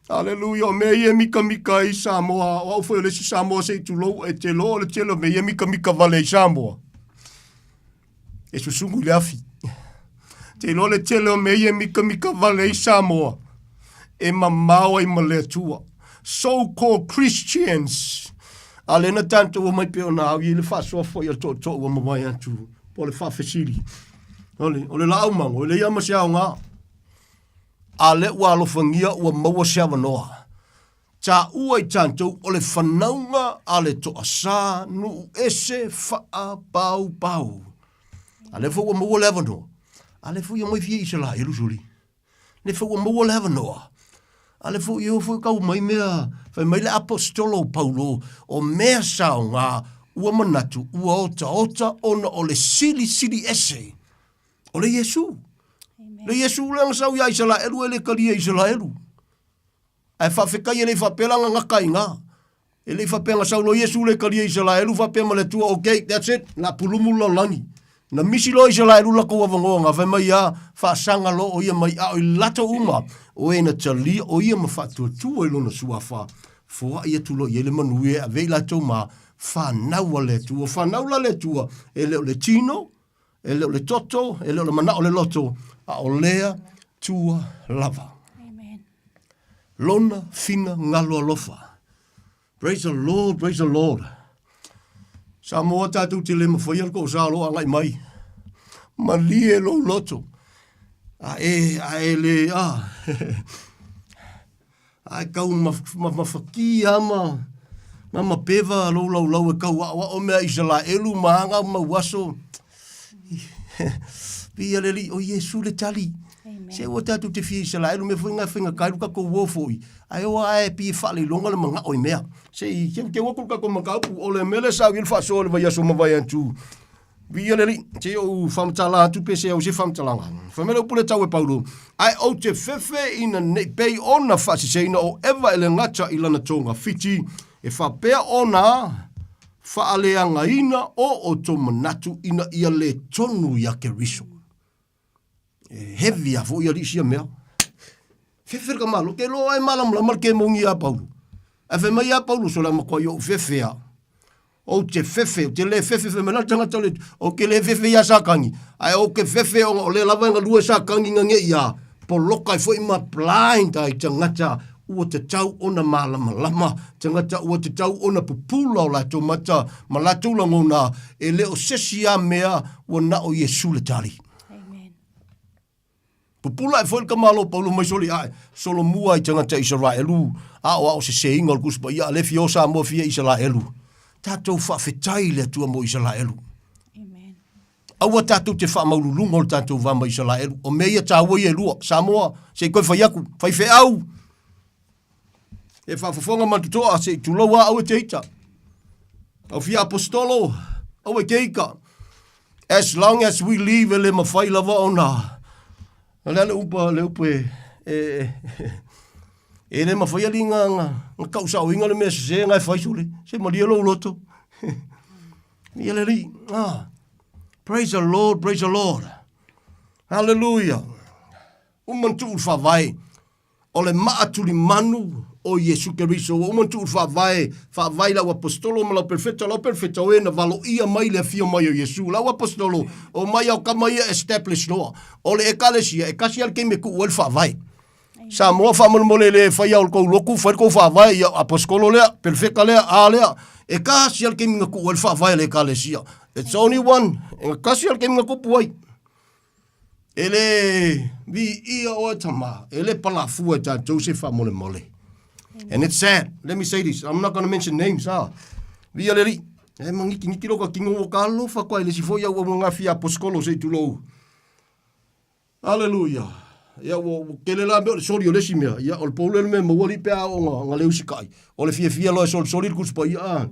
Haleluia. O mea ia e mikamika ai Samoa. O au foi o le isi Samoa se i tulou e te loa o le tele o mea ia e mikamika vale ai Samoa. E susugu i le afi. Te iloa le tele o mea ia e mikamika vale ai Samoa. E mamao ai ma le Atua. So-called Christians. A lea na tatou omai pei ona au i le faasoa foi a le tootoo ua mavae atu po o le faafesili. O le, o le laau mago, e leai lava ma se aoga. A lea ua alofagia ua maua se avanoa. Taua i tatou o le fanauga a le toasā nuu ese faapaupau. A lea foi ua maua le avanoa. A lea foi e omai fia Isaraelu soli. Lea foi ua maua le avanoa. A lea foi e o foi kau mai mea, fai mai le aposetolo o Paulo, o mea saoga ua manatu ua otaota ona o le silisili ese o le Iesu. Le Iesu lea na sau ia Isaraelu e le talia e Isaraelu. Ae faafetai e le i faapea la na gata ai i ina. E le i faapea na sau loa Iesu le talia Isaraelu faapea ma le Atua, okay, that's it, la pulumu le lalolagi. Na misi loa Isaraelu latou avanoa na fai mai a faasaga loa o ia mai ao i latou uma o e na talia o ia ma faatuatua i lona suafa, foai atu loa i ai le manuia e ave i latou ma fanau a le Atua. Fanau la le Atua, e le o le tino, E le o le toto, e le o le manao o le loto, a o lea tua lava. Amen. Lona fina galo alofa. Praise the Lord, praise the Lord. Samoa tatou te le mafaia le toʻasa o lo o agai mai. Malie lou loto. A e, a e le, a. Ae kau mafakia ma ma mapeva lou laulau e kau aʻoaʻo mea Isalaelu ma aga mau aso. Viia le Alii, o Iesu le tali. Se ua tatou te fia Isalaelu mea foi nga faigata ai lo tatou uo foi. Ae oa ae pei e faaleiloga le manao i mea. Se i teuteu atu le tatou mataupu, o le mea lea sa au i ai le faasoa i le vaiaso mavae atu. Viia le Alii, se i ou faamatala atu pe se au se faamatalaga. Fai mai le upu lea tau e Paulo, Ae ou te fefe ina nei pei ona faaseseina o Eva e le gata i lana togafiti, e faapea ona faaleagaina o outou manatu ina ia le tonu ia Keriso. E heavy a foi alii sia mea. Fefe le tamālo, ke loa e malamalama le kemoni iā Paulo. Ae fai mai ia Paulo, so le a matuai ou fefe a. Ou te fefe, ou te le fefe, fai mai la le tagata o le, ou ke le fefe iā Satani, ae ou ke fefe ona o lea lava e galue Satani na nei iā, poloka ai foi ma blind ai tagata ua tatau ona malamalama, tagata ua tatau ona pupula o latou mata ma latou lagona, e le o sesi a mea ua na o Iesu le tali. Amen. Pupula ae foi le tamalo o Paulo mai soli ae solomua i tagata Isaraelu a o ao seseiga o le Tusi Paia a le fia o Samoa fia Isaraelu. Tatou faafetai i le Atua mo Isaraelu. Amen. Aua tatou te faamaululuga o le tatou va ma Isaraelu. O mea ia taua ia e lua. Samoa, se i toe fai atu, faifeau, e faafofoga ma totoa se i tulou a aua e te ita. Au fia apostolo, aua e te ita. As long as we live e le mawhai lava ona. O le ale upa, le upu e, e, e, e le mawhai ali ngā, ngā, ngā kausaoinga le mea sese ngā e whai sole. Se malia lou loto. Ia le li. Ah. Praise the Lord, praise the Lord. Hallelujah. Uma na tuu le faavae. O le maa tulimanu o Iesu Keriso ua uma ona tuu le faavae, faavae i lau Aposetolo ma lau Perofeta, lau Perofeta o e na valoia mai le afio mai o Iesu. Lau Aposetolo, o mai ao kama ia establish loa. O le Ekalesia, e kasi a le taimi e tuu ai le faavae. Samoa faamolemole e le fai ao le tou lotu, fai le tou faavae, ia Aposetolo lea, Perofeta lea, a lea. E kasi a le taimi na tuu ai le faavae a le Ekalesia. It's only one, e kasi a le taimi na tupu ai. E le viia oe tama, e le palafua e tatou se faamolemole. And it's sad. Let me say this. I'm not going to mention names. Ah. Via le li. E mangiki niki loka kingo o ka alofa koa i le si foi au au ngā fia aposkolo se tulou. Hallelujah. Ia ua ua kele la mea o le soli o le isi mea. Ia o le poule le mea maua li pe a o nga, nga leu sikai. O le fia fia loa e soli soli le kusi pa ia. Ah.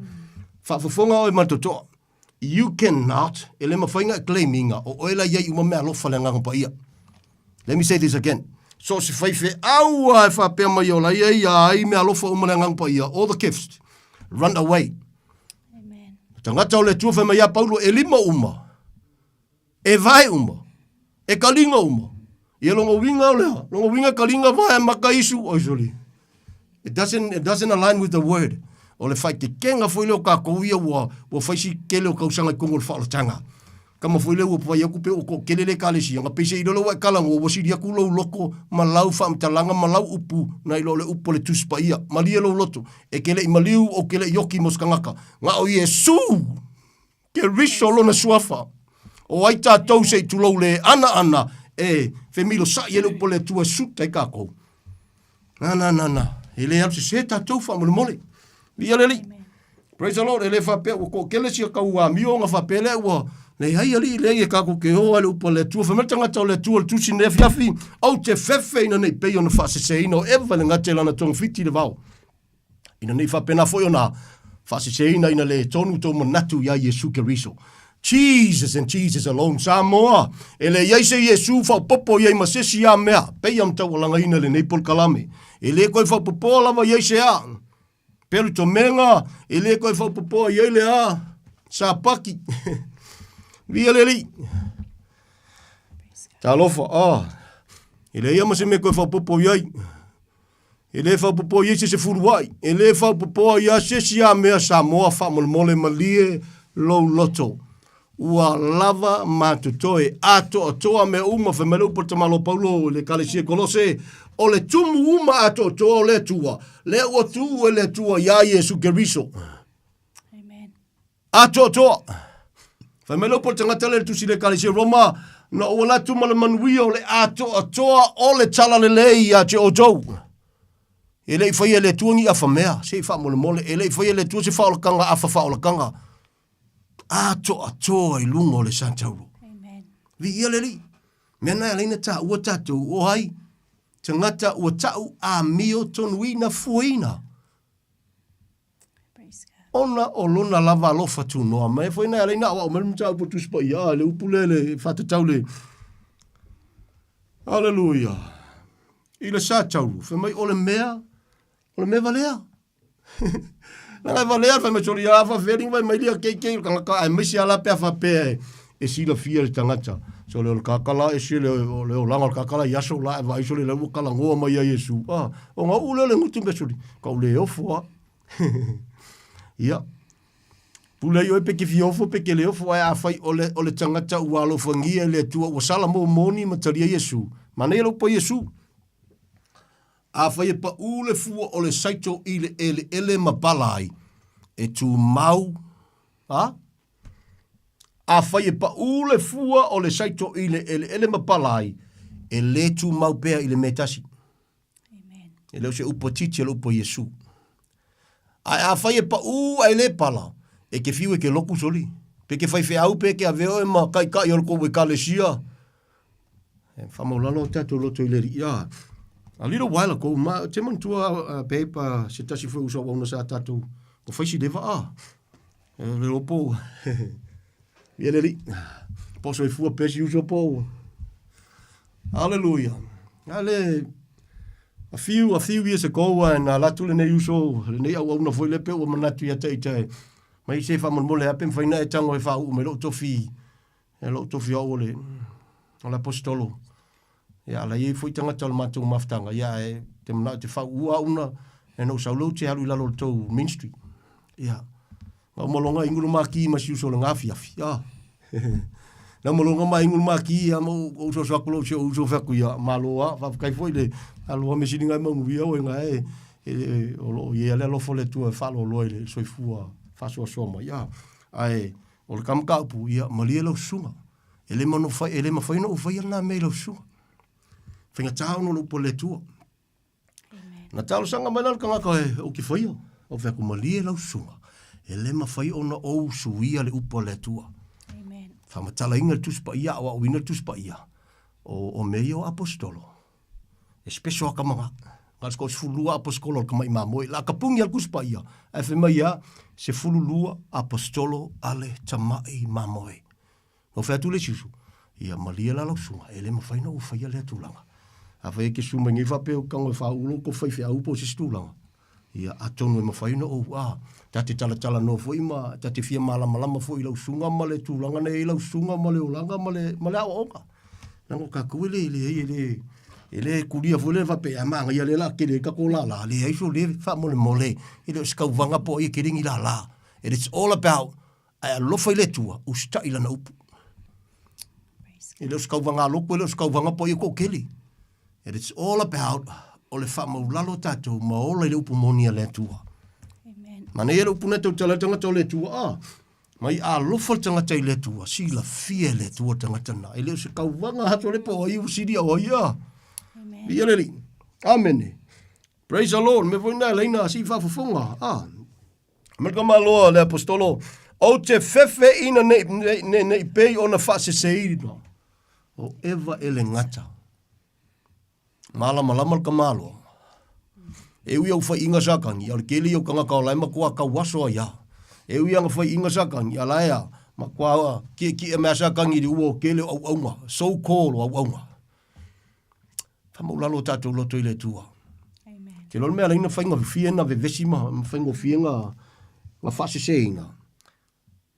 Faafofoga oe ma totoa. You cannot, e le mafai na e claim inga, o oe la iai uma mea alofa le Agaga Paia. Let me say this again. So se faifeau a e faapea mai o la ia ia ai mea alofa uma le Agaga Paia, all the gifts, run away. Amen. Tagata o le Atua fai mai ia Paulo, e lima uma, e vae uma, e kalinga uma. Ia longa uiga o lea, longa uiga kalinga vae maka isu, oi soli. It doesn't, it doesn't align with the word. O le whaikekenga foi lea o kākou ia ua, ua whaisi kele o kausaga i kongo le whaolatanga. Kama foi lea ua pai aku pe o ko kele le kalesia. Nga peise i lolo wa e kala ngua ua sili aku lou loko ma lau whaamtalanga ma lau upu na i lo le upu o le Tusi Paia. Malie lou loto. E kele i maliu o kele i oki mo se kangaka. Nga o Iesu! Keriso lona suafa. O ai tātou se i tulou le ana ana e femilo sa'i e le upu a le Atua e suta i kākou. Na, na, na, na. E le alu sesē tātou faamolemole. Viia le Alii. Praise the Lord. E le faapea ua toatele sia tau amio ona faapea lea ua leai alii leai e kākou ke o ai le upu a le Atua. Fai mai le tagata o le Atua o le tusi nei afiafi, ou te fefe ina nei pei ona faaseseina o Eva i le gata i lana togafiti i le vao. Ina nei faapena foi ona faaseseina ina le tonu tou manatu iā Iesu Keriso. Jesus and Jesus alone. Samoa, e le iai se Iesu faaopopo iai ma sesi a mea, peia ma taualagaina lenei polokalame. E le koe faaopopoa lava iai se a. Pelu tomega, e le koe faaopopoa iai le a. Sapaki. Via le Alii. Talofa, ah. E leai ma se mea koe faaopopo iai. E le faaopoopoa i ai se sefuluai, e le faaopoopoa i ai se isi a mea Samoa faamolemole malie lou loto. Ua lava ma totoe atoatoa mea uma, fai mai le upu a le tamaloa Paulo i le Ekalesia i Kolose, o le tumu uma atoatoa o le Atua, lea ua tuu e le Atua iā Iesu Keriso. Amen. Atoatoa. Fai mai le upu a le tagata lea i le tusi i le Ekalesia Roma, na ou alu atu ma le manuia o le atoatoa o le talalelei ia te outou. E le i faia e le Atua ni afa mea, se i faamolemole, e le i faia e le Atua se faaolataga afa faaolataga. Atoatoa i luga o le Santauro. Amen. Viia le Alii. Mea na e ala ai na taua tatou o ai tagata ua tau amio tonuina fuaina. Ona o lona lava alofa tunoa mai foi na alai na aoao mai le mataupu o Tusi Paia, a le upu lea le faatatau le Aleluia. I le sa taulu, fai mai o le mea, o le mea valea. Leaga e valea, fai mai soli a faafefea linga mai lia keikei o le tagata aemaise a la pe a faapea e, e silafia e le tagata. So le o le kakala ese le o le olaga o le kakala i aso la e vaai sole la ua kalagoa mai ia Iesu. Ah, ona uu lea o le gutu mea soli, ka u le ofo a. Ia. Pule ai oe pe ke fia ofo pe ke le ofo ae afai o le o le tagata ua alofagia e le Atua ua sala mo moni ma talia Iesu. Manaia le upu a Iesu. Afai e paʻū le fua o le saito i le eleele ma pala ai, e tumau, a? Afai e paʻū le fua o le saito i le eleele ma pala ai, e lē tumau pea i le mea e tasi. E le o se upu a Titi, o le upu a Iesu. Ae afai e paʻū ae lē pala, e ke fiu e ke loku soli. Pe ke faifeau pe ke avea oe ma kaikaʻi o le kou ekalesia. E whamaulalo o tātou loto i le ri. Yeah. A little while ago, ma, te manatua uh, babe, uh, se tasi foi uso au sa tātou, o whaisi leva a. E, le lopo. Ia le ri. Poso i fua pesi uso po. Hallelujah. Ale, a few, a few years ago, uh, na latu le nei uso, le nei au auna foi le pe ua manatu ia te ita e. Mai se whamolemole ape mwhaina e tango e wha uu mai lou tofi E lou tofi au o le, o le aposetolo. Ia, ala i ai foi tagata o le matou mafutaga, ia, ae te manao te fauua au na, e na ou sau lou te alu i lalo o le tou ministry. Ia, na uma loga ingu le maki ma si uso o le gafiafi. Ia, na uma loga ma ingu le maki, ia, ma ou soso aku lou si ou uso fai atu, ia, malo a, faafetai foi le aloha me sili ngai manuia oe nga e, e, o loo i ai le alofa o le Atua e faaloloa i le soifua faasoasoa mai. Ia, ae, O le kamukaupu, ia, malie lau susuga. E le mano fai, e le mafai ona ou faia lena mea i lau susuga. Faigata ona o le upu a le Atua. Na talosaga mai la le tagata e ou te faia. Ou fai atu, malie lau susuga. E le mafai ona ou suia le upu a le Atua. Faamatalaina le Tusi Paia, aoaoina le Tusi Paia, o, o mea ia o aposetolo. E special aka maga. Na o se 12 aposetolo o le tama'i mamoe. La ka puni a le Tusi Paia, ae fai mai a, 12 aposetolo a le tama'i mamoe. Na ou fai atu i le isi uso, ia malie la lau susuga, e le mafai ona ou faia lea tulaga. Afai e te susu mai nei faapea ou te tago e faauu lou tofi faifeau po o se isi tulaga, Ia, atonu e mafai ona ou, a, ta te talatalanoa foi ma ta te fia malamalama foi i lau susuga ma le tulaga na i ai lau susuga ma le olaga ma le, ma le aoaoga. Leaga o tatou e le, leai, e le, e le kulia foi lea faapea, a manaia lea o le a tele ai tatou lala. Leai sole, faamolemole, e le o se tauvaga po o ai e tele ni lala. And it's all about, ae alofa i le Atua, usitai i Lana upu. E le o se tauvaga loto, e le o se tauvaga po o ai e toatele. And it's all about o le faamaulalo tatou ma ola i le upu moni a le Atua. Amen. Manaia le upu na tautala le tagata o le Atua. Ah, mai alofa le tagata i le Atua, silafia e le Atua le tagata na. E le o se tauvaga ato le po o ai ua silia o ai a. Amen. Ia le alii. Amene. Praise the Lord. Me foi na leina si faafofoga. Ah. Ma le tamaloa le aposetolo, Ou te fefe ina nei, nei, nei, nei pei ona faaseseina o Eva e le gata. Malamalama le tamaloa. E ui au faiiga Satani, a o le tele ia o tagata o la e matua tauaso ai a. E ui ana faiiga Satani, a la e a, matua kiekie mai a Satani i le ua o tele o auauna, so called o auauna. Whamaulalo o tātou loto i le Atua. Amen. Te loa le mea laina whaingofie na vevesi ma whaingofie nga, nga whaaseseina.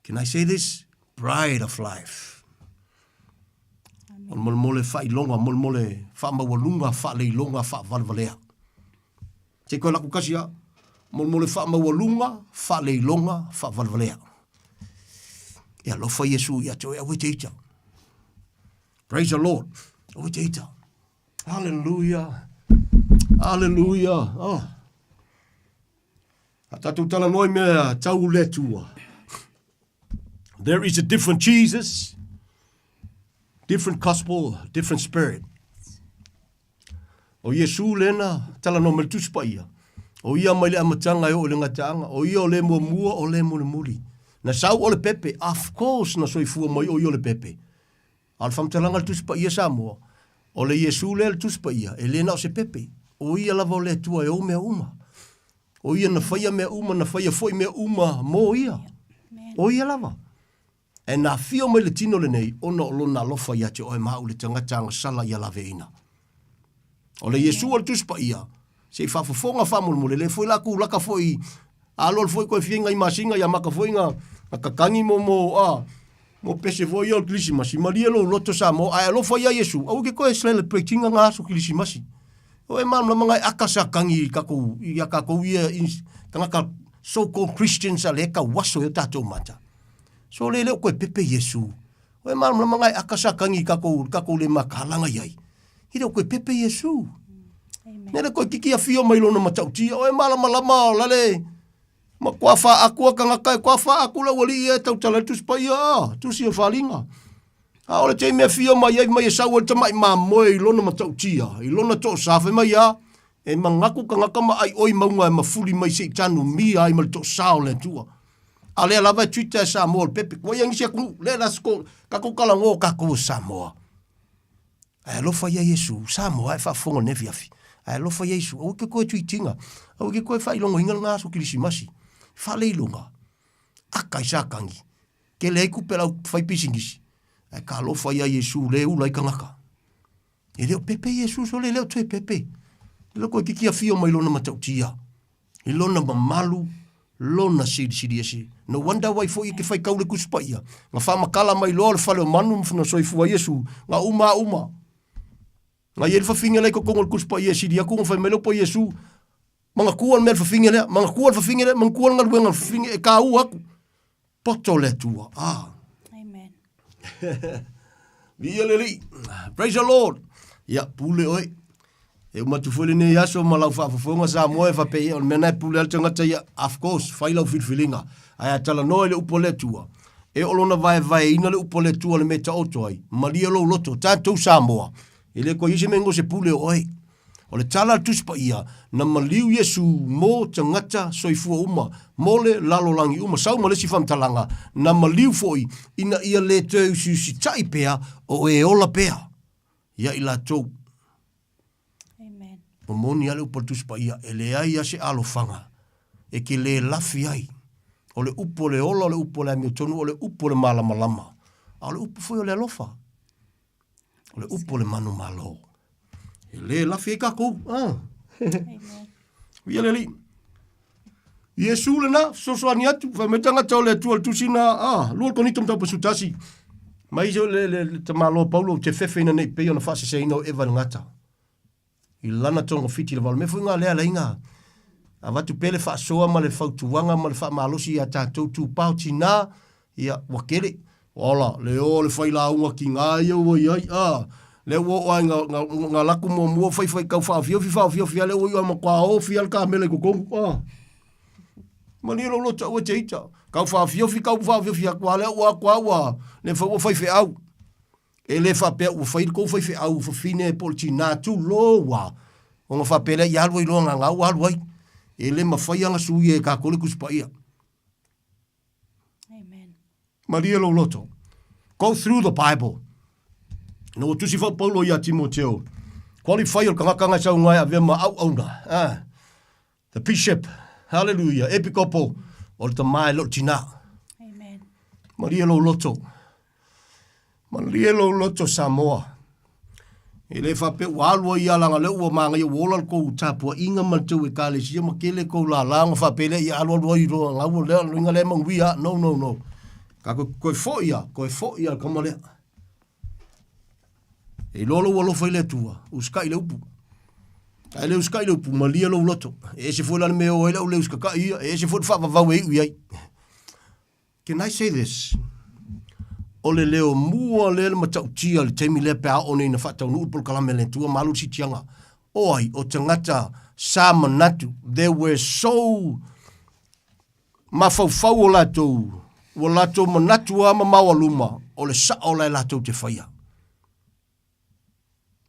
Can I say this? Pride of life. O le molemole whailonga, molemole whaamaualunga, whaaleiloga, whaavalevalea. Te koe laku kasi a, molemole whaamaualunga, whaaleiloga, whaavalevalea. E alofa Iesu ia te oe aue te ita. Praise the Lord. Aue te ita. Hallelujah. Hallelujah. Oh. A tātou talanoa i mea tau le Atua. There is a different Jesus, different gospel, different spirit. O Iesu lena, talanoa mai le Tusi Paia. O ia mai le amataga e oo i le gataaga. O ia o le muamua, o le mulimuli. Na sau o le pepe, of course na soifua mai o ia o le pepe. A o le faamatalaga a le Tusi Paia Samoa, o le Iesu lea le Tusi Paia, e le na o se pepe. O ia lava o le Atua e ou mea uma. O ia na faia mea uma, na faia foi mea uma mo ia. O ia lava. E na afio mai le tino lenei, ona o lona alofa ia te oe ma au le tagata agasala ia laveina. O le Iesu o le Tusi Paia, se i faafofoga faamolemole, le foi la kulaka foi, alo foi koe fia ngai masinga ia maka foi nga, nga kakangi mo mo a. Mo pese foi ia o le Kilisimasi, malie lou loto Samoa, ae alofa ia Iesu, aua ke koe celebrate ina nga aso Kilisimasi. O e malamalama ngai aka sa kangi i kakou, ia kakou ia in, tangata so called Christians a le tau aso e o tatou mata. So le le o koe pepe Iesu. O e malamalama ngai aka sa kangi i kakou, kakou le makalanga iai. I le o koe pepe Iesu. Ne le koe kiki afio mai lona matautia, o e malamalama lale, Ma kua faaku a tagata e kua faaku le aualii ia e tautala ai le Tusi Paia, a, Tusi o le Faliga. A o le taimi e afio mai ai mai e sau ai le tamai mamoe i lona matautia, i lona toosā, fai mai a, e manatu tagata ma aioi mauga e mafuli mai se i tanu mia ai ma le toosā o le Atua. A lea lava e Twitter e Samoa o le pepe. Kua ia nisi atunuu, let us go, tatou talanoa o tatou o Samoa. Ae alofa ia Iesu, Samoa e faafofoga i lenei afiafi. Ae alofa ia Iesu, aua ke koe tuitinga, aua ke koe faailogoina lena aso Kilisimasi. Faaleiloga, aka i Satani, tele ai tupe a le au fai pisinisi, ae ka alofa ia Iesu le ula ai tagata. E le o pepe Iesu sole, e le o toe pepe. E le o toe kiki afio mai lona matautia. I lona mamalu, lona silisili ese. No wonder why foi e ke faitau le Tusi Paia, na faamatala mai loa le fale o manu ma soifua ai Iesu, na uma a uma. Na i ai le fafine la i totonu o le Tusi Paia e sili atu ona fai mai lea o Iesu, Manatua le mea le fafine lea, manatua le fafine lea, manatua le galuega a le fafine e taua atu. Poto le Atua. Ah. Amen. Viia le Alii. Praise the Lord. Ia, pule oe. E uma atu foi lenei aso ma lau faafofoga Samoa e faapea ia, o le mea lena e pule ai le tagata ia, of course, fai lau filifiliga. Ae a talanoa i le upu a le Atua, e oo lona vaevaeina le upu a le Atua le mea e taoto ai, malie lou loto, tatou Samoa, e le toe i ai se mea e igoa o se pule o oe. O le tala a le Tusi Paia, na maliu Iesu mo tagata soifua uma, mo le lalolagi uma. Sau ma le isi faamatalaga, na maliu foi ina ia le toe usiusitai pea o e ola pea ia i latou. Amen. Ua moni lava le upu a le Tusi Paia, e leai lava se alofaga e te le lafi ai. O le upu o le ola, o le upu o le amiotonu, o le upu o le malamalama, a o le upu foi o le alofa. O le upu o le manumalo. E le lafi ai kākou. Ah. Ia le Alii. Iesu lena, fesoasoani atu, fai mai tagata o le Atua le tusi na, ah, lua Korinito mataupu 11. Mai le, le, le tamaloa Paulo te fefe ina nei pei ona faaseseina o Eva i le gata. I lana togafiti lava. O le mea foi lena lea ala ai na avatu pea le faasoa ma le fautuaga ma le faamalosi ia tatou tupao tina, ia, ua tele. Ola, le o le failauga tiga ia ua i ai, a, lea ua oo lava ina, na, na laku muamua fai fai tau faaofiofi faaofiofi lava lea ua iu lava matua ofi lava le kamela i totonu, a. Malie lou loto aua e te ita. Tau faaofiofi tau faaofiofi atu lava lea ua atu lava ua le mafai ua faifeau. E le faapea ua fai le tou faifeau fafine po o le tinā, tulou a, ona faapea lea ia alu ai loa gagau ua alu ai. E le mafai lava ona suia e tatou le Tusi Paia. Amen. Malie lou loto. Go through the Bible. Ina ua tusi foi Paulo ia Timoteo, qualify o le tagata na e saunoa e avea ma auauna. Ah, the bishop, hallelujah, epikopo, o le tama e le o le tinā. Amen. Malie lou loto. Malie lou loto Samoa. E le faapea ua alu ai lava leaga o lea ua manaia ua ola le tou tapuaiga ma le tou ekalesia ma tele tou lala ona faapea lea ia alu alu ai loa gau o lea luiga lea e manuia. No, no, no. Tatou toe foi lava, toe foi lava le tama lea. E iloa lou alofa i le Atua, usitai le upu. A e le usitai le upu, malie lou loto. E ese foi la le mea e o ai le au le usitatai ia, e ese foi le faavavau e iu i ai. Can I say this? O le leo mua lea le matautia i le taimi lea pe a oo nei ina faataunuu le polokalame a le Atua ma alu le sitiaga. O ai? O tagata sa manatu. They were so mafaufau o latou, ua latou manatu lava ma maoaluma o le sao la e latou te faia.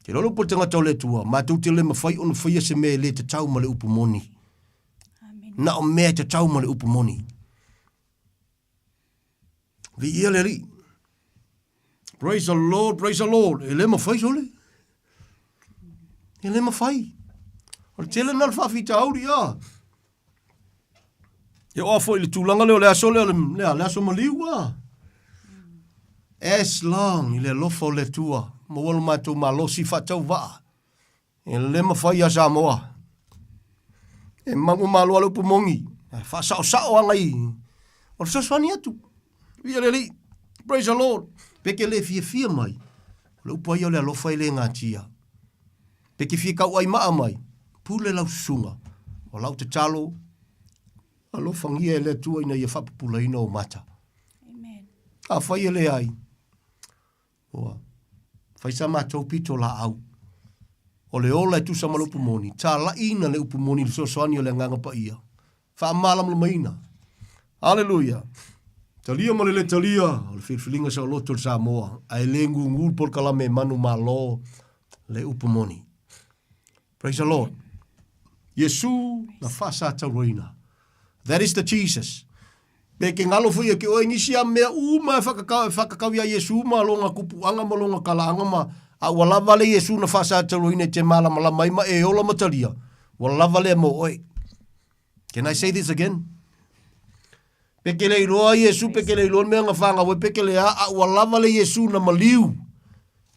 Te iloa le upu a le tagata o le Atua, matou te le mafai ona faia se mea e le tatau ma le upu moni. Na o mea e tatau ma le upu moni. Viia le Alii. Praise the Lord, praise the Lord. E le mafai sole. E le mafai. O le tele na o le faafitauli, a. E oa foi le tulaga lea o le aso lea, le, lea, le aso maliu, a. As long i le alofa o le Atua, maua lo matou malosi faatauvaa. E le mafai ia Samoa. E manumalo lava le upu moni. Ae faasaosao lava nai... O le fesoasoani atu. Viia le Alii. Praise the Lord. Pe ke le fiafia mai, o le upu a ia o le alofa e le gatia. Pe ke fia kauai maa mai, pule lau susuga. O lau tatalo, alofagia e le Atua ina ia faapupulaina ou mata. Amen. Afai e leai, ua fai sa matou pito laau. O le ola e tusa ma le upu moni, talaiina le upu moni i le fesoasoani o le Agaga Paia. Faamalamalamaina. Aleluia! Talia ma le le talia o le filifiliga saoloto i le Samoa, ae le gugu le polokalame manumalo le upu moni. Praise the Lord. Iesu na faasatauaina. That is the Jesus. Pe ke ngalo foi e ke oe nisi a mea uma e whakakau, e whakakau ia Iesu ma longa kupuanga ma longa kalaaga ma a ua lava le Iesu na faasatauaina i te malamalama ai ma e ola ma talia. Ua lava lea mo oe. Can I say this again? Pe ke le iloa Iesu, pe ke le iloa le mea nga whangau e, pe ke le a, a ua lava le Iesu na maliu.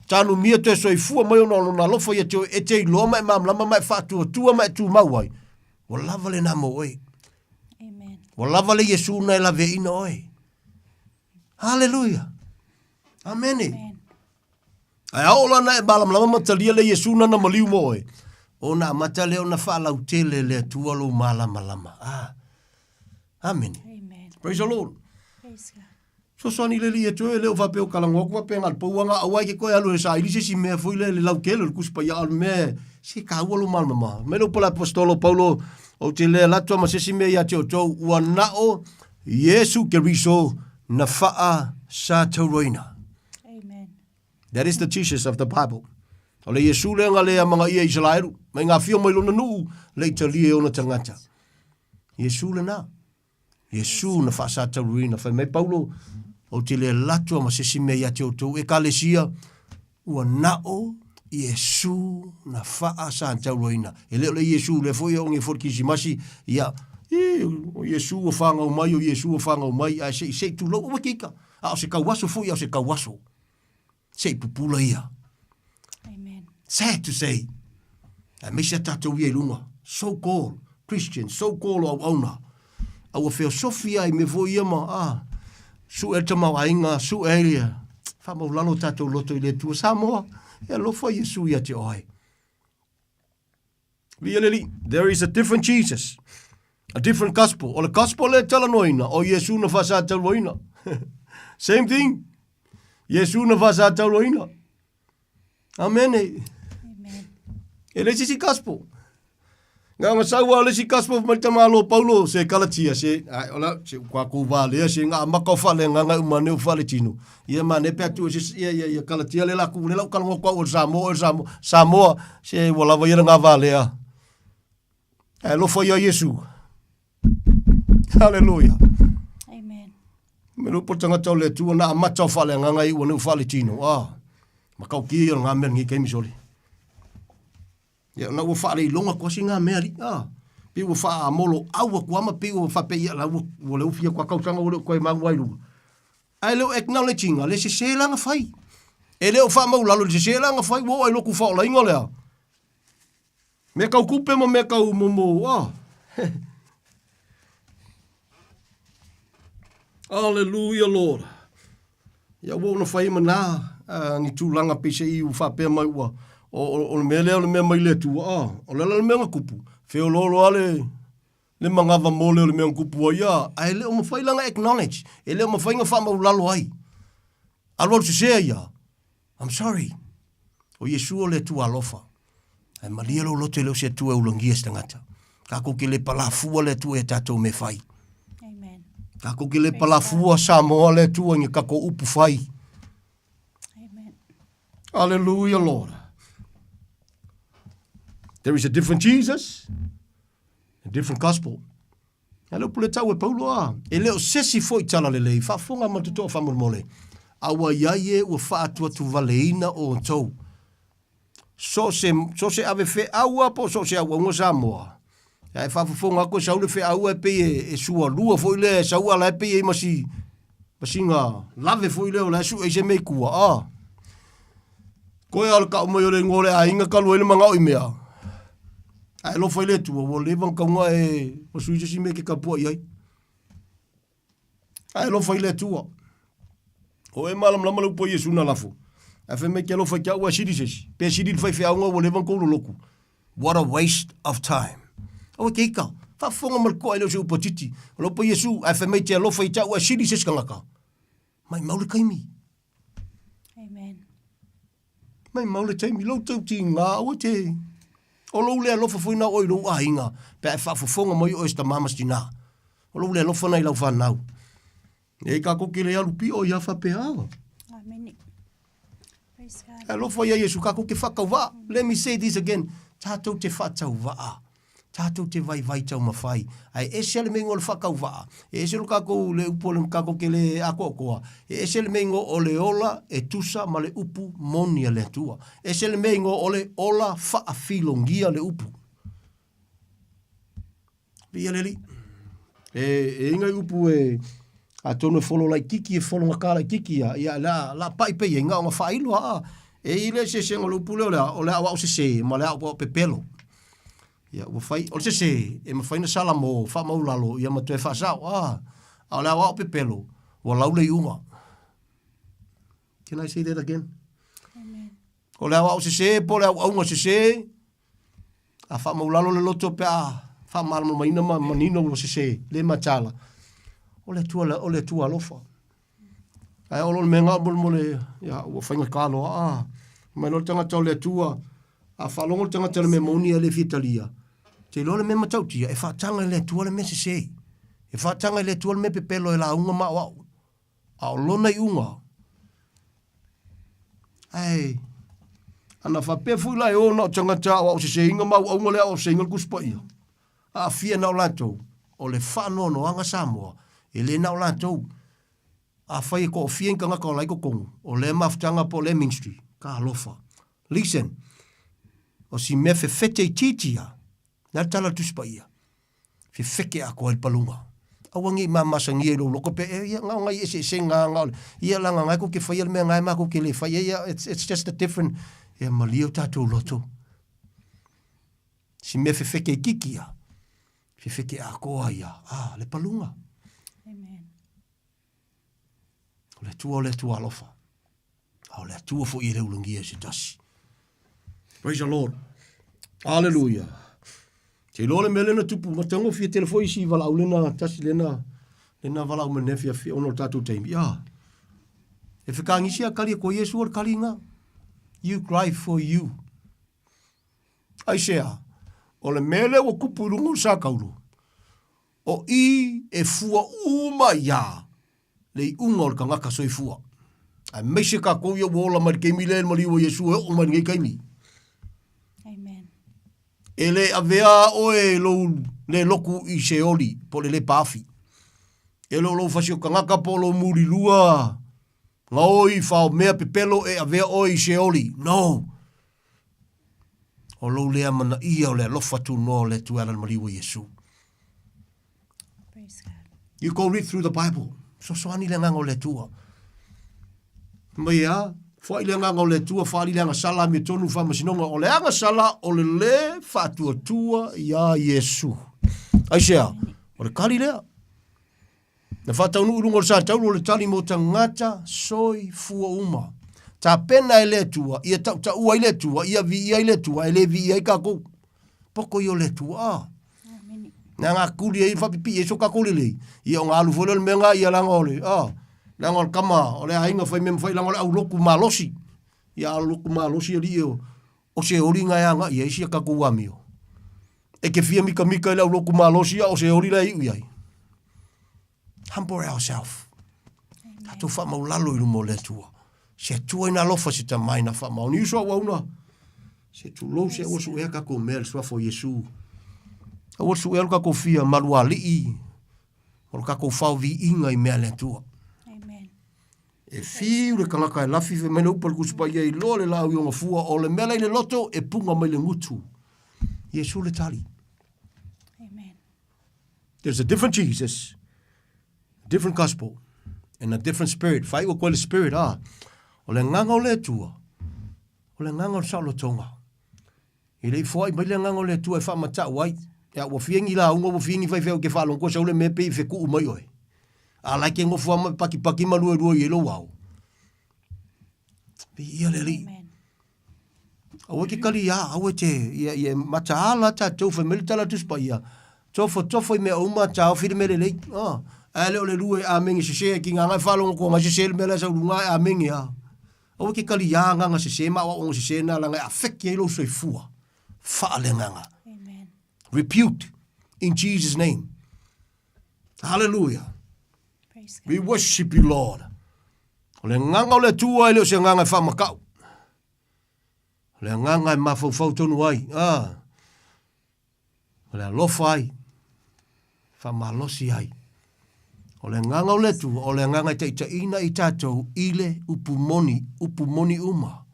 Tanu mia toe soifua mai ona o lona alofa ia te oe, e te iloa ma e malamalama ma e faatuatua ma e tumau ai. Ua lava lena mo oe. Amen. Ua lava le Iesu na e laveaiina oe. Hallelujah. Amene. Amen. Ae a oo la na e malamalama ma talia le Iesu nana maliu mo oe, ona amata lea ona faalautele le Atua lou malamalama. Ah. Amene. Amen. Praise the Lord. Praise God. Fesoasoani le Alii e toe, le o faapea o kalago atu faapea na o le pouaga aua e ke koe alu e saili se isi mea foi le le lautele o le Tusi Paia a o le mea se taua lou malamalama. Mai le upu a le Aposetolo o Paulo, Ou te le alu atu a ma se isi mea ia te outou, ua na o Iesu Keriso na faa satauroina. Amen. That is the Jesus of the Bible. O le Iesu lea nga le amanga ia Isaraelu, mai nga fio mai lona nuu, le italia e ona tagata. Iesu lena. Iesu na faasatauruina. Fai mai Paulo, ou te le alu atu a ma se isi mea ia te outou Ekalesia, ua na o Iesu na faasatauruina. E le o le Iesu lea foi e oge foi le Kirisimasi, ia, i, o Iesu ua fagau mai, o Iesu ua fagau mai, ae se i, se i tulou, aua ke ika. A o se kauaso foi, a o se kauaso. Se i pupula ia. Amen. Sad to say. Aemaise a tatou ia i luga. So called Christian, so called o auauna. A ua feosofi ai mea foi ia ma, ah, sue le tamaoaiga, sue ai ia. Faamaulalo tatou loto i le Atua. Samoa, e alofa Iesu ia te oe. Viia le Alii. There is a different Jesus. A different gospel. O le gospel lea e talanoaina, o Iesu na faasatauaina. Same thing. Iesu na faasatauaina. Amene. Amen. E le sisi gospel. Nga nga sau le isi gospel mai tamalo Paulo se Galatia se ai ola se kwa ku va le se nga maka o fale nga nga umane o fale tino. Ia ma ne pe atu se ia ia ia Galatia le la ku le la kalongo kwa o Samoa o Samoa Samoa se ua lava ia nga va lea. E alofa ia Iesu. Hallelujah. Amen. Me lupo tangata o le Atua na amata o faaleagaga i ua ne u fale tino. Ah. Makau ki ia nga mea ngi kaimi soli. Ia ona ua faaleiloga atu asi ngā mea alii, ā, pei ua faaamolo au atu ama pei ua faapea ia la ua ua le ufi atu a tausaga ua le o toe maua ai luga. Ae le o acknowledge ina le sese la na fai. E le o faamaulalo i le sese la na fai, ua oo ai loa ku faaolaina lea. Mea kau kupe ma mea kau momo, ā. Hallelujah Lord. Ia ua ona fai ma nā ni tulaga peiseai ua faapea mai ua o, o, o le mea lea o le mea mai le Atua, a, o le ala le mea na kupu, feoloolo a le, le manava mole o le mea na kupu ai, a, ae le o mafai la na acknowledge, e le o mafai na faamaulalo ai. Alualu sese ai ia. I'm sorry. O Iesu o le Atua alofa. Ae malie lou loto e le o se Atua e ulagia se tagata. Tatou te le palafua le Atua ia tatou mea fai. Amen. Tatou te le palafua Samoa le Atua i ni tatou upu fai. Amen. Hallelujah, Lord. There is a different Jesus, a different gospel. A le upu le tau e Paulo a, e le o sesi foi tala lelei, faafofoga ma totoa faamolemole, a ua i ai e ua faatuatuvaleina outou. So o se, so o se ave feau a po o so o se auaunga Samoa, ae faafofoga atu e sau le feau ae pei e, e sualua foi lea, e sau a la e pei e i ma si, ma sina lave foi lea o la e sue ai se mea i tua, a. Koe a o le kau mai o le ingoa o le aiga talu ai le manao i mea. Ae alofa i le Atua, ua leva ona tauga e masui se isi mea e te tapuai ai. Ae alofa i le Atua. O e malamalama le upu a Iesu na lafo, ae fai mai ke alofa i te au ae sili se isi, pe sili le faifeauga ua leva ona kou loloku. What a waste of time. Aua e te ika, faafofoga ma le toa e le o se upu a Titi. O le upu a Iesu, ae fai mai te alofa i te au ae sili se isi tagata. Maimau le taimi. Amen. Maimau le taimi, lou tau tiga, aua te... O lou le alofa foi na oe i lou aiga, pe a e faafofoga mai oe i se tama ma se tina. O lou le alofa na i lau fanau. E kākou ke le alu pio ia faapea. Amene. Praise God. Alofa ia Iesu kākou ke whakauvaa. Let me say this again. Tātou te whatauvaa. Tātou te vaivai taumawhai. Ai ese le meingo o le whakauvaa. E ese lo kākou le upu o le kākou ke le akoakoa. E ese le meingo o le ola e tusa ma le upu moni a le Atua. Ese le meingo o le ola whaafilongia le upu. Viia le Alii. E, e inga i upu e, atonu e folo laititi, e folo ngaka laititi ia, ia la, la pai pe ia inga o nga whailo a, e i le sese ngo le upu leo lea, o le au au sese, ma le au au pepelo. Ia, ua whai, o le sese, e mawhai na sala mo, wha maulalo, ia ma toe whaasao, a, a o le au au pepelo, ua laule i unga. Can I say that again? Amen. O le au au sese, po le au aunga sese, A faamaulalo le loto pe a faamalamalamaina ma manino ua sese, le matala. O le Atua, o le Atua alofa. Ae o lo le mea ngao molemole, ia, ua faigata loa, a. Mai loa le tagata o le Atua, a faalogo le tagata i le mea moni ae le fia talia, te iloa le mea matautia, e faataga e le Atua le mea sese. E faataga e le Atua le mea pepelo e lauga ma aoao. A o lona iuga, ae ana faapea foi la e o na o tagata aoao seseina ma auauga le aoao seseina o le Tusi Paia, aafia na o latou, o le faanoanoaga Samoa, e le na o latou. Afai e toafia ni tagata o la i totonu, o lea mafutaga po o lea ministry, talofa. Listen, o si mea fefete itiiti a, le a le tala a le Tusi Paia? Fefeke atoa ai le paluga. Aua nei mamasagia i lou loto pe e ia na o nai eseesega na o le ia leaga na tou te faia le mea na e matou te le faia ia it's, it's just a different ia malie o tatou loto. Si mea fefeke itiiti ia, fefeke atoa ia, ah, le paluga. Amen. O le Atua o le Atua alofa. A o le Atua foi e le ulagia e se tasi. Praise the Lord. Hallelujah. Te iloa le mea lena tupu, matagofie tele foi isi valaau lena, tasi lena, lena valaau ma lenei afiafi ona o le tatou taimi. Ah, e fekagisi a kali e ko Iesu o le kaliga. You cry for you. Aisea, o le mea lea ua tupu i luga o le sakaulu, O i e fua uma iā le iuga o le tagata soifua. Aemaise kākou ia ua ola mai le taimi lea i le maliu o Iesu e oo mai lenei taimi. Amen. E le avea oe lou le loku i se oli po o le le paafi. E le o lou fasi o tagata po o lou mulilua gaoi faomea pepelo e avea oe i se oli. No! O lou lea manaia o le alofa tunoa o le Atua e ala i le maliu o Iesu. Praise God. You go read through the Bible. Sosoani le agaga o le Atua. Mai a, foai le agaga o le Atua, whaali le agasala, me tonu whamasinoga. O le agasala o le le whaatuatua iā Iesu. Aisea, o le kali lea. Na faataunuu i luga o le satauro o le tali mo tagata soifua uma. Tapena e le Atua, ia tautaua ai le Atua, ia viia ai le Atua, e le viia ai kākou. Poko ia o le Atua. Ah. Na ngā kuli ai whapipii e so kākou lelei. Ia o ngā alu foi leo le mea ngā ia langa o le, ah, langa o le kama, o le aiga whai mea mwhai langa o le au loku malosi. Ia au loku malosi ali e o, o se oli ngā ea ngā ia isi a kākou amio. E ke fia mikamika i le au loku malosi a o se oli la e iu i ai. Humble ourselves. Tatou faamaulalo i luma o le Atua. Se Atua ina alofa se tama ina faamaoni. Uso au auna. Se tulou se aua suea kakou mea le suafa o Iesu. Aua suea lo kakou fia malualii. O lo kakou faoviiga i mea le Atua. Amen. E fiu le kanaka e lafi fai mai le upu a le Tusi Paia i loa le laau i ona fua, o le mea la i le loto e punga mai le gutu. Iesu le tali. Amen. There's a different Jesus, a different gospel, and a different spirit. Whai ua koe le spirit, ah. O le agaga o le Atua, o le agaga o le saolotoga. E le i foai mai le agaga o le Atua e faamatau ai. Ia, ua fia ni lauga, ua fia ni faifeau ke faalogo koe sau le mea pei i fekuu mai oe. A la e ke nofo lava ma pakipaki ma luelue i ai lou ao. Viia le Alii. Aua te kaliā, aua te, ia, ia mataala tatou fai mai le tala Tusi Paia, tofotofo i mea uma, taofi le mea lelei. Ah, ae le o le lue amene sese ki ngā ngai whalongo ko ngai sese le mea la sau lunga e amene a. Aua te kaliā nganga sese ma aoaoga sese na langa e afeki ai lou soifua. Whaalengaga. Amen. Repute in Jesus name. Hallelujah. Praise We worship you, Lord. O le agaga o le Atua e le o se agaga e faamakau. O le agaga e mafaufau tonu ai. Ah. O le alofa ai. Faamalosi ai. O le agaga o le Atua, o le agaga e taitaiina i tatou i le upu moni, upu moni uma.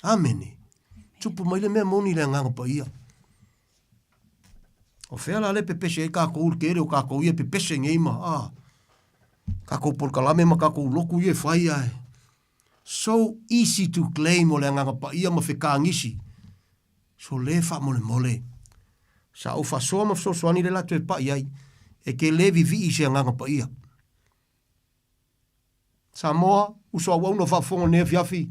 Amene. Tupu mai le mea moni i le agaga paia. O fea la le pepese ai kākou i le tele o kākou ia e pepese nei ma, a, kākou polokalame ma kākou loku ia e fai ae. So easy to claim o le Agaga Paia ma fekagisi. So le faamolemole. Sa ou faasoa ma fesoasoani le latou e pai ai, e te le vivii i se Agaga Paia. Samoa, uso auauna faafofoga nei afiafi,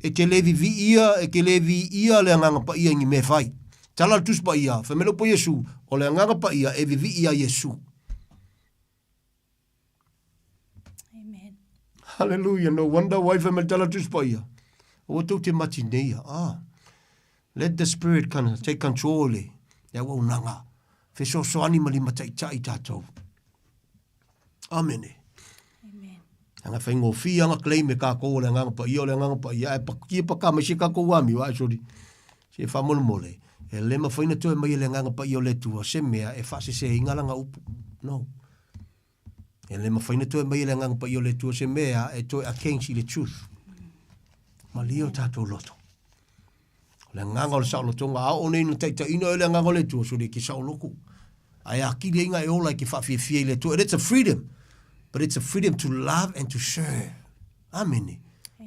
e te le viviia, e te le viia le Agaga Paia i ni mea e fai. Tala le Tusi Paia, fai mai le upu a Iesu, o le Agaga Paia e vivii iā Iesu. Amen. Hallelujah, no wonder why fai mai le tala le Tusi Paia. Aua tou te mati nei ia. Ah. Let the Spirit kind of take control le, le auaunaga. Fesoasoani ma limataitai tatou. Amene. Amen. Anga whaingofie anga claim e kākou o le Agaga Paia, o le Agaga Paia, ae pakia pakā mai se kākou amio, ae sori, se whamolemole, e le mawhai na toe mai e le Agaga Paia o le Atua, se mea e whaaseseinga langa upu. No. E le mawhai na toe mai e le Agaga Paia o le Atua, se mea e toe against i le truth. Malie o tātou loto. O le agaga o le saolotoga, a oo nei ina taitaiina oe le agaga o le Atua, sole ke saoloku. Ae akili ai nga e ola e ke whaafiafia i le Atua. And it's a freedom, but it's a freedom to love and to serve. Amene.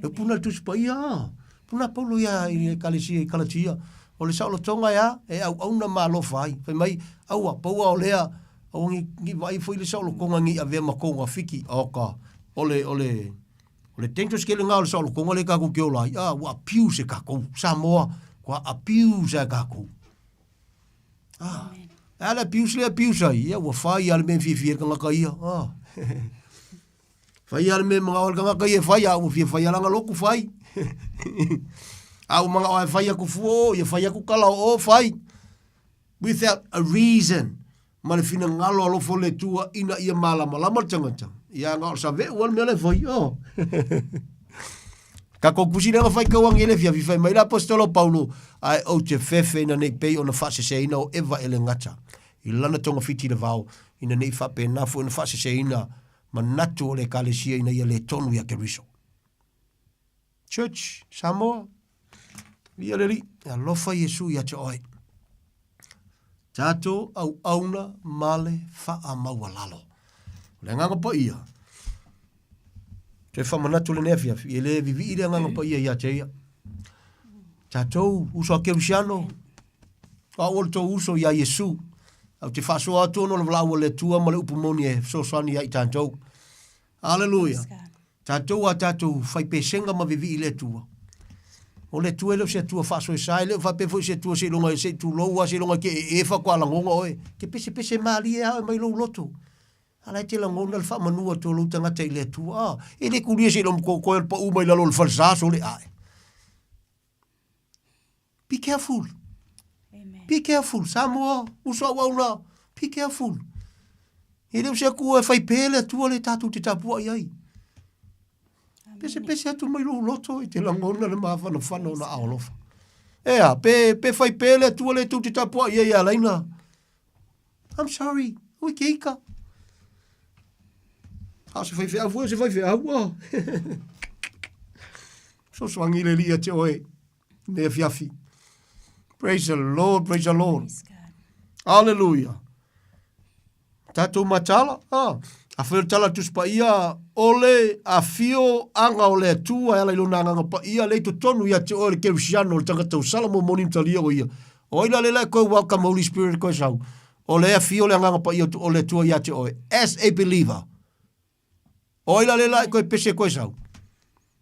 Le puna le Tusi Paia, a. Puna Paulo ia i le Ekalesia i Kalatia. O le saolotoga e a, e auauna ma alofa ai. Fai mai, aua, paua o lea, aua ngi, ngi vaai foi le saolotoga ngi avea ma kou gafiki. Oka, o le, o le, O le dangerous tele lena o le saolotoga lea tatou te ola ai, a ua abuse e tatou. Samoa, ua abuse e tatou. Ah, e a le abuse le abuse ai, ia ua fai a le mea e fiafia ai le tagata ia. Ah. Fai a le mea e manao ai le tagata ia e fai, a ua fia fai a lana lotu fai. A ua manao e fai atu fua o, ia fai atu tala o, fai. Without a reason. ma le finagalo alofa o le Atua ina ia malamalama le tagata. Ia na o le save'u lava le mea la e fai. Oh. Tatou tusi lea na faitau agi e le afiafi, fai mai le Aposetolo o Paulo, ae ou te fefe ina nei pei ona faaseseina o Eva e le gata i lana togafiti i le vao, ina nei faapena foi ona faaseseina manatu o le Ekalesia ina ia le tonu ia Keriso. Church, Samoa, Viia le Alii, e alofa Iesu ia te oe. Tatou auauna ma le faamaualalo. O le Agaga Paia, toe faamanatu lenei afiafi, e le vivii le Agaga Paia ia te ia. Tatou, uso a Kerisiano, o au o le tou uso ia Iesu, au te faasoa atu ona o le valaau a le Atua ma le upu moni e fesoasoani ia i tatou. Aleluia. Tatou a tatou faipesega ma vivii i le Atua. O le Atua e le o se Atua faasoesa, e le o faapea foi se Atua seiloga se i tulou a seiloga e te ee faatoa lagona oe. Te pesepese malie a oe mai lou loto. A la e te lagona le faamanu atu o lou tagata i le Atua. A, e le kulia seiloga ma koe o le pau mai lalo o le falesa sole ae. Be careful. Amen. Be careful. Samoa, uso auauna, be careful. E le o se Atua e fai pē le Atua le tatou te tapuai ai. Pese pese atu mai lou loto i te lagona le mafanafana o na aolofa. Ea, pe, pe fai pē le Atua le tou te tapuai ai a laina. I'm sorry, ui ke ika. A o se faifeau foi o se faifeau. Oh. Fesoasoani le Alii ia te oe nei afiafi. Praise the Lord, praise the Lord. Praise God. Hallelujah. Tatou matala, ah, a whai o le tala Tusi Paia, o le afio aga o le Atua e ala i lona Agaga Paia, le i totonu ia te oe le Kerisiano, le tagata tausala mo moni ma talia o ia. O ai la le la e koe welcome Holy Spirit koe sau? O le afio le Agaga Paia o le Atua ia te oe, as a believer. O ai la le la e koe pese koe sau?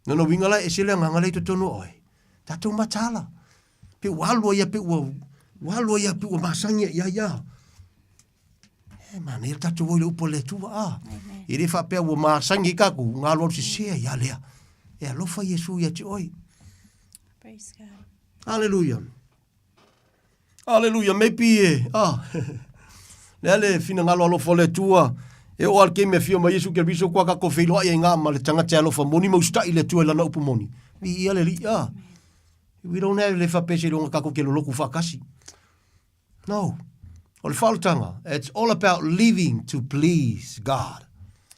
Lona uiga la e ese le agaga lea i totonu o oe. Tatou mataala. Pe ua alu ai a pe ua, ua alu ai a pe ua masani ai ia ia. E manaia le tatou o i le upu a le Atua, a. E le faapea ua masani ai tatou, na alualu sese ai a lea. E alofa Iesu ia te oe. Praise God. Hallelujah. Aleluia, maybe e, ah, lea le finagalo alofa o le Atua, e oo lava le taimi e afio mai Iesu Keriso kua tatou feiloai ai ngā ma le tagata e alofa moni ma usitai le Atua i lana upu moni. Viia le Alii, ah. We don't have le faapea seiloga tatou te lolotu faatasi. No. O le faaolataga, it's all about living to please God.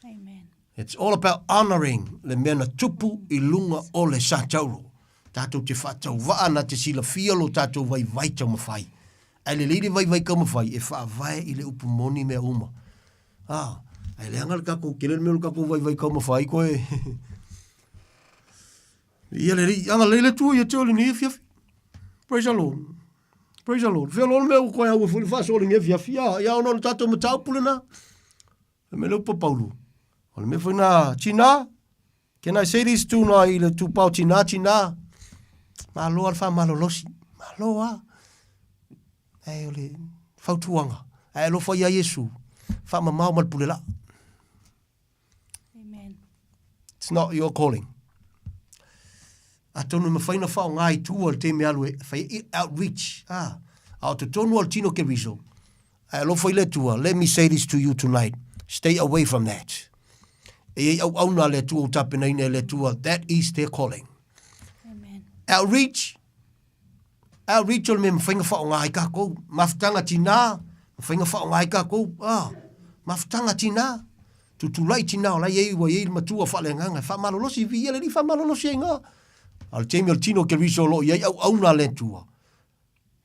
Amen. It's all about honouring le mea na tupu i luga o le satauro. Tatou te faatauvaa na te silafia lo tatou vaivai taumafai. Ae lelei le vaivai taumafai e faavae i le upu moni mea uma. Ah, ae leaga le tatou tele le mea o le tatou vaivai taumafai koe. Ia lelei, agalelei le Atua ia te oe i lenei afiafi. Praise the Lord. Praise the Lord. Fea loa le mea ua koe au e foi le faasoa i lenei afiafi. Ah, ia ona o le tatou mataupu lena. Le mea lea upu a Paulo. O le mea foi na Tina, can I say this to na i le tupao Tina, Tina, malo a le faamalolosi. Malo a. Ae o le fautuaga. Ae alofa ia Iesu, faamamao ma le pule laa. Amen. It's not your calling. Atonu e mawhai na whao ngā i tua le taimi alu e whai outreach. Ah, a o totonu o le tino ke riso. Ae alofa i le Atua, let me say this to you tonight, stay away from that. E iai auauna a le Atua u tapenaina e le Atua, that is their calling. Amen. Outreach, outreach o le mea mawhai nga whaonga ai kākou. Mafutanga tinā, mawhai nga whaonga ai kākou. Ah, mafutanga tinā. Tutulai tinā o lai ei ua iai le matua whaaleagaga. Whaamalolosi, vi ia le li whaamalolosi ai ngā. A o le taimi o le tino ke riso o lo iai auauna a le Atua.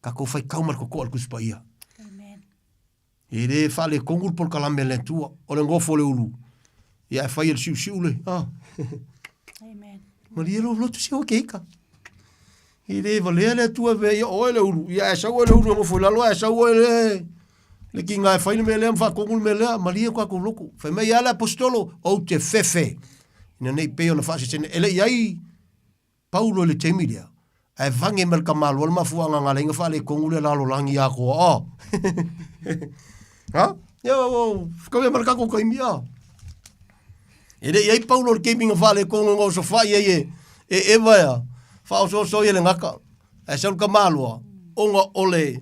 Takou faitau ma le kokoa o le Tusi Paia. Amen. E le faaletonu le polokalame a le Atua, o le nofo o le ulu. Ia e fai e le siusiu le, ah. Amen. Malie lou loto se oe ke ika. E le valea le Atua ve ia oe le ulu. Ia e sau oe le ulu e nofo i lalo, ae sau oe le le kinga e fai le mea lea ma faatonu le mea lea, malie ko tatou loto. Fai mai a le aposetolo, ou te fefe. Ina nei pei ona faasesena, e le i ai Paulo i le taimi lea, ae vage mai le tamaloa le mafuaaga nga laina faaletonu le lalolagi atoa a. Ha? Ia, o, whakawea ma le tatou taimi a. E le i ai Paulo i le taimi na faaletonu na osofai ai e, e Eva ea, faaosooso ai e le gata. Ae sau le tamaloa, ona o le,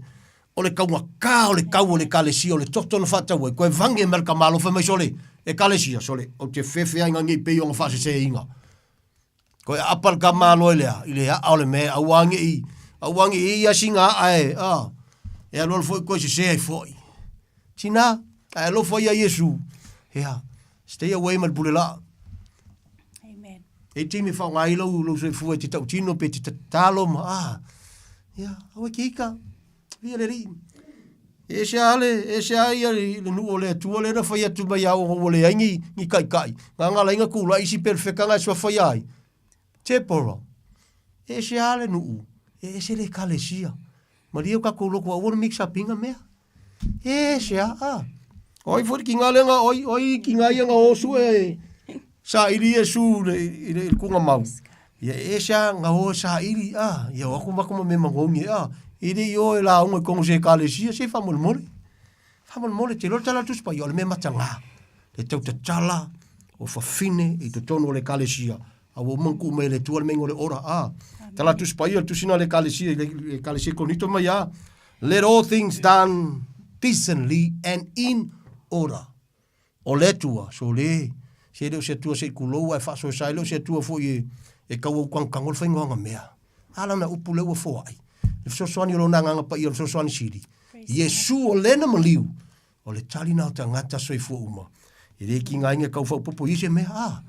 o le taugata o le tau o le ekalesia o le toto na faatau ai, koe vage mai le tamaloa fai mai sole, ekalesia, sole, ou te fefe ai nga nei pei ona faaseseina. Koe aapa le tamaloa i le a, i le aa o le mea, aua ne i, aua ne i ia sina aa e, a, e alualu foi koe sese ai foi. Tina, ae alofa ia Iesu, ea, stay away ma le pule laa. Amen. E taimi e whaonga ai lau, lau soifua i te tautino pe te tatalo ma, a, ia, aua ke ika, via le alii. E ese a le, e ese a ia le nuu o le Atua lea na fai atu mai a ona ua leai ni, ni taitai. Nga nga laina kula isi pelefeka nga e suafaia ai. Tepora, e ese a le nuu, e ese le ekalesia. Malie o kakou lotu aua le mix up inga mea. E ese a, a. Oi foi ki nga lenga, oi, oi ki nga ia nga osu e sa ili Iesu le, i le, i le kunga mau. Ia e ese a nga o sa ili, a, ia o aku mako ma me mangongi, a, i le i o e la unga i kongo se ekalesia, se whamolemole. Whamolemole, te loa tala tusi pa, ia o le mea matanga. Le tau tatala o whawhine i totonu o le ekalesia. A ua uma ona tuu mai e le Atua le meinga o le ora, a. Tala Tusi Paia, le tusina a le Ekalesia, i le Ekalesia i Korinito mai, a. Let all things done decently and in order. O le Atua, so le, se le o se Atua se i kulou ae faasoesa ai, le o se Atua foi e, e tau aukagakaga o le faiga o ana mea. A lana upu lea ua foai, le fesoasoani o Lona Agaga Paia, o le fesoasoani sili. Iesu o lena maliu, O le tali na o tagata soifua uma. E le ki ngā inga kau whaupopo i se mea, a.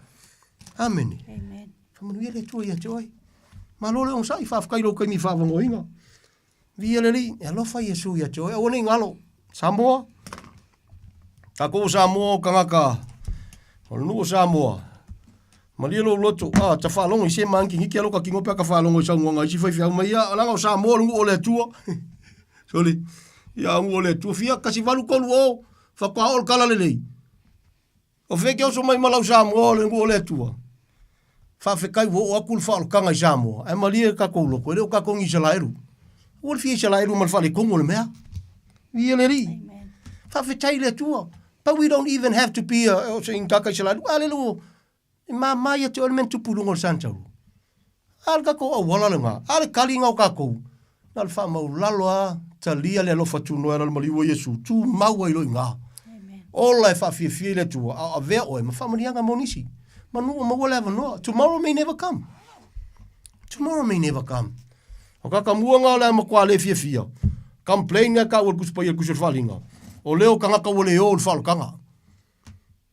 Amene. Amen. Whamanuia le Atua ia te oe. Malo le onosai, whaafetai lou kaimi whaavangoinga. Viia le Alii, e alofa Iesu ia te oe. Aua nei ngalo. Samoa. Takou o Samoa o kangaka. O le nuu o Samoa. Malie lou loto, a, ta faalogo i se magigigi alo ka kino pe a ka faalogo i saunoaga a isi faifeau mai, ia, leaga o Samoa o le nuu o le Atua. Sole, ia, nuu o le Atua, fia, 1 8 3 o, faatoa oo le tala lelei. O fea e te oso mai ma lau Samoa o le nuu o le Atua? Faafetai ua oo atu le faaolataga i Samoa, ae malie le tatou loto, e le o tatou ni Isalaelu. Aua le fia Isalaelu ma le faaletonu o le mea. Viia le Alii. Faafetai i le Atua. But we don't even have to be a, o se tagata Isalaelu. A lele ua, e mama ia te oe le mea na tupu i luga o le Santalu. A le tatou auala lena, a le tali lena o tatou, na o le faamaulalo lava, talia le alofa tunoa e ala i le maliu o Iesu, tumau ai loa i ina. Ola e faafiafia i le Atua, a o avea oe ma faamanuiaga mo nisi. Manu o maua le avanoa. Tomorrow may never come. Tomorrow may never come. O ka kamua nga o le a matua le fiafia. Complain nga ka ua le Tusi Paia le Tusi o le Faaaliga. O lea o tagata ua le o i le faaolataga.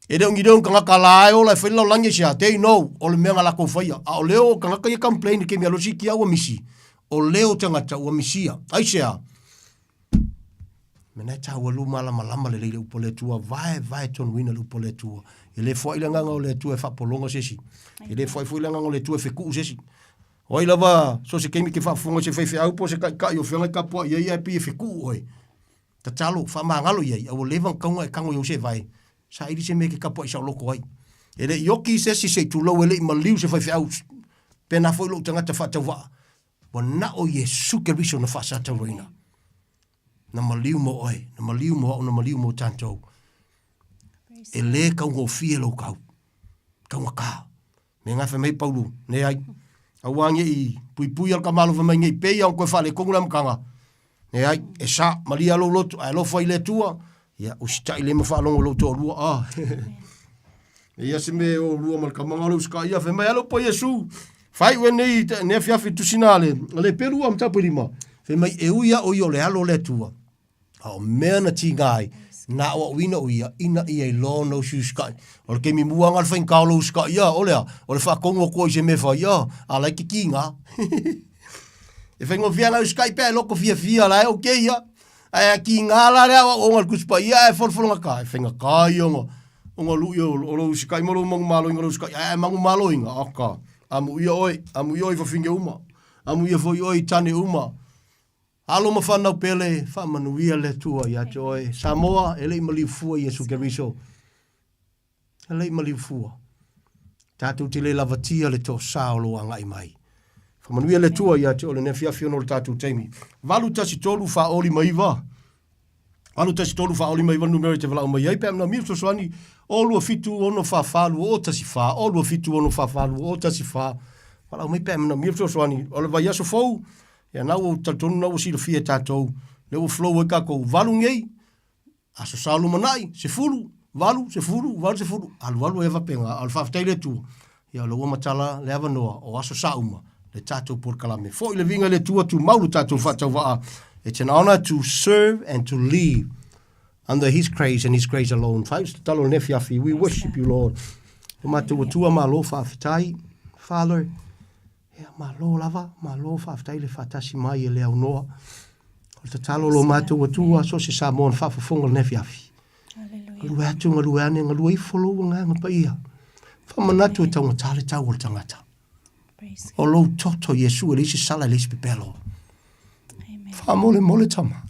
E le o ni leo ni tagata la e ola e fai le lalolagi e sea, they know o le mea na latou faia. A o leo o tagata ia complain i le taimi alosi kia ua misi, o leo tagata ua misia. Aisea? Mea na e taua lu malamalama lelei le upu a le Atua, vaevae tonuina le upu a le Atua. E le foai le agaga o le Atua e faapologa se isi. E le foai foi le agaga o le Atua e fetuu se isi. O ai lava, so o se taimi e te faafofoga i se faifeau po o se taitai o feagai tapuai ai ae pei e fetuu oe. Tatalo, faamagalo i ai, a ua leva ona tatau ona e tago i ou seevae, saili se mea e te tapuai saoloto ai. E le i oti se isi se i tulou e le i maliu se faifeau, pēnā foi lou tagata faatauvaa, ua na o Iesu Keriso na faasatauraina. Na maliu mo oe, na maliu mo au, na maliu mo tatou. E lē taugofie lou tau, taugata. Me nga fai mai Paulu, ne ai. Aua nge i puipui al ka malo fai mai nge i pei au koe faaletonu le amataga. Ne ai, e sa, malia lou loto, ae alofa i le Atua, ia usitai le ma faalogo i lou toalua. Ah. E ia se me o lua ma le kamaga o le usitaia, fai mai alo po Iesu. Fai ue nei ne afiafi tusina ale, ale pelu a matapu lima. Fai mai e ui a o i o le alo o le Atua. A o mea na tiga ai, na aoaoina o ia, ina ia iloa ona usiusikai. O le taimi mua lava le faigata o lou usikai ia, o le a? O le faatonu atu ai i se mea e fai, a, a la e te tiga. E faigofie lava ona usikai pe a e loto fiafia la e okay ia. Ae a tiga la le aoaoga a le Tusi Paia ae folofologata, e faigata ia ona, ona lu'i o, o lou usikai ma lou manumaloina o lou usikai. Ae a e manumaloina, aka, amuia oe, amuia oe i fafine uma, amuia foi oe i tane uma. Alo ma fanau pele, faamanuia le Atua ia te oe. Samoa, e le i maliu fua Iesu Keriso. E le i maliu fua. Tatou te le lavatia le toasā o lou agai mai. Faamanuia le Atua ia te oe lenei afiafi ona o le tatou taimi. 8 1 3 4 5 9 8 1 3 4 5 9 numera e te valaau mai ai pe a manaomia fesoasoani o 2 7 6 4 4 2 0 1 4 o 2 7 6 4 4 2 0 1 4 valaau mai pe a manaomia fesoasoani o le vaiaso fou Ia na ua ou talitonu na ua silafia e tatou, lea ua flow ai tatou valu nei, aso sa lumanai, sefulu, valu, sefulu, valu, sefulu, alualu ai lava faapena. A o le faafetai i le Atua, ia o lea ua matala le avanoa o aso sa uma le tatou polokalame. Foi le viiga i le Atua, tumau le tatou faatauvaa. It's an honor to serve and to live under His grace and His grace alone. Fai se tatalo i lenei afiafi. We worship you, Lord. O matou Atua, malo faafetai. Father, Ia, malo lava, malo faafetai le faatasi mai e le aunoa. O le tatalo o lo matou Atua, so o se Samoa na faafofoga lenei afiafi. Galue atu, galue ane, galue ifo lou agaga paia. Faamanatu e taugata le tau o le tagata. O lou toto Iesu e leai se sala e leai se pepelo. Faamolemole tama.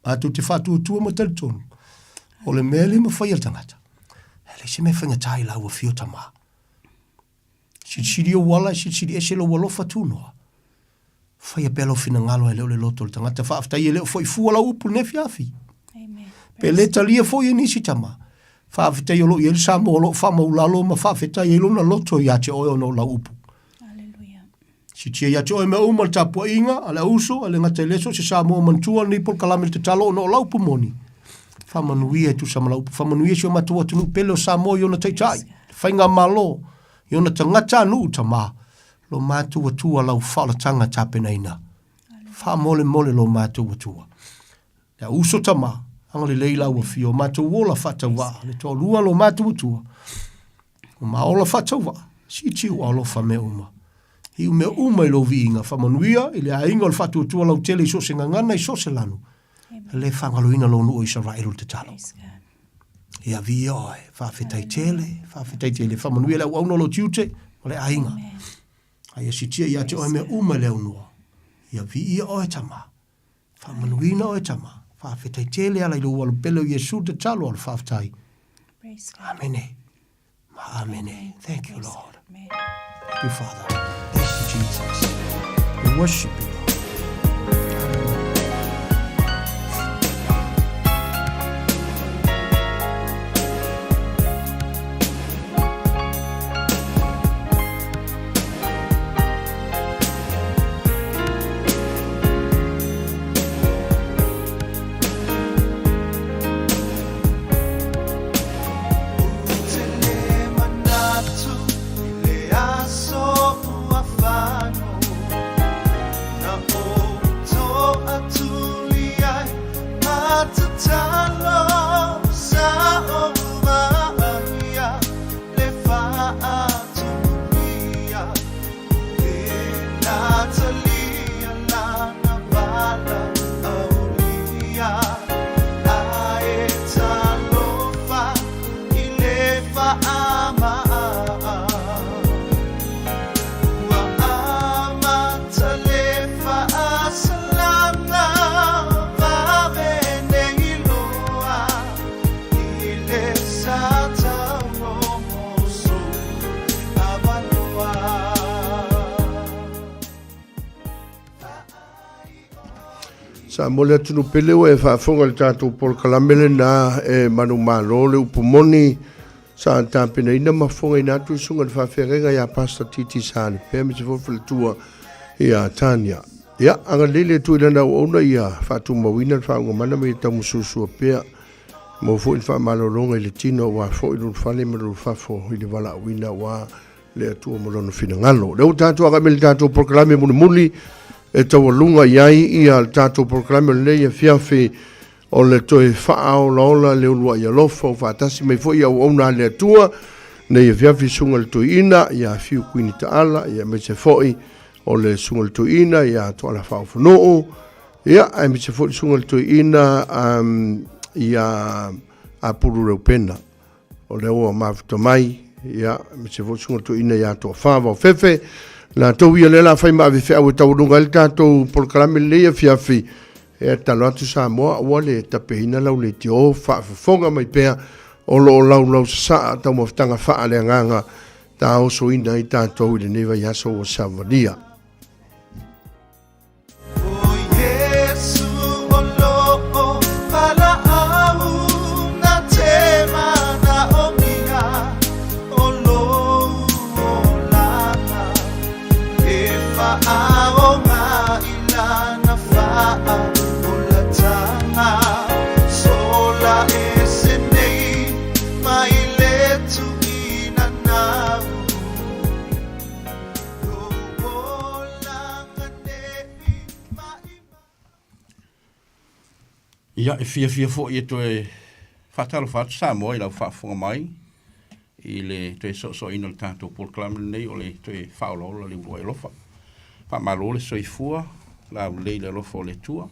Matou te faatuatua ma talitonu. O le mea le mafai e le tagata. E leai se mea e faigata i lau afio tama. Silisili ou ala, silisili ese lou alofa tunoa. Faia pea lou finagalo ae le o le loto o le tagata. Faafetai e le o foi fua lau upu i lenei afiafi. Pe le talia foi e nisi tama. Faafetai o lo o i ai le Samoa o lo o faamaulalo ma faafetai ai lona loto ia te oe ona o lau upu. Sitia ia te oe mea uma le tapuaiga a le auuso, a le gata i le so o se Samoa manatua lenei polokalame le tatalo ona o lau upu moni. Faamanuia e tusa ma lau upu. Faamanuia si o matou atunuu pele o Samoa i ona taitai, le faigamalo, i ona tagatanuu tama, lo matou Atua lau faaolataga tapenaina. Faamolemole lo matou Atua. Le auuso tama, agalelei lau afio, matou ola faatauvaa, le toalua lo matou Atua. O ma ola faatauvaa, siusiu alofa mea uma. Iu mea uma i lou viiga, faamanuia i le aiga o le faatuatua lautele i so o se gagana i so o se lanu. E le faagaloina lou nuu o Isaraelu le tatalo. Ia viia oe, faafetai tele, faafetai tele, faamanuia le auauna o lou tiute ma le aiga. A ia sitia ia te oe mea uma i le aunoa. Ia viia oe tama. Faamanuina oe tama. Faafetai tele ala i lou alo pele o Iesu le tatalo o le faafetai. Amene. Ma amene. Amene. Thank you, Lord. Thank you, Father. Thank you, Jesus. We worship you, Lord. Sa mo le atunuu pele ua e faafofoga i le tatou polokalame lena e manumalo le upu moni sa tapenaina ma fofogaina atu le susuga i le faafeagaiga ia Pastor TT Saalepea aemaise foi le faletua ia Tania. Ia, agalelei le Atua i lana auauna ia faatumauina le faauuga mana ma ia taumusuasua pea. Maua foi le faamalologa i le tino aua foi le ulufale ma le ulufafo i le valaauina aua le Atua ma lona finagalo. O lea ua tatou agai mai i le tatou polokalame mulimuli e taualuga i ai ia le tatou polokalame o lenei afiafi o le toe faaolaola le uluai alofa ua faatasi mai foi auauna a le Atua nei afiafi susuga i le Toeaina ia Fiu Kuini Taala ia aemaise foi o le susuga i le Toeaina ia Toala Faaofonuu ia aemaise foi le susuga i le Toeaina ia Apulu Reupena. O lea ua mafuta mai, ia, aemaise foi susuga toeaina ia Toafa Vaofefe. Latou ia lea la fai ma ave feau e taualuga ai le tatou polokalame lenei afiafi. E tatalo atu Samoa, aua le tapeina lau leitio, faafofoga mai pea o lo o laulau sasaa taumafataga faaleagaga taosoina ai tatou i lenei vaiaso ua savalia. Ia, e fiafia foi e toe faatalofa atu Samoa i lau faafofoga mai i le toe soosooina o le tatou polokalame lenei o le toe faaolaola le uluai alofa. Faamalo le soifua, laulelei le alofa o le Atua.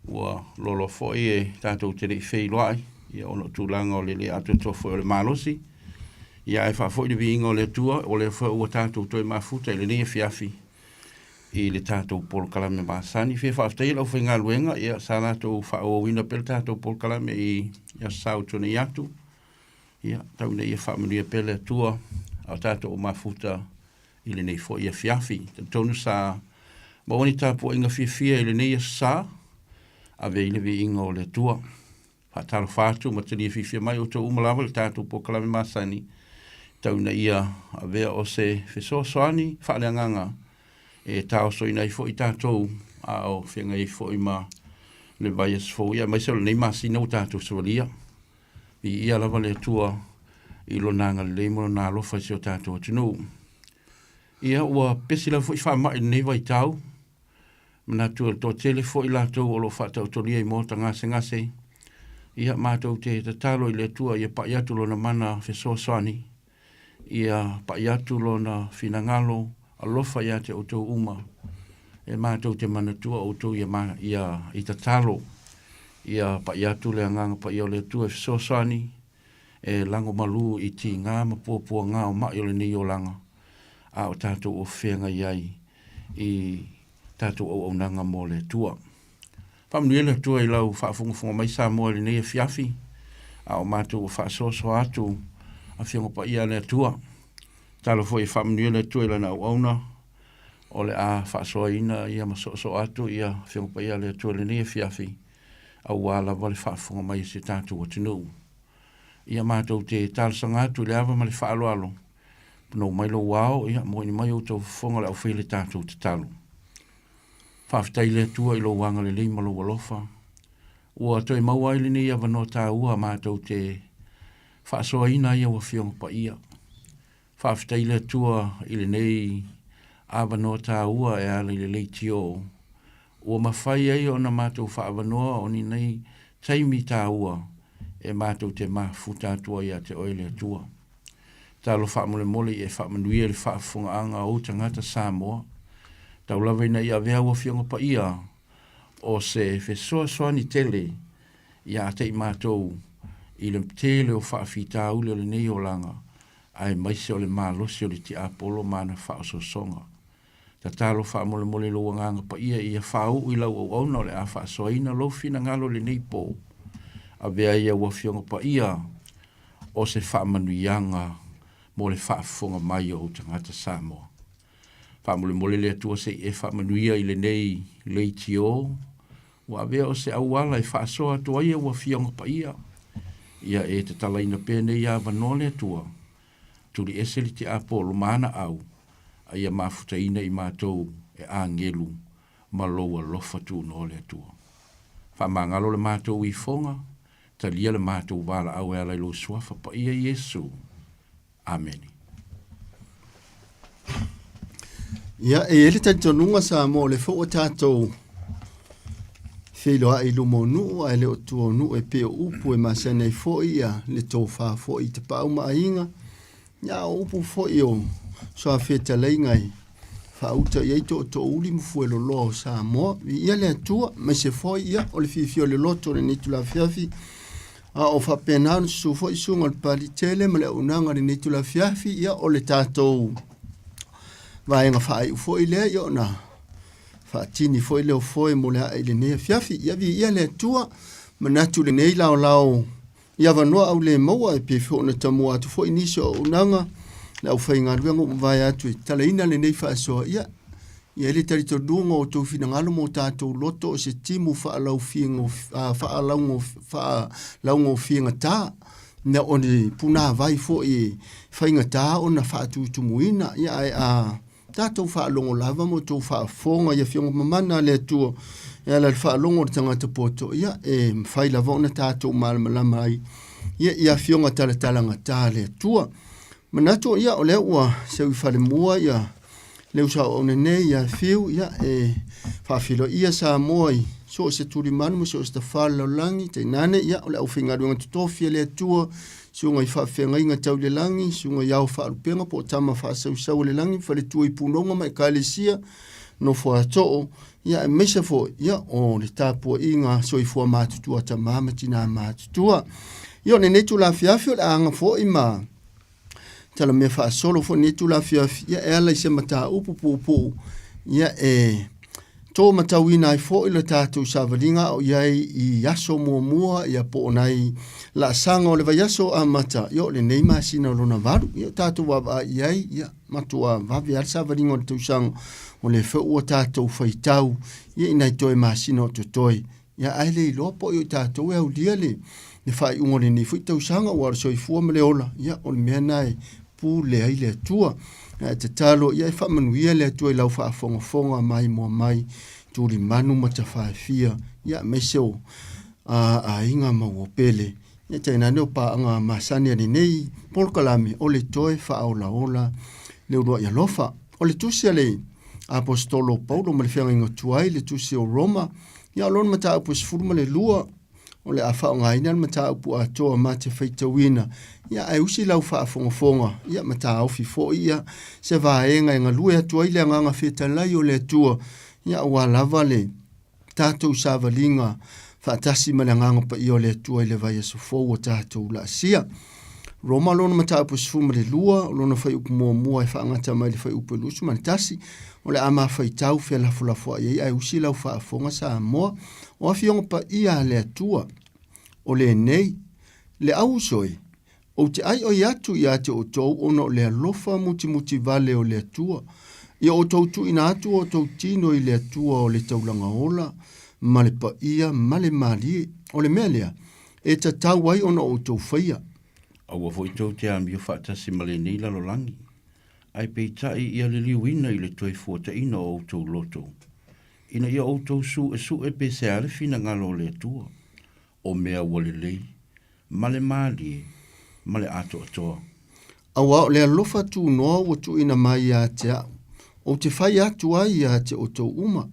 Ua loaloa foi e tatou te le i feiloai, ia ona o tulaga o le le atoatoa foi o le malosi. Ia ae faafoi le viiga o le Atua, o lea foi ua tatou toe mafuta i lenei afiafi i le tatou polokalame masani. Fia faafetaia le aufaigaluega, ia sa latou faaauauina pea le tatou polokalame i aso Sa ua tuanai atu. Ia, tau ina ia faamanuia pea le Atua a o tatou mafuta i lenei foi afiafi. Talitonu sa maua ni tapuaiga fiafia i lenei aso Sa, ave ai le viiga o le Atua. Faatalofa atu ma talia fiafia mai outou uma lava i le tatou polokalame masani, tau ina ia avea o se fesoasoani faaleagaga e taosoina ai foi tatou a o feagai ai foi ma le vaiaso fou, ia aemaise o lenei masina ua tatou savalia. Viia lava le Atua i lona agalelei ma lona alofa i si o tatou atunuu. Ia ua pesi lava foi faamai i lenei vaitau, manatu o le toatele foi latou o lo o faataotolia i maota gasegase. Ia matou te tatalo i le Atua ia pai atu lona mana fesoasoani, ia pai atu lona finagalo alofa ia te outou uma. E matou te manatua outou ia, ma, ia i tatalo, ia pai atu le agaga paia o le Atua e fesoasoani, e lagomalū i tigā ma puapuagā o maʻi o lenei olaga, a o tatou o feagai ai i tatou auaunaga mo le Atua. Faamanuia le Atua i lau faafogafoga mai Samoa i lenei afiafi, a o matou ua faasoasoa atu Afioga Paia a le Atua. Tatalo foi e faamanuia le Atua i Lana auauna o le a faasoaina ia ma soosoo atu ia Afioga Paia a le Atua i lenei afiafi aua lava le faafofoga mai a si o tatou atunuu. Ia matou te talosaga atu i le ava ma le faaaloalo, panou mai lou ao, ia moeni mai outou fofoga o le au fai le tatou tatalo. Faafetai i le Atua i lou agalelei ma lou alofa, ua toe maua ai lenei avanoa taua matou te faasoaina ai au Afioga Paia. Faafetai i le Atua i lenei avanoa taua e ala i le leitio ua mafai ai ona matou faaavanoa o ni nei taimi taua e matou te mafuta atu ai ia te Oe le Atua. Talo faamolemole ia e faamanuia i le faafofogaaga a ou tagata Samoa. Tau lava ina ia avea au Afioga Paia o se fesoasoani tele ia te i matou i le tele o faafitauli o lenei olaga, aemaise o le malosi o le tiapolo ma ana faaosoosoga. Tatalo faamolemole i lou Agaga Paia ia faauu i lau auauna o le a faasoaina lou finagalo i lenei po. Avea ai au Afioga Paia o se faamanuiaga mo le faafofoga mai o ou tagata Samoa. Faamolemole le Atua se i e faamanuia i lenei leitio ua avea o se auala e faasoa atu ai au Afioga Paia. Ia e tatalaina pea nei avanoa le Atua Tuli ese le tiapolo ma ana au, a ia mafutaina i matou e agelu ma lou alofa tuunoa le Atua. Faamagalo le matou ifoga, talia le matou valaau e ala i lou Suafa Paia Iesu. Amene. Ia, e i ai le talitonuga Samoa o lea foi ua tatou feiloai i luma o nuu ae le o tua o nuu e pei o upu e masani ai foi ia le tofa foi i tapaau ma aiga. Ia, o upu foi o suafetalaiga e faauta i ai tootoouli ma fueloloa o Samoa. Viia le Atua, aemaise foi ia o le fiafia o le loto o lenei itula afiafi. A o faapena ona susu foi susuga o le Papaliitele ma le auaunaga i lenei itula afiafi, ia o le tatou vaega faaiu foi lea, ia ona faatini foi lea o foe mo le ae i lenei afiafi. Ia viia le Atua, manatu lenei laolao i avanoa au le maua e pei foi ona tamua atu foi nisi o auaunaga le aufaigaluega ua mavae atu e talaina lenei faasoa. Ia i ai le talitonuga o outou finagalo ma o tatou loto o se timu faalaugofiegata, na o ni punavai foi e faigata ona faatutumuina. Ia, ae a tatou faalogo lava ma outou faafofoga i Afioga mamana a le Atua e ala i le faalogo o le tagata poto, ia, e mafai lava ona tatou malamalama ai ia, i Afioga talatalagata a le Atua. Manatu, ia, o lea ua seu i falemua ia le uso auauna nei ia Fiu, ia, e faafiloia Samoa i so o se tulimanu ma so o se tafā o le lalolagi, tainane, ia, o le aufaigaluega totofi a le Atua, susuga i faafeagaiga tau i le lagi, susuga i ao faalupega po o tama faasausau o le lagi, faletua i punoga ma ekalesia, nofo a too, ia, aemaise foi, ia, o le tapuaiga soifua matutua a tama ma tina matutua. Ia, o lenei itula afiafi o le a aga foi ma talamea faasolo foi lenei itula afiafi, ia, e ala i se mataupu puupuu, ia, e tō matauina ai foi le tatou savaliga a o i ai i aso muamua, ia, po o nai laasaga o le vaiaso amata, ia, o lenei masina o lona valu. Ia, o tatou vaavaai i ai, ia, matua vave lava le savaliga o le tausaga, o lea foi ua tatou faitau, ia, i nai toe masina o totoe. Ia, ae le iloa po o i tatou e aulia le faaiuga o lenei foi tausaga, aua o le soifua ma le ola, ia, o le mea lena e pule ai le Atua. Ae tatalo, ia e faamanuia le Atua i lau faafogafoga maimoa mai, tulimanu ma tafaefia, ia, aemaise o aiga ma ua pele. Ia, tainane o paaga masani a lenei polokalame o le toe faaolaola le uluai alofa. O le tusi a le Aposetolo o Paulo ma le feagaiga tuai, le tusi o Roma, ia o lona mataupu e 12, o le a faaaogaina le mataupu atoa ma te faitauina, ia ae usi lau faafogafoga, ia ma taofi foi ia se vaega e galue atu ai le agaga fetalai o le Atua, ia aua lava le tatou savaliga faatasi ma le Agaga Paia o le Atua i le vaiaso fou o tatou laasia. Roma lona mataupu 12, o lona fuaiupu muamua e faagata mai le fuaiupu e 21, o le a mafaitau felafolafoai ai ae usi lau faafofoga Samoa. O Afioga Paia a le Atua, o lenei, le auuso e, Ou te ʻaiʻoi atu iā te ʻoutou ona o le alofa mutimuti wale o le Atua, ia ʻoutou tuuina atu o ʻoutou tino i le Atua o le taulaga ola ma le paia ma le mālie. O le mea lea, e tatau ai ona ʻoutou faia. Aua foi tou te amio faatasi ma lenei lalolagi, ae peitai ia liliuina i le toe fuataina o outou loto, ina ia outou suʻesuʻe pe se a le finagalo o le Atua, o mea ua lelei, ma le mālie, ma le atoatoa. Aua o le alofa tunoa ua tuuina mai ia te au, ou te fai atu ai ia te outou uma,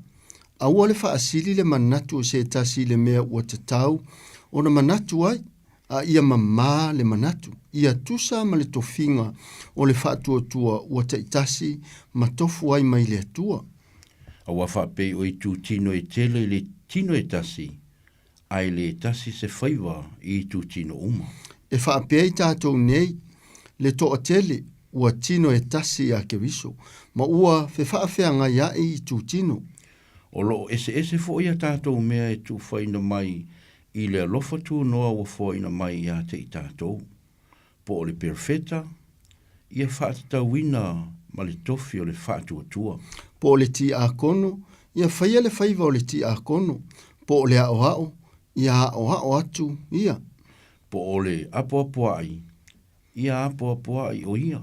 aua le faasili le manatu o se tasi i le mea ua tatau ona manatu ai, a ia mamā le manatu, ia tusa ma le tofiga o le faatuatua ua taitasi ma tofu ai mai le Atua. Aua faapei o itutino e tele i le tino e tasi, ae le tasi se faiva i itutino uma. E faapea i tatou nei, le toatele ua tino e tasi ia Keriso, ma ua fefaafeagai aʻe i itutino. O lo o eseese foi a tatou mea e tuufaina mai i le alofa tunoa ua foaina mai ia te i tatou, po o le perofeta, ia faatatauina ma le tofi o le faatuatua. Po o le tiakono, ia faia le faiva o le tiakono, po o le aoao, ia aoao atu ia. Po o le apoapoai, ia apoapoai o ia.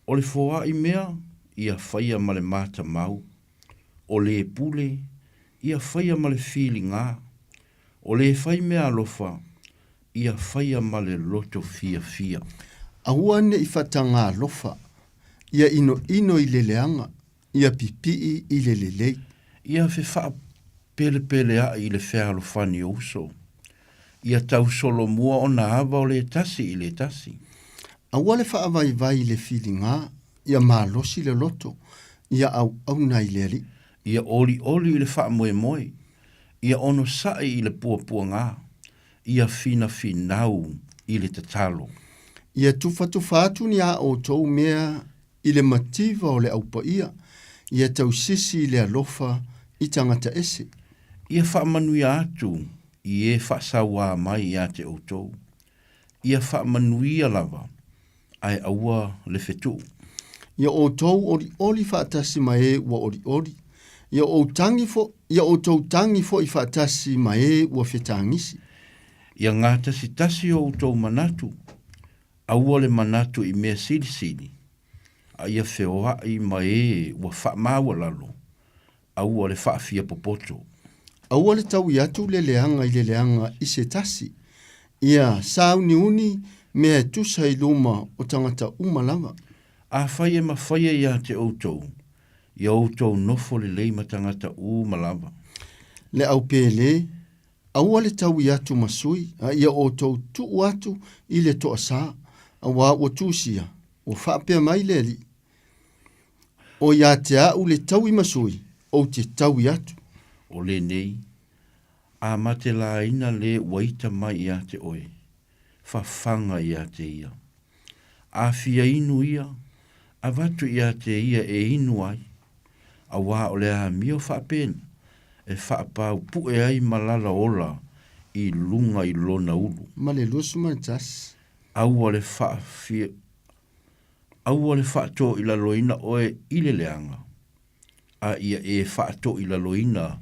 O le foai mea, ia faia ma le matamau. O le pule, ia faia ma le filiga. O le fai mea alofa, ia faia ma le loto fiafia. Aua ne i faataga alofa, ia inoino i le leaga, ia pipii i le lelei. Ia fefaapelepealeaʻi i le fealofani o uso, ia tausolomua ona ava o le tasi i le tasi. Aua le faavaivai i le filiga, ia malosi le loto, ia auauna i le Alii. Ia olioli i le faamoemoe, ia onosai i le puapuaga, ia finafinau i le tatalo. Ia tufatufa atu ni a outou mea i le mativa o le Au Paia, ia tausisi i le alofa i tagata ese. Ia faamanuia atu i e faasauā mai ia te outou, ia faamanuia lava, ae aua le fetuu. Ia outou olioli faatasi ma e ua olioli, ia ou tagi fo, ia outou tagi foi faatasi ma e ua fetagisi. Ia gatasitasi o outou manatu, aua le manatu i mea silisili, a ia feoai ma e ua faamaualalo, aua le faafia popoto. Aua le taui atu le leaga i le leaga i se tasi, ia sauniuni mea e tusa i luma o tagata uma lava. Afai e mafaia ia te outou, ia outou nofo lelei ma tagata uma lava. Le au pele, aua le taui atu ma sui, a ia outou tuu atu i le toasā, auā ua tusia, ua faapea mai le Alii, O ia te a'u le taui ma sui, ou te taui atu. O lenei, a matelaina le ua ita mai ia te oe, fafaga ia te ia. A fia inu ia, avatu ia te ia e inu ai, auā o le amio faapena e faapaupuʻe ai malala ola i luga i lona ulu. Ma le 21. Aua le faafia. Aua le faatoilaloina oe i le leaga, a ia e faatoilaloina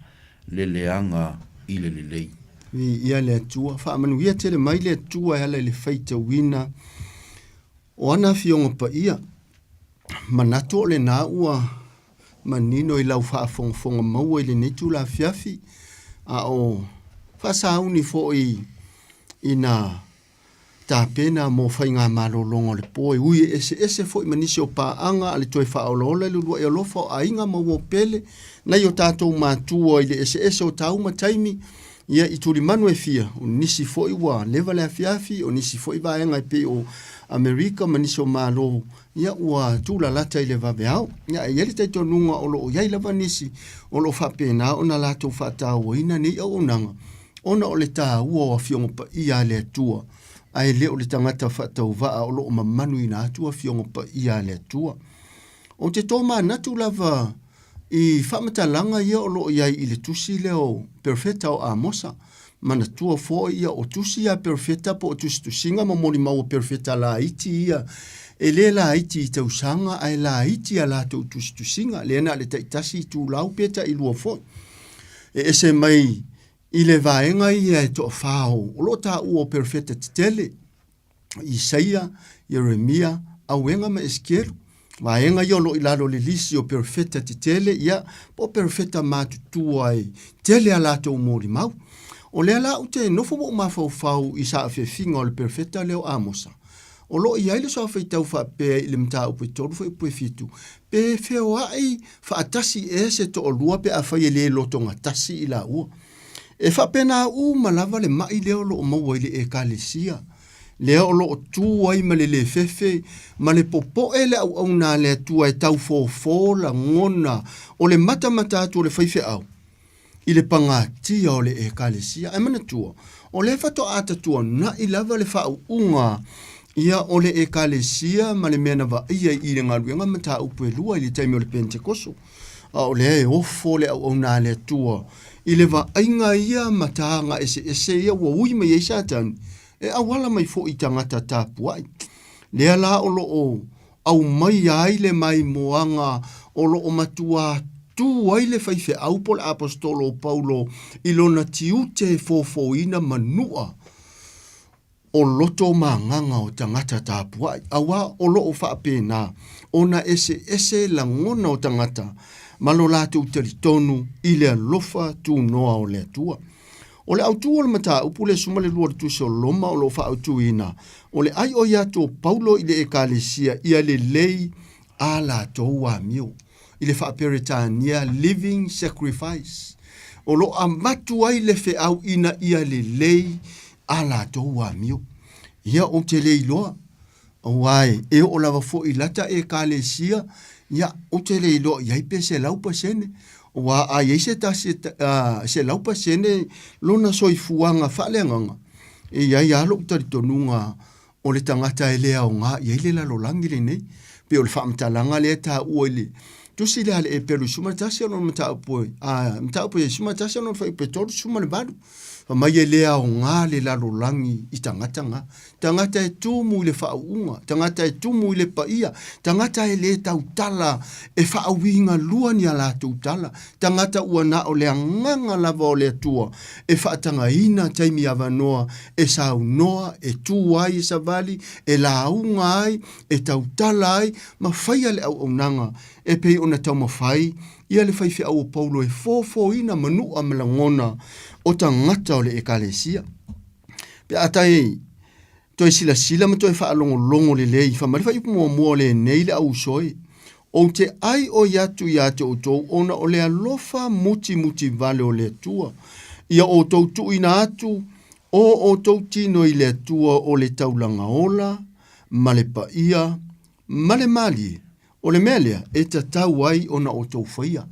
le leaga i le lelei. Viia le Atua, faamanuia tele mai le Atua e ala i le faitauina o ana afioga paia. Manatu o lena ua manino i lau faafogafoga maua i lenei itula afiafi, a o faasauni foi ina tapena mo faigamalologa o le po e ui e eseese foi ma nisi o paaga a le toe faaolaola i le uluai alofa o aiga ma uo pele nai o tatou matua i le eseese o tauma taimi ia i tulimanu e fia o nisi foi ua leva le afiafi o nisi foi vaega e pei o Amerika ma nisi o malo ia ua tulalata i le vaveao ia e i ai le talitonuga o lo o i ai lava nisi o lo o faapena ona latou faatauaina nei auaunaga ona o le taua o Afioga Paia a le Atua, ae le o le tagata faatauvaa o lo o mamanuina atu Afioga Paia a le Atua. Ou te tomanatu lava i faamatalaga ia o lo o i ai i le tusi lea o Perofeta o Amosa. Manatua foi ia o tusi a perofeta po o tusitusiga ma molimau a perofeta laiti ia, e lē laiti i tausaga ae laiti a latou tusitusiga, lea na o le taitasi itulau pe tailua foi. E ese mai i le vaega ia e toafā o lo o taua o perofeta tetele, Isaia, Ieremia, Auega ma Esekielu. Vaega ia o lo o i lalo o le lisi o perofeta tetele, ia, po o perofeta matutua e tele a latou molimau. O lea la ou te nofo ma ou mafaufau i saafiafiga o le perofeta lea o Amosa. O lo o i ai le soafaitau faapea i le mataupu e 3 fuaiupu e 7, pe feoai faatasi ea se toalua pe afai e le lotogatasi i laua. E faapena uma lava le mai lea o lo o maua i le Ekalesia, lea o lo o tu ai ma le le fefe ma le popoe le auauna a le Atua e taufofo lagona o le matamata atu o le faifeau i le pagatia o le Ekalesia. Ae manatua, o lea faatoa tatuanai lava le faauuga ia o le Ekalesia ma le mea na vaaia i le galuega mataupu e lua i le taimi o le Penetekoso. A o lea e ofo le auauna a le Atua i le vaaiga ia ma taga eseese ia ua ui mai ai Satani, e auala mai foi i tagata tapuai. Lea la o lo o aumaia ai le maimoaga o lo o matuā tu ai le faifeau po o le aposetolo o Paulo i lona tiute e fofoina manua o loto ma agaga o tagata tapuai, auā o lo o faapena ona eseese lagona o tagata ma lo latou talitonu i le alofa tunoa o le Atua. O le autu o le mataupu le 12 o le Tusi o Roma o lo o faaautuina, o le ai oi atu o Paulo i le Ekalesia ia lelei a latou amio, i le faa-Peretania living sacrifice, o lo o avatu ai le feau ina ia lelei a latou amio. Ia ou te le iloa, auā e oo lava foi i lata Ekalesia, ia ou te le iloa i ai pe 100%, auā a i ai se tasi 100% lona soifuaga faaleagaga, e i ai lava lou talitonuga o le tagata e le aoga i ai le lalolagi lenei. Pei o le faamatalaga lea e taua i le tusi lea a le Eperu 11 ona mataupu a mataupu e 11 ona fuaiupu e 38. Fai mai e le aoga le lalolagi i tagata na. Tagata e tumu i le faauuga, tagata e tumu i le paia, tagata e le tautala e faauigalua ni a latou tala, tagata ua na o le agaga lava o le Atua e faatagaina taimi avanoa e saunoa, e tu ai e savali, e lauga ai, e tautala ai, ma faia le auaunaga e pei ona taumafai ia le faifeau o Paulo e fofoina manua ma lagona o tagata o le Ekalesia. Pe a tai toe silasila ma toe faalogologo lelei, fai mai le fuaiupu muamua o lenei le au uso e, Ou te ʻai ʻoi atu iā te ʻoutou ona o le alofa mutimuti wale o le Atua. Ia ʻoutou tuuina atu o ʻoutou tino i le Atua o le taulaga ola, ma le paia, ma le mālie, o le mea lea e tatau ai ona ʻoutou faia.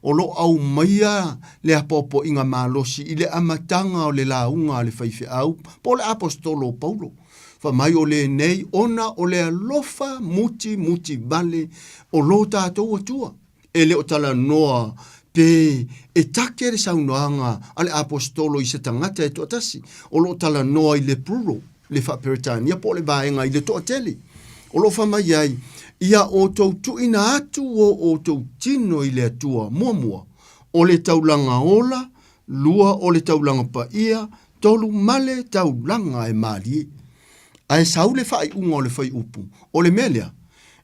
O lo o aumaia le apoapoaiga malosi i le amataga o le lauga a le faifeau po o le aposetolo o Paulo. Fai mai o lenei ona o le alofa mutimuti vale o lo tatou Atua. E le o talanoa pe e take le saunoaga a le aposetolo i se tagata e toatasi. O lo o talanoa i le plural, le faa-Peretania po o le vaega i le toatele. O lo o fai mai ai, Ia outou tuuina atu o outou tino i le Atua, muamua, o le taulaga ola, lua o le taulaga paia, tolu ma le taulaga e mālie. Ae sau le faaiuga o le fuaiupu, o le mea lea,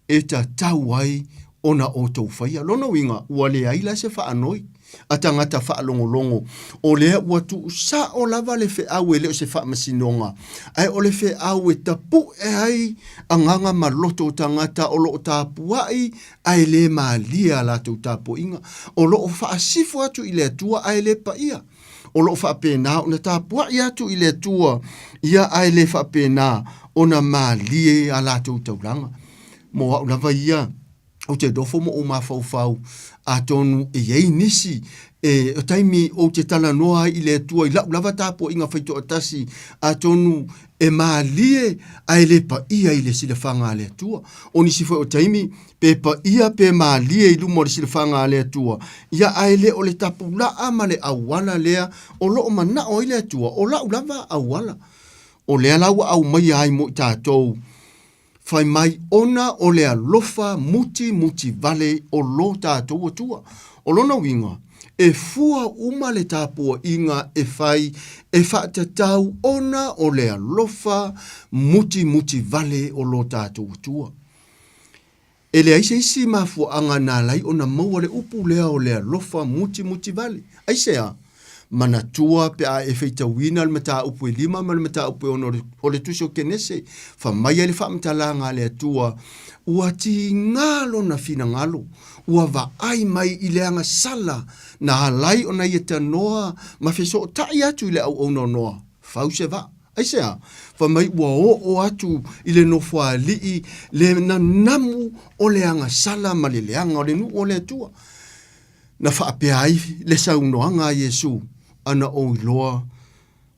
e tatau ai ona outou faia. Lona uiga, ua leai la se faanoi a tagata faalogologo, o lea ua tuusao lava le feau e le o se faamasinoga, ae o le feau e tapuʻe ai agaga ma loto o tagata o lo o tapuai ae le malie a latou tapuaiga, o lo o faasifo atu i le Atua ae le paia, o lo o faapena ona tapuai atu i le Atua ia ae le faapena ona malie a latou taulaga. Mo au lava ia, Ou te nofo ma ou mafaufau, atonu e i ai nisi e, o taimi ou te talanoa ai i le Atua i lau lava tapuaiga faitoatasi, atonu e malie ae le paia i le silafaga a le Atua. O nisi foi o taimi, pe paia pe malie i luma o le silafaga a le Atua, ia ae le o le tapulaa ma le auala lea o lo o manao ai le Atua, o lau lava auala. O lea la ua aumaia ai mo i tatou Fai mai ona o le alofa muti muti vale o lo tatou Atua. O lona uiga, e fua uma le tapuaiga e fai e faatatau ona o le alofa muti muti vale o lo tatou Atua. E leai se isi mafuaaga na ala ai ona maua le upu lea o le alofa muti muti vale. Aisea? Manatua pe a e faitauina le mataupu e 5 ma le mataupu e 6 o le Tusi o Kenese, fai mai ai le faamatalaga a le Atua, Ua tiga lona finagalo, ua vaai mai i le agasala na ala ai ona ia tanoa ma fesootai atu i le auauna o Noa, fau se vaa. Aisea? Fai mai ua oo atu i le nofoalii le nanamu o le agasala ma le leaga o le nuu o le Atua. Na faapea ai le saunoaga a Iesu, Ana ou iloa,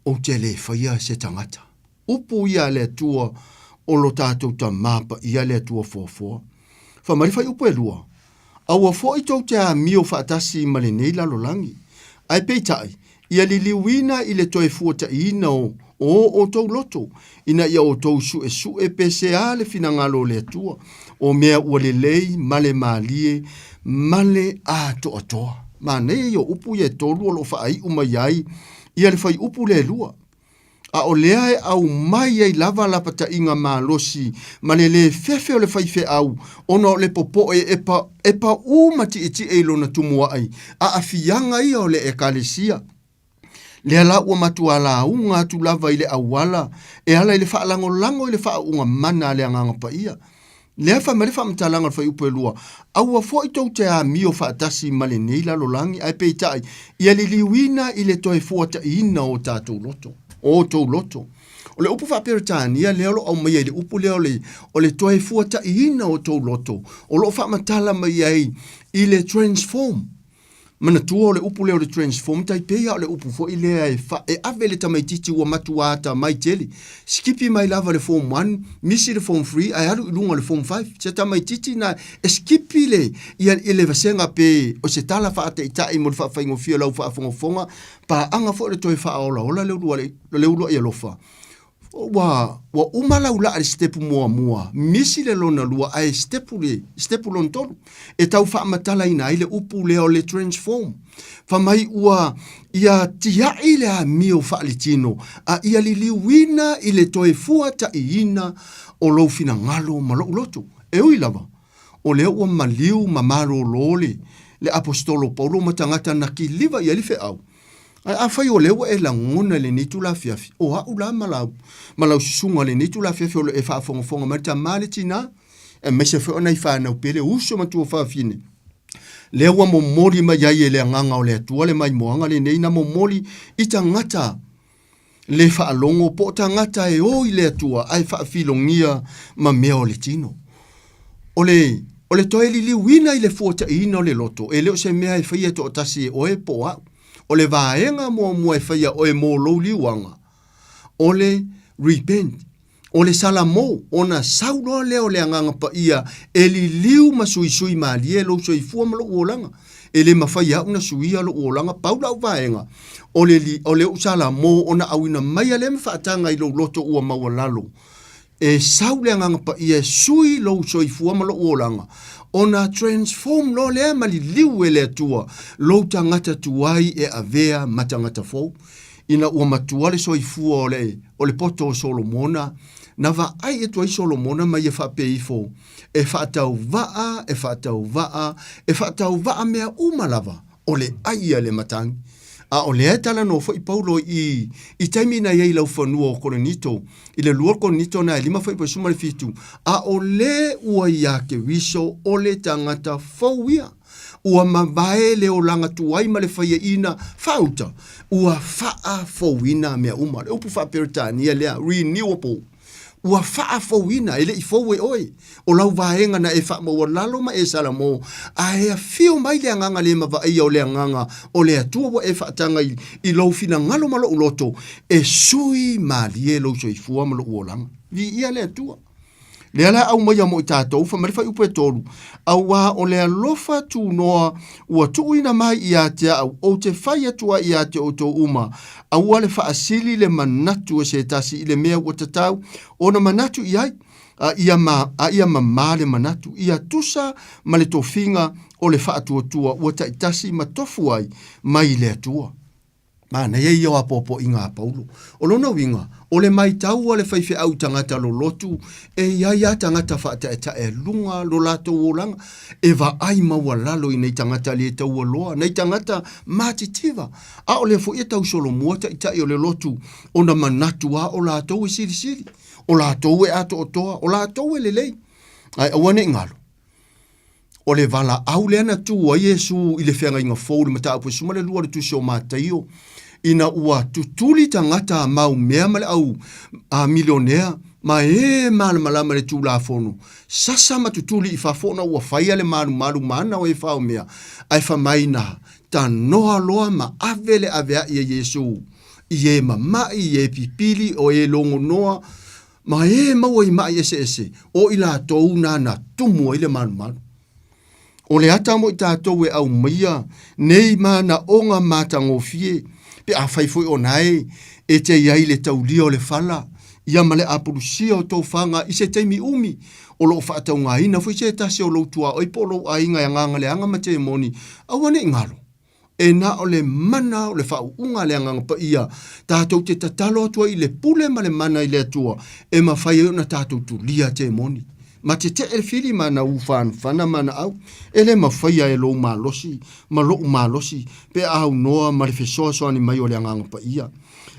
ou te le faia se tagata. Upu ia a le Atua o lo tatou Tamā Paia le Atua Foafoa. Fai mai le fuaiupu e 2, Aua foi tou te amio faatasi ma lenei lalolagi. Ae peitai, ia liliuina i le toe fuataiina o o outou loto, ina ia outou suesue pe sea le finagalo o le Atua, o mea ua lelei ma le malie ma le atoatoa. Manaia ia o upu ia e tolu o lo o faaiu mai ai ia le fuaiupu lea e 2. A o lea e aumai ai lava lapataiga malosi ma le lē fefe o le faifeau ona o le popoe e pa, e paʻū ma tietie i lona tumuaʻi, aafiaga ia o le Ekalesia. Lea la ua matua lauga atu lava i le auala e ala i le faalagolago i le faauuga mana a le Agaga Paia. Lea fai mai le faamatalaga o le fuaiupu e 2, Aua foi tou te amio faatasi ma lenei lalolagi, ae peitai, ia liliuina i le toe fuataiina o tatou loto, o outou loto. O le upu faa-Peretania lea o lo o aumaia i le upu lea o le, o le toe fuataiina o outou loto, o lo o faamatala mai ai i le transform. Manatua o le upu lea o le transform tai pei lava o le upu foi lea e, fa, e ave le tamaitiiti ua matua atamai tele. Sikipi mai lava le form 1, misi le form 3 ae alu i luga o le form 5. Se tamaitiiti na e sikipi le, ia, i le vasega pe o se tala faataitai mo le faafaigofie o lau faafogafoga, paaga foi o le toe faaolaola le uluai, le uluai alofa. Ua, ua uma lau laa i le sitepu muamua, misi le lona lua ae sitepu le, sitepu lona tolu. E tau faamatalaina ai le upu lea o le transform. Fai mai ua ia tiai le amio faaletino a ia liliuina i le toe fuataiina o lou finagalo ma lou loto. E ui lava, o lea ua maliu ma malōlō le, le Aposetolo Paulo ma tagata na kiliva i ai le feau, Ae afai o lea ua e lagona i lenei itula afiafi, o au la ma lau, ma lau susuga i lenei itula afiafi o lo o e faafogafoga mai le tama le tinā, aemaise foi o nai fanau pele, uso ma tuafafine, lea ua momoli mai ai e le Agaga o le Atua le maimoaga lenei na momoli i tagata le faalogo po o tagata e o i le Atua ae faafilogia ma mea o le tino. O le, o le toe liliuina i le fuataiina o le loto, e le o se mea e faia toatasi e oe po o au. O le vaega muamua e faia oe mo lou liuaga, o le repent, o le salamo, ona sau loa lea o le Agaga Paia e liliu ma suisui malie lou soifua ma lou olaga. E le mafai e au ona suia lou olaga, pau lau vaega, o le, o le ou salamo ona auina maia lea ma faataga i lou loto ua maualalo. E sau le Agaga Paia e sui lou soifua ma lou olaga, ona transform loa lea ma liliu e le Atua lou tagata tuai e avea ma tagata fou. Ina ua matua le soifua o le, o le poto o Solomona, na vaai atu ai Solomona ma ia faapea ifo, E faatauvaa, e faatauvaa, e faatauvaa mea uma lava, o le ai a le matagi. A o lea e talanoa foi Paulo i, i taimi na i ai i laufanua o Korinito, i le 2 Korinito na e 5 fuaiupu 17, a o le ua iā Keriso o le tagata fou ia. Ua mavae le olaga tuai ma le faiaina faauta, ua faafouina mea uma. O le upu faa-Peretania lea, renewable. Ua faafouina, e le i fou e oe, o lau vaega na e faamaualalo ma e salamo, a e afio mai le agaga le mavaeia o le agaga o le Atua ua e faataga i, i lou finagalo ma lou loto, e sui malie lou soifua ma lou olaga. Viia le Atua. Lea la aumaia mo i tatou, fai mai le fuaiupu e 3, auā o le alofa tunoa ua tuuina mai ia te au, ou te fai atu ai ia te outou uma, aua le faasili le manatu o se tasi i le mea ua tatau ona manatu i ai, a ia, ma, a ia mamā le manatu, ia tusa ma le tofiga o le faatuatua ua taitasi ma tofu ai mai le Atua. Manaia ia o apoapoaiga a Paulo. O lona uiga, o le maitau a le faifeau i tagata lolotu, e i ai a tagata faataetaealuga lo latou olaga, e vaai maualalo i nei tagata le taualoa, nei tagata matitiva. A o lea foi e tau solomua taitai o le lotu ona manatu a o latou e silisili, o latou e atoatoa, o latou e lelei. Ae aua ne i galo, O le valaau lea na tu ai Iesu i le feagaiga fou i le mataupu e 12 o le tusi o Mataio, ina ua tutuli tagata a mau mea ma le au a milionea ma e malamalama i le Tulafono, sasa ma tutuli i fafo ona ua faia le malumalu mana o e faomea, ae fai mai na tanoa loa ma ave le avea'i e Iesu i e mama'i, i e pipili, o e logonoa, Ma e maua i maʻi eseese, o i latou na na tumu ai le malumalu. O le ata mo i tatou e aumaia nei manaoga matagofie, pe afai foi o nae e te i ai le taulia o le fala, ia ma le apulusia o tofaga i se taimi umi, o lo o faataugaina foi se tasi o lou tuaoi po o lou aiga e agaga leaga ma temoni, aua ne i galo. E na o le mana o le faauuga a le Agaga Paia tatou te tatalo atu ai i le pule ma le mana i le Atua e mafai ai ona tatou tulia temoni. Ma tetee le fili ma ana ufanafana ma ana au, e le mafaia e lou malosi ma loʻu malosi pe a aunoa ma le fesoasoani mai o le Agaga Paia.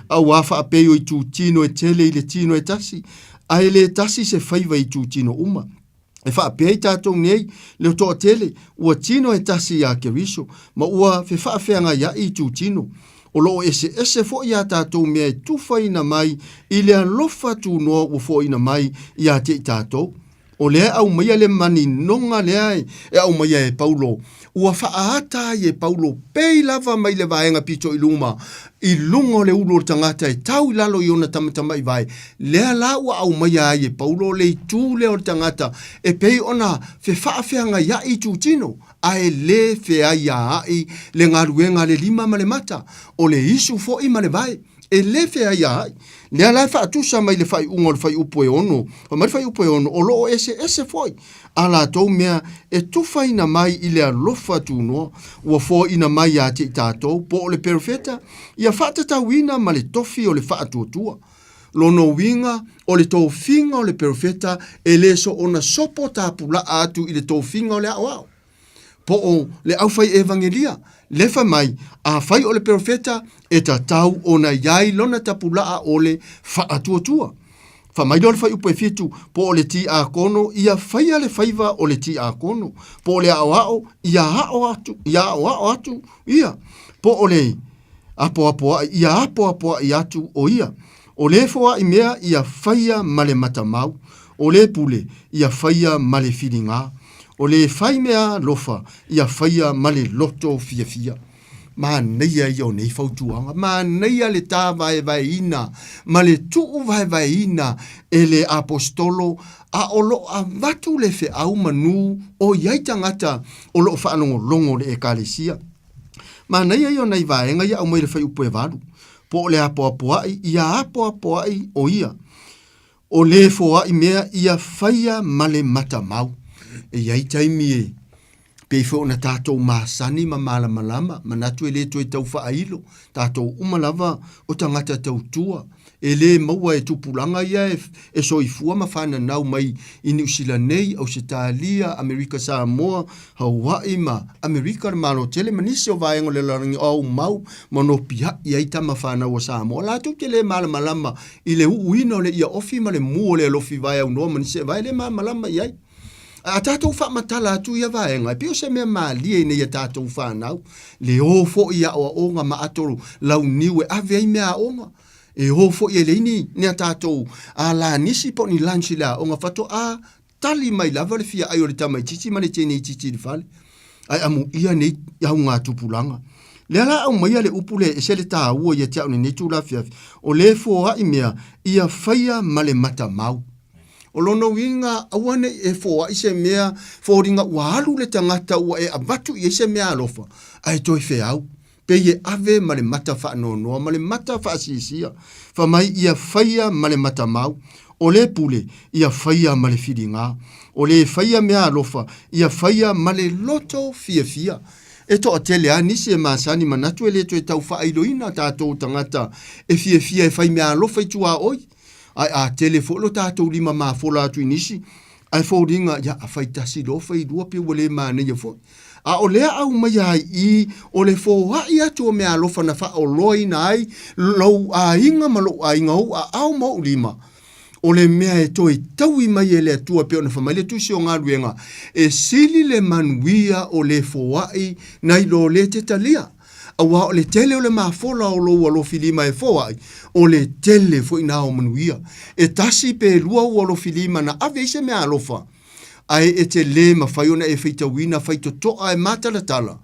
Auā faapei o itutino e tele i le tino e tasi, a e le tasi se faiva i itutino uma. E faapea i tatou nei, le toatele, ua tino e tasi iā Keriso, ma ua fefaafeagaiaʻi itutino. O lo o eseese foi a tatou mea e tufaina mai i le alofa tunoa ua foaina mai iā te i tatou. O lea e aumaia le maninoga lea e aumaia e Paulo, ua faaata ai e Paulo pei lava mai le vaega pito i luma i luga o le ulu o le tagata e tau i lalo i ona tamatamaivai, lea la ua aumaia ai e Paulo le itu lea o le tagata e pei ona fefaafeagaiaʻi itutino, ae le feaiaaʻi le galuega a le lima ma le mata, o le isu foi ma le vae. E le feaiaaʻi. Lea la e faatusa mai le faaiuga o le fuaiupu e 6, fai mai le fuaiupu e 6, o lo o eseese foi a latou mea e tufaina mai i le alofa tunoa ua foaina mai ia te i tatou, po o le perofeta, ia faatatauina ma le tofi o le faatuatua. Lona uiga, o le tofiga o le perofeta e le soona sopo tapulaa atu i le tofiga o le aoao, po o le aufai evagelia, le fai mai, afai o le perofeta, e tatau ona i ai lona tapulaa o le faatuatua. Fai mai loa le fuaiupu e 7, po o le tiakono, ia faia le faiva o le tiakono, po o le aoao, ia ao atu, ia aoao atu ia, po o le apoapoai, ia apoapoai atu o ia. O le foai mea, ia faia ma le matamau, o le pule, ia faia ma le filiga, o le fai mea alofa, ia faia ma le loto fiafia. Manaia ia o nei fautuaga, manaia le tāvaevaeina ma le tuuvaevaeina e le Aposetolo, a o lo o avatu le feau manu o i ai tagata o lo o faalogologo le Ekalesia. Manaia ia o nai vaega ia aumai le fuaiupu e 8, po o le apoapoai, ia apoapoai o ia. O le foai mea ia faia ma le matamau. E i ai taimi e pei foi ona tatou masani ma malamalama, manatu e le toe tau faailo, tatou uma lava o tagata tautua, e le maua e tupulaga ia e soifua ma fananau mai i Niu Sila nei, Ausetalia, Amerika Samoa, Hawaii ma Amerika le Malo tele ma nisi o vaega o le lalolagi o aumau ma nopiai ai tama fanau a Samoa. Latou te le malamalama i le uuina o le ia ofi ma le mu o le alofi vae aunoa ma nisi e vae le malamalama i ai. A tatou faamatala atu ia vaega, e pei o se mea malie ina ia tatou fanau, le o foi i aoaoga ma ato launiu e ave ai meaaoga. E o foi e leai ni, ni a tatou alanisi po o ni lunch i le aoga faatoa tali mai lava le fia ai o le tamaitiiti ma le teineitiiti i le fale. Ae amuia nei augatupulaga. Lea la aumaia le upu lea e ese le taua ia te au i lenei itula afiafi, o le foai mea ia faia ma le matamau. O lona uiga, aua ne i e foai se mea foliga ua alu le tagata ua e avatu i ai se mea alofa, ae toe feau. Pei e ave ma le mata faanoanoa ma le mata faasiasia. Fai mai ia faia ma le matamau. O le pule, ia faia ma le filiga. O le faia mea alofa, ia faia ma le loto fiafia. E toatele lava nisi e masani manatu e le toe tau faailoina tatou tagata e fiafia e fai mea alofa i tuaoi. Ae a tele foi lo tatou lima mafola atu i nisi, ae foliga, ia, a fai tasi loa fai lua pei ua le manaia foi. A o lea aumaia ai i o le foai atu o meaalofa na faaoloaina ai lou aiga ma lou aiga, ou aao ma ou lima, o le mea e toe taui mai e le Atua e pei ona fai mai le Tusi o Galuega, e sili le manuia o le foai nai lo le te talia. Aua o le tele o le mafola o lou alofilima e foai, o le tele foi na o manuia. E tasi pe lua ou alofilima na ave ai se meaalofa, ae e te lē mafai ona e faitauina faitotoa e matalatala.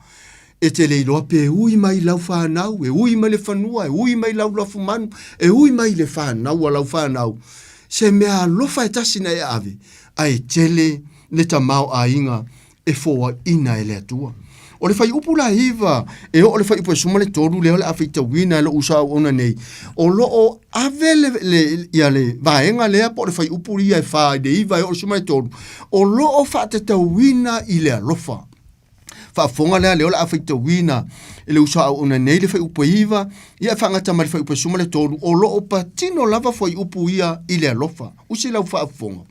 E te le iloa pe ui mai i lau fanau, e ui mai le fanua, e ui mai lau lafumanu, e ui mai i le fanau a lau fanau, se mea alofa e tasi na e ave, ae tele le tamaoaiga e foaiina e le Atua. O le fuaiupu la 9 e oo i le fuaiupu e 13 lea o le a faitauina e lou uso auauna nei, o lo o ave le, le, ia le vaega lea po o le fuaiupu ia e 4 i le 9 e oo i le 13, o lo o faatatauina i le alofa. Faafofoga lea lea o le a faitauina e le uso auauna nei le fuaiupu e 9, ia e faagata mai le fuaiupu e 13, o lo o patino lava fuaiupu ia i le alofa. Usi lau faafofoga.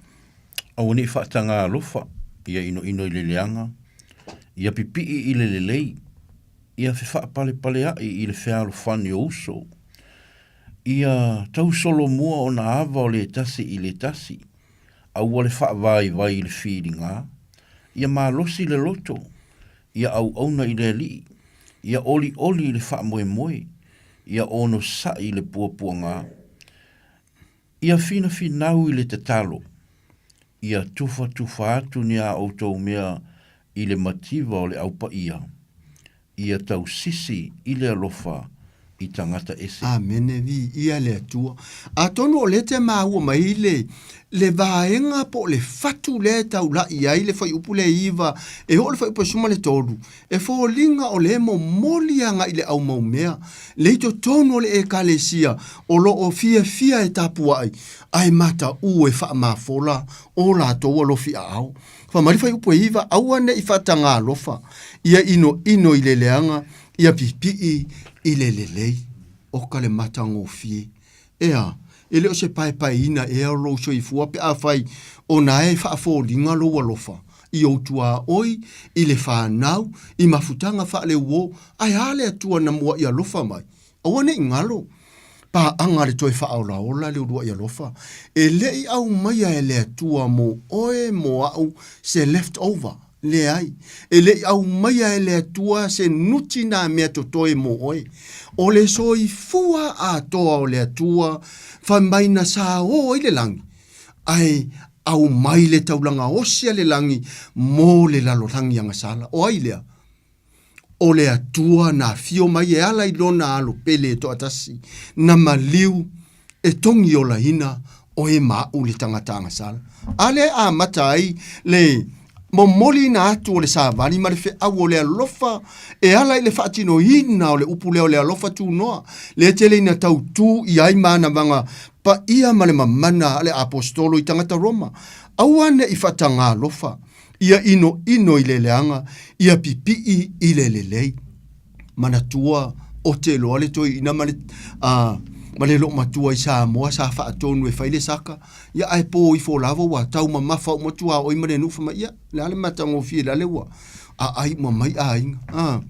Aua ne i faataga alofa, ia inoino i le leaga, ia pipii i le lelei, ia fefaapalepaleaʻi i le fealofani o uso, ia tausolomua ona ava o le tasi i le tasi, aua le faavaivai i le filiga, ia malosi le loto, ia auauna i le Alii, ia olioli i le faamoemoe, ia onosai i le puapuaga. Ia finafinau i le tatalo, ia tufatufa atu ni a outou mea i le mativa o le Au Paia, ia tausisi i le alofa i tagata ese. Amene, viia le Atua. Atonu o lea te maua mai le, le vaega po o le fatu lea e taula'i ai le fuaiupu lea e 9 e oo i le fuaiupu e 13, E foliga o lea e momoli agai le aumaumea le i totonu o le Ekalesia o lo o fiafia e tapuai ae mataʻu e faamafola o latou alofi aao. Fai mai le fuaiupu e 9, Aua ne i faataga alofa, ia inoino i le leaga, ia pipii i le lelei. Oka le matagofie. Ea, e le o se paepaeina ea o lou soifua pe afai o na e faafoliga lou alofa i ou tuaoi, i le fanau, i mafutaga faaleuo, ae a le Atua na muaʻi alofa mai? Aua ne i galo. Paaga le toe faaolaola le uluai alofa. E le i aumaia e le Atua mo oe mo aʻu se left over. Leai, e le i aumaia e le Atua se nuti nā mea totoe mo oe. O le soifua atoa o le Atua, fai mai na saō ai le lagi, ae aumai le taulaga osi a le lagi mo le lalolagi agasala. O ai lea? O le Atua na afio mai e ala i lona alo pele e toatasi, na maliu e togi olaina oe ma aʻu le tagata agasala. A lea e amata ai le momoliina atu o le savali ma le feau o le alofa e ala i le faatinoina o le upu lea o le alofa tunoa, lea tele ina tautū i ai manavaga paia ma le mamana a le Aposetolo i tagata Roma. Aua ne i faataga alofa, ia inoino i le leaga, ia pipii i le lelei. Manatua o te loa le toeaina ma le, a, ma le loomatua i Samoa sa faatonu e fai le saka, ia ae po ifo lava ua taumamafa uma tuaoi ma le nuu fai mai, ia, le a le matagofie la le ua aai uma mai aiga. A,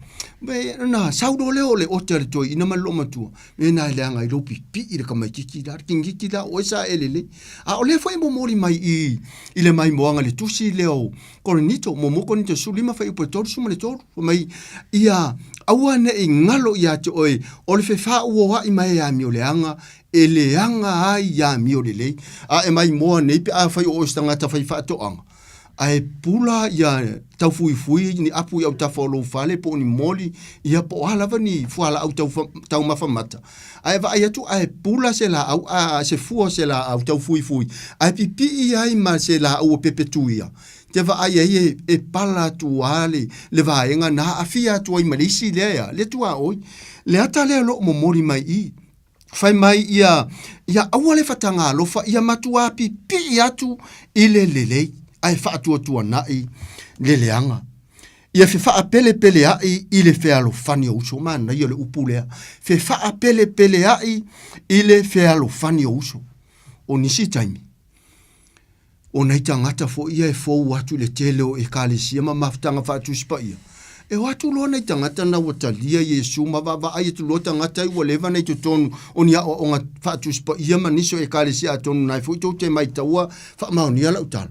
me, na sau loa lea o le ote a le toeaina ma le loomatua, me na e leaga ai lou pipii le tamaitiiti la, le tiniiti la o oe sa e lelei. A o lea foi e momoli mai i, i le maimoaga i le tusi lea o Korinito, muamua Korinito 15 fuaiupu e 33, fai mai, Ia aua ne i galo ia te oe o le fefauoaʻi mai e amioleaga e leaga ai ia amio lelei. A e maimoa nei pe afai o oe o se tagata faifaatoaga, ae pula ia taufuifui ni apu i autafa o lou fale po o ni moli, ia po o a lava ni fualaau taumafa mata, ae vaai atu ae pula se laau a se fua o se laau taufuifui, ae pipii ai ma se laau o pepetuia, te vaai ai e, e pala atu a le, le vaega na aafia atu ai ma le isi lea ea, le tuaoi. Le ata lea o lo o momoli mai i. Fai mai ia, ia aua le fataga alofa, ia matuā pipii atu i le lelei, ae faatuatuanaʻi le leaga. Ia fefaapelepeleaʻi i le fealofani o uso. Manaia le upu lea, fefaapelepeleaʻi i le fealofani o uso. O nisi taimi, o nai tagata foi ia e fou atu i le tele o Ekalesia ma mafutaga faatusi paia, e o atu loa nai tagata na ua talia Iesu ma vaavaai atu loa tagata ai ua leva na i totonu o ni aoaoga faatusi paia ma nisi o Ekalesia atonu na e foi tou te maitaua faamaonia lau tala.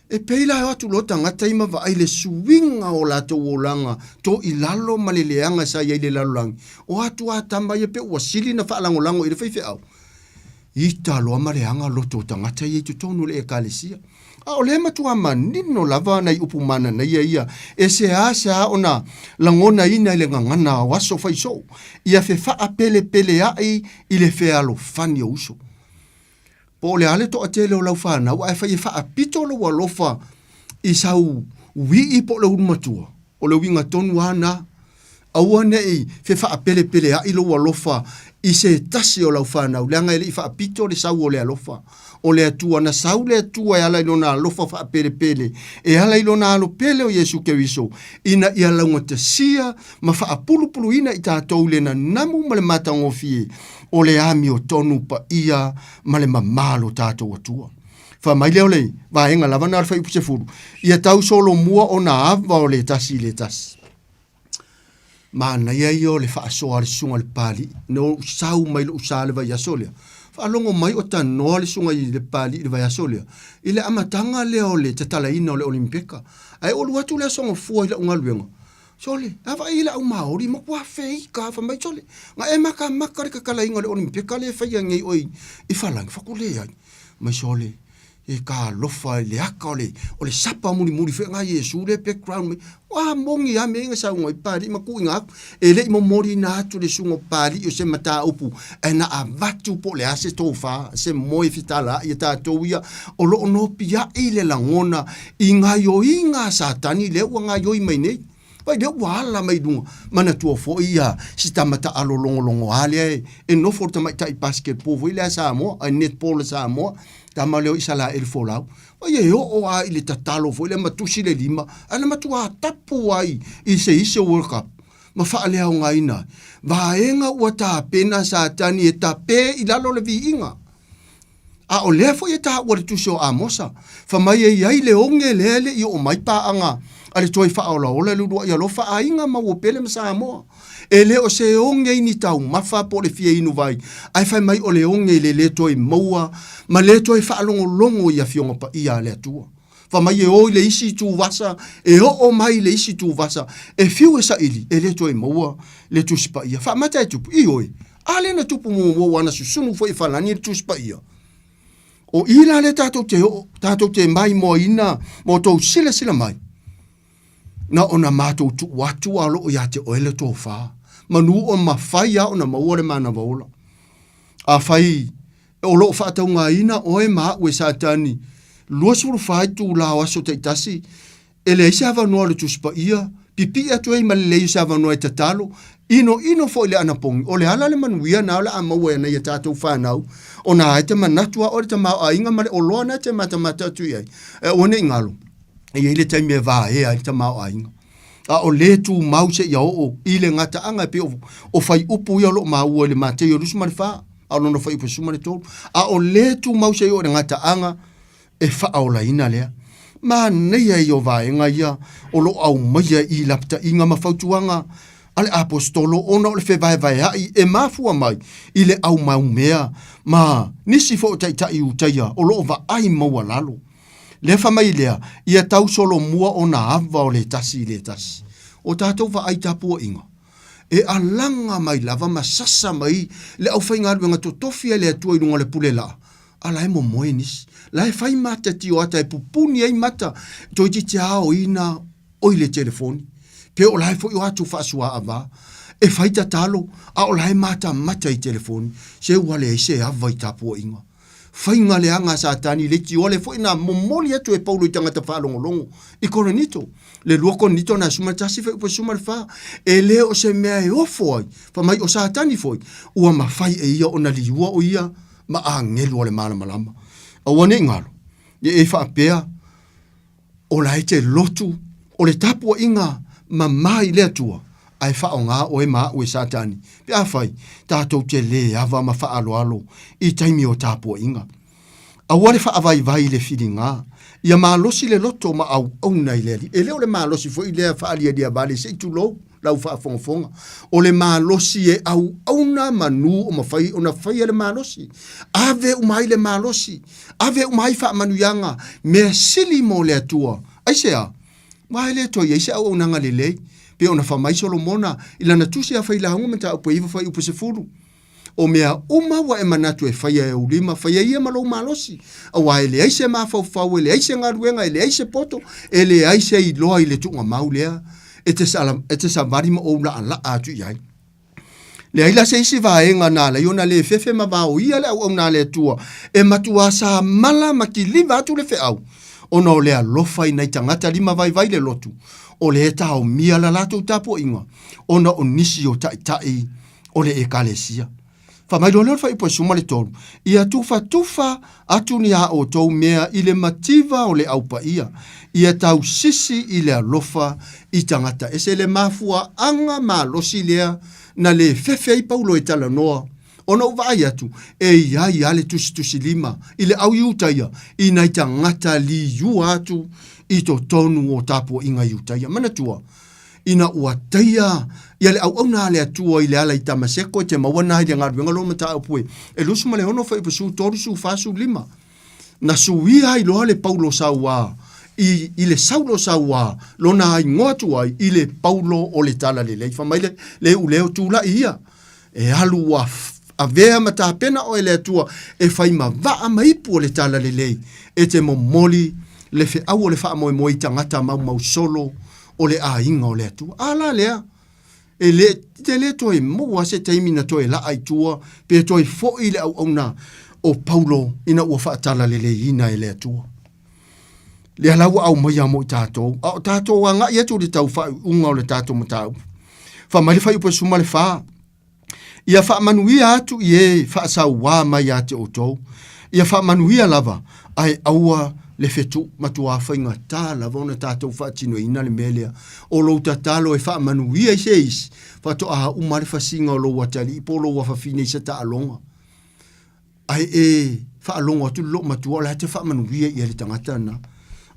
E pei la e o atu loa tagata ia ma vaai le suiga o latou olaga to i lalo ma le leaga sa i ai i le lalolagi, o atu a tama ia pe ua sili na faalagolago i le faifeau. Ita loa ma leaga loto o tagata ia i totonu o le Ekalesia. A o lea matuā manino lava nai upu mananaia ia e seāseā ona lagonaina i le gagana o aso faisoo, ia fefaapelepealeaʻi i le fealofani o uso. Po o le a le toatele o lau fanau ae fai e faapito lou alofa i sau wii po o le ulu matua, o le uiga tonu lava na. Aua ne i fefaapelepealeaʻi lou alofa i se tasi o lau fanau, leaga e le i faapito le sau o le alofa o le Atua. Na sau le Atua e ala i Lona alofa faapelepele, e ala i Lona Alo pele o Iesu Keriso, ina ia laugatasia ma faapulupuluina i tatou i le nanamu ma le matagofie o le amiotonu paia ma le mamā lo tatou Atua. Fai mai lea o le vaega lava na o le fuaiupu 10, ia tau solomua ona ava o le tasi i le tasi. Manaia ia o le faasoa a le susuga i le Papalii. Na ou sau mai lou sa i le vaiaso lea, faalogo mai o tanoa le susuga i le Papalii i le vaiaso lea, i le amataga lea o le tatalaina o le Olimipeka. Ae ou alu atu le Aso Gafua i lau galuega, sole, a vaai i le au Maori, matua feika lava, fai mai, sole, na e makamaka le tatalaina o le Olimipeka lea e faia nei oe i Falani? Fai atu, Leai. Mai sole, E ka alofa i le aka o le, o le sapa mulimuli foi nga Iesu le background mai. Ua moni a mea nga saunoa ai Papalii ma tuuina atu. E le i momoliina atu le susuga o Papalii o se mataupu ae na avatu po o le a se tofa, se moe fetalaai a tatou ia o lo o nopiai le lagona i gaioiga a Satani lea ua gaioi mai nei. Vai lea ua ala mai luga, manatua foi ia si tama taalo logologoa lea e nofo le tamaitai basketball foi lea a Samoa, ai netball a Samoa, tama lea o Isalaeli Folau. Vai e oo lava i le tatalo foi lea ma tusi le lima, ae na matua tapu lava i se isi o World Cup ma faaleaogaina ai. Vaega ua tapena Satani e tape i lalo le viiga. A o lea foi e taua le tusi o Amosa, fai mai e i ai le oge lea e le i oo mai paaga a le toe faaolaola i le uluai alofa aiga ma ua pele ma Samoa. E le o se oge i ni taumafa po o le fia inu vai, ae fai mai o le oge i le le toe maua ma le toe faalogologo i Afioga Paia a le Atua. Fai mai e o i le isi ituvasa, e oo mai i le isi ituvasa, e fiu e saili, e le toe maua le Tusi Paia. Faamata e tupu, ioe, A lea na tupu muamua ua na susunu foi e Falani le Tusi Paia. O i la lea tatou te oo, tatou te maimoaina ma outou silasila mai, na ona matou tuu atu a o lo o ia te oe le tofa, manu o mafai lava ona maua le manava ola. Afai o lo o faataugaina oe ma au e Satani 24 itula o aso taitasi, E leai se avanoa o le Tusi Paia, pipii atu ai ma le leai o se avanoa e tatalo, inoino foi le anapogi, o le ala le manuia na o le a maua e nai a tatou fanau, ona e te manatu a oe le tamaoaiga ma le oloa na e te matamata atu i ai, e aua ne i galo, e i ai le taimi e vaea ai le tamaoaiga. A o le tumau seia oo i le gataaga e pei o fuaiupu ia o lo o maua i le Mateio 24, a o lona fuaiupu 13, a o le tumau seia oo i le gataaga, e faaolaina lea. Manaia ia o vaega ia o lo o aumaia i lapataiga ma fautuaga a le Aposetolo ona o le fevaevaea'i e mafua mai i le aumaumea ma nisi foi o taitai Iutaia o lo o vaai maualalo. Lea fai mai lea, ia tau solomua ona ava o le tasi i le tasi. O tatou vaai tapuaiga. E alaga mai lava ma sasa mai le aufaigaluega totofi a le Atua i luga o le pule laa, a la e momoe nisi. La e fai mata tioata e pupuni ai mata toeitiiti aoina oi le telefoni. Pe o la e foi o atu faasuaava e fai tatalo, a o la e matamata i telefoni, se ua leai se ava i tapuaiga. Faiga leaga a Satani i le tioa lea foi na momoli atu e Paulo i tagata faalogologo i Korinito. Le 2 Korinito na 11 fuaiupu 14, e le o se mea e ofo ai, fai mai o Satani foi, ua mafai e ia ona liua o ia ma agelu o le malamalama. Aua ne i galo, ia e faapea, o la e te lotu o le tapuaiga mamā i le Atua, ae faaaoga oe ma a'u e Satani, pe afai tatou te lē ava ma faaaloalo i taimi o tapuaiga. Aua le faavaivai i le filiga, ia malosi le loto ma auauna i le Alii. E le o le malosi foi lea faalialia vale se i tulou lau faafogafoga. O le malosi e auauna manu o mafai ona faia le malosi. Ave uma ai le malosi, ave uma ai faamanuiaga, mea sili mo le Atua. Aisea? Aua e le toe i ai se auaunaga lelei, pei ona fai mai Solomona i lana tusi a Failauga mataupu e 9 fuaiupu 10. O mea uma ua e manatu e faia e ou lima, faia ia ma lou malosi, aua e leai se mafaufau, e leai se galuega, e leai se poto, e leai se iloa i le tuugamau lea e te, e te savali ma ou laalaa atu i ai. Leai la se isi vaega na alai ona le fefe ma vaoia le auauna a le Atua, e matuā samala ma kiliva atu le feau, ona o le alofa i nai tagata limavaivai le lotu, o lea e taomia la latou tapuaiga, ona o nisi o taitai o le Ekalesia. Fai mai loa lea o le fuaiupu e 13, Ia tufatufa atu ni a outou mea i le mativa o le Au Paia, ia tausisi i le alofa i tagata ese. Le mafuaaga malosi lea na le fefe ai Paulo e talanoa, ona ou vaai atu, e i ai lava le tusitusilima i le au Iutaia i nai tagata liua atu i totonu o tapuaiga Iutaia. Manatua, ina ua taia ia le auauna a le Atua i le ala i Tamaseko e te maua na i le galuega lona mataupu e 26 fuaiupu 13 14 15. Na suia ai loa le Paulo sauā i, i le Saulo sauā lona igoa atu ai i le Paulo o le Talalelei. Fai mai le, le iuleo tulai ia e alu ua avea ma tapena oe le Atua e fai ma vaa ma ipu o le Talalelei e te momoli le feau o le faamoemoe i tagata maumausolo o le aiga o le Atua. A la lea, e le, te le toe maua se taimi na toe laa i tua, pe toe foi le auauna o Paulo ina ua faatalaleleiina e le Atua. Lea la ua aumaia mo i tatou, a o tatou agai atu i le tau faaiuiuga o le tatou mataupu. Fai mai le fuaiupu e 14, Ia faamanuia atu i e faasauā mai ia te outou, ia faamanuia lava, ae aua le fetu matuā faigata lava ona tatou faatinoina le mea lea. O lou tatalo e faamanuia i se isi, faatoa uma le fasiga o lou atalii po o lou afafine i se taaloga. Ae e faalogo atu le loomatua o la e te faamanuia i ai le tagata lena.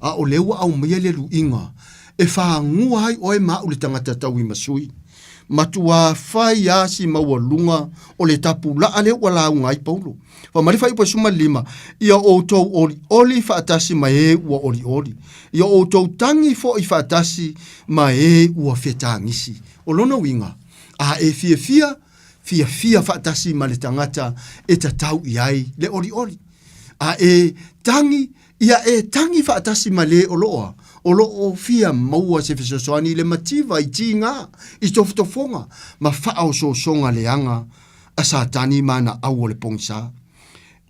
A o lea ua aumaia le luiga e fagua ai oe ma au le tagata tauimasui. Matuā fai lava si maualuga o le tapulaa lea ua lauga ai Paulo. Fai mai le fuaiupu e 15, Ia outou olioli faatasi ma e ua olioli, ia outou tagi foi faatasi ma e ua fetagisi. O lona uiga, a e fiafia, fiafia faatasi ma le tagata e tatau i ai le olioli. A e tagi, ia e tagi faatasi ma le o loo a, o lo o fia maua se fesoasoani i le mativa i tiga, i tofotofoga, ma faaosoosoga leaga a Satani ma ana au o le pogisa.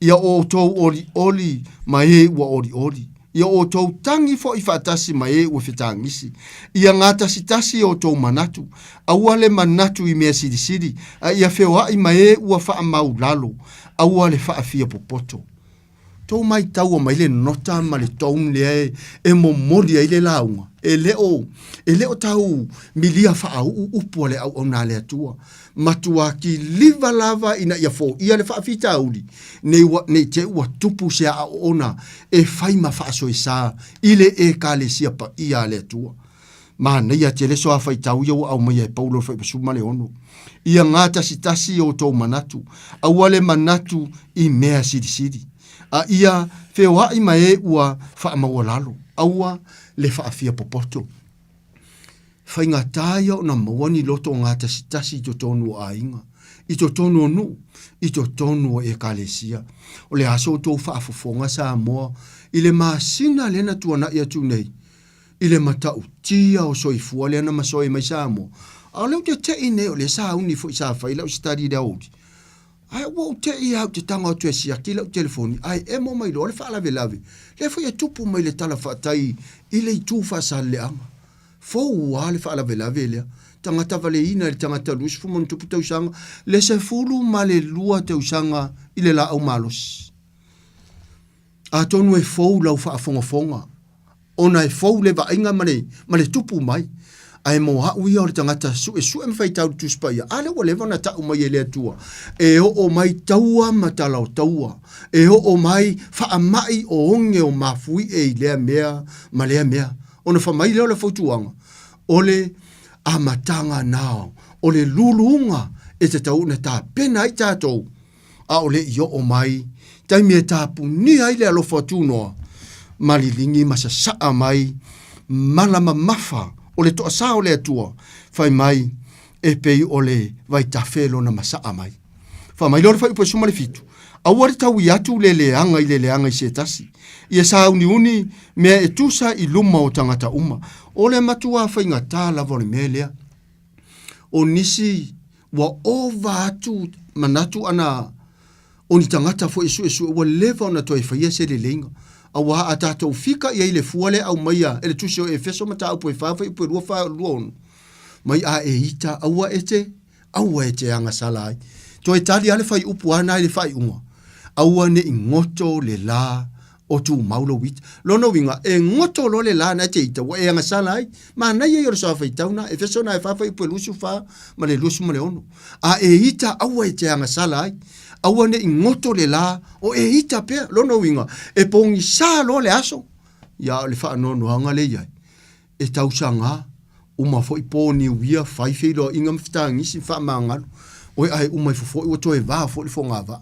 Ia outou olioli ma e ua olioli, ia outou tagi foi faatasi ma e ua fetagisi. Ia gatasitasi outou manatu, aua le manatu i mea silisili, a ia feoai ma e ua faamaulalo, aua le faafia popoto. Tou maitaua mai le nota ma le tone lea e, e momoli ai le lauga. E le o, e le o tau milia faauu upu a le auauna a le Atua. Matua kiliva lava ina ia foia le faafitauli, nei ua, nei te ua tupu se aoaoga e fai ma faasoesa i le Ekalesia paia a le Atua. Manaia tele soafaitau ia ua aumaia e Paulo i le 16. Ia gatasitasi outou manatu, aua le manatu i mea silisili, a ia feoai ma e ua faamaualalo, aua le faafia popoto. Faigata ia ona maua ni loto gatasi i totonu o aiga, i totonu o nuu, i totonu o Ekalesia. O le aso outou faafofoga Samoa i le masina lea na tuanai atu nei, i le matautia o soifua lea na masoe mai Samoa. A o lea ou te tei nei o lea sauni foi sa fai lau study i le aoauli. Ae ua ou te i lava ou te tago atu e siaki lau telefoni ae emo mai loa le faalavelave lea foi e tupu mai le tala faatai i le itu faasaleleaga. Fou lava le faalavelave lea. Tagata valeina i le tagata 20 ma tausaga le 12 tausaga i le laau malosi. Atonu e fou lau faafogafoga ona e fou le vaaiga ma le, ma le tupu mai. Ae mo a'u ia o le tagata suesue ma faitau i le Tusi Paia, a lea ua leva ona ta'u mai e le Atua, e oo mai taua ma tala o taua, e oo mai faama'i o oge o mafuie i lea mea ma lea mea. Ona fai mai lea o le fautuaga, o le amataga na o le luluga e tatau ona tapena ai tatou, a o le i oo mai taimi e tapunia ai le alofa tunoa ma liligi ma sasaa mai mala mamafa o le toasā o le Atua, fai mai e pei o le vaitafe lona masaa mai. Fai mai lea o le fuaiupu e 17, Aua le taui atu le leaga i le leaga i se tasi, ia sauniuni mea e tusa i luma o tagata uma. O le matuā faigata lava o le mea lea. O nisi ua ova atu manatu ana o ni tagata foi e suesue ua leva ona toe faia se leleiga. Auā a tatou fika i ai i le fua lea e aumaia e le Tusi o Efeso mataupu e 4 fuaiupu e 2 4 2 6, mai a e ita aua e te, aua e te agasala ai. Toe tali lava le fuaiupu a na i le faaiuga, aua ne i goto le la o tumau lou ita. Lona uiga, e goto loa le la na e te ita, ua e agasala ai. Manaia ia o le soa faitau na, Efeso na e 4 fuaiupu e 24 ma le 26. A e ita, aua e te agasala ai. Aua ne i goto le la o e ita pea. Lona uiga, e pogisa loa le aso, ia o le faanoanoaga lea i ai. E tausaga uma foi po niuia, fai feiloaiga ma fetagisi ma faamagalo oe ae uma ifo foi ua toe va foi le fogavaa.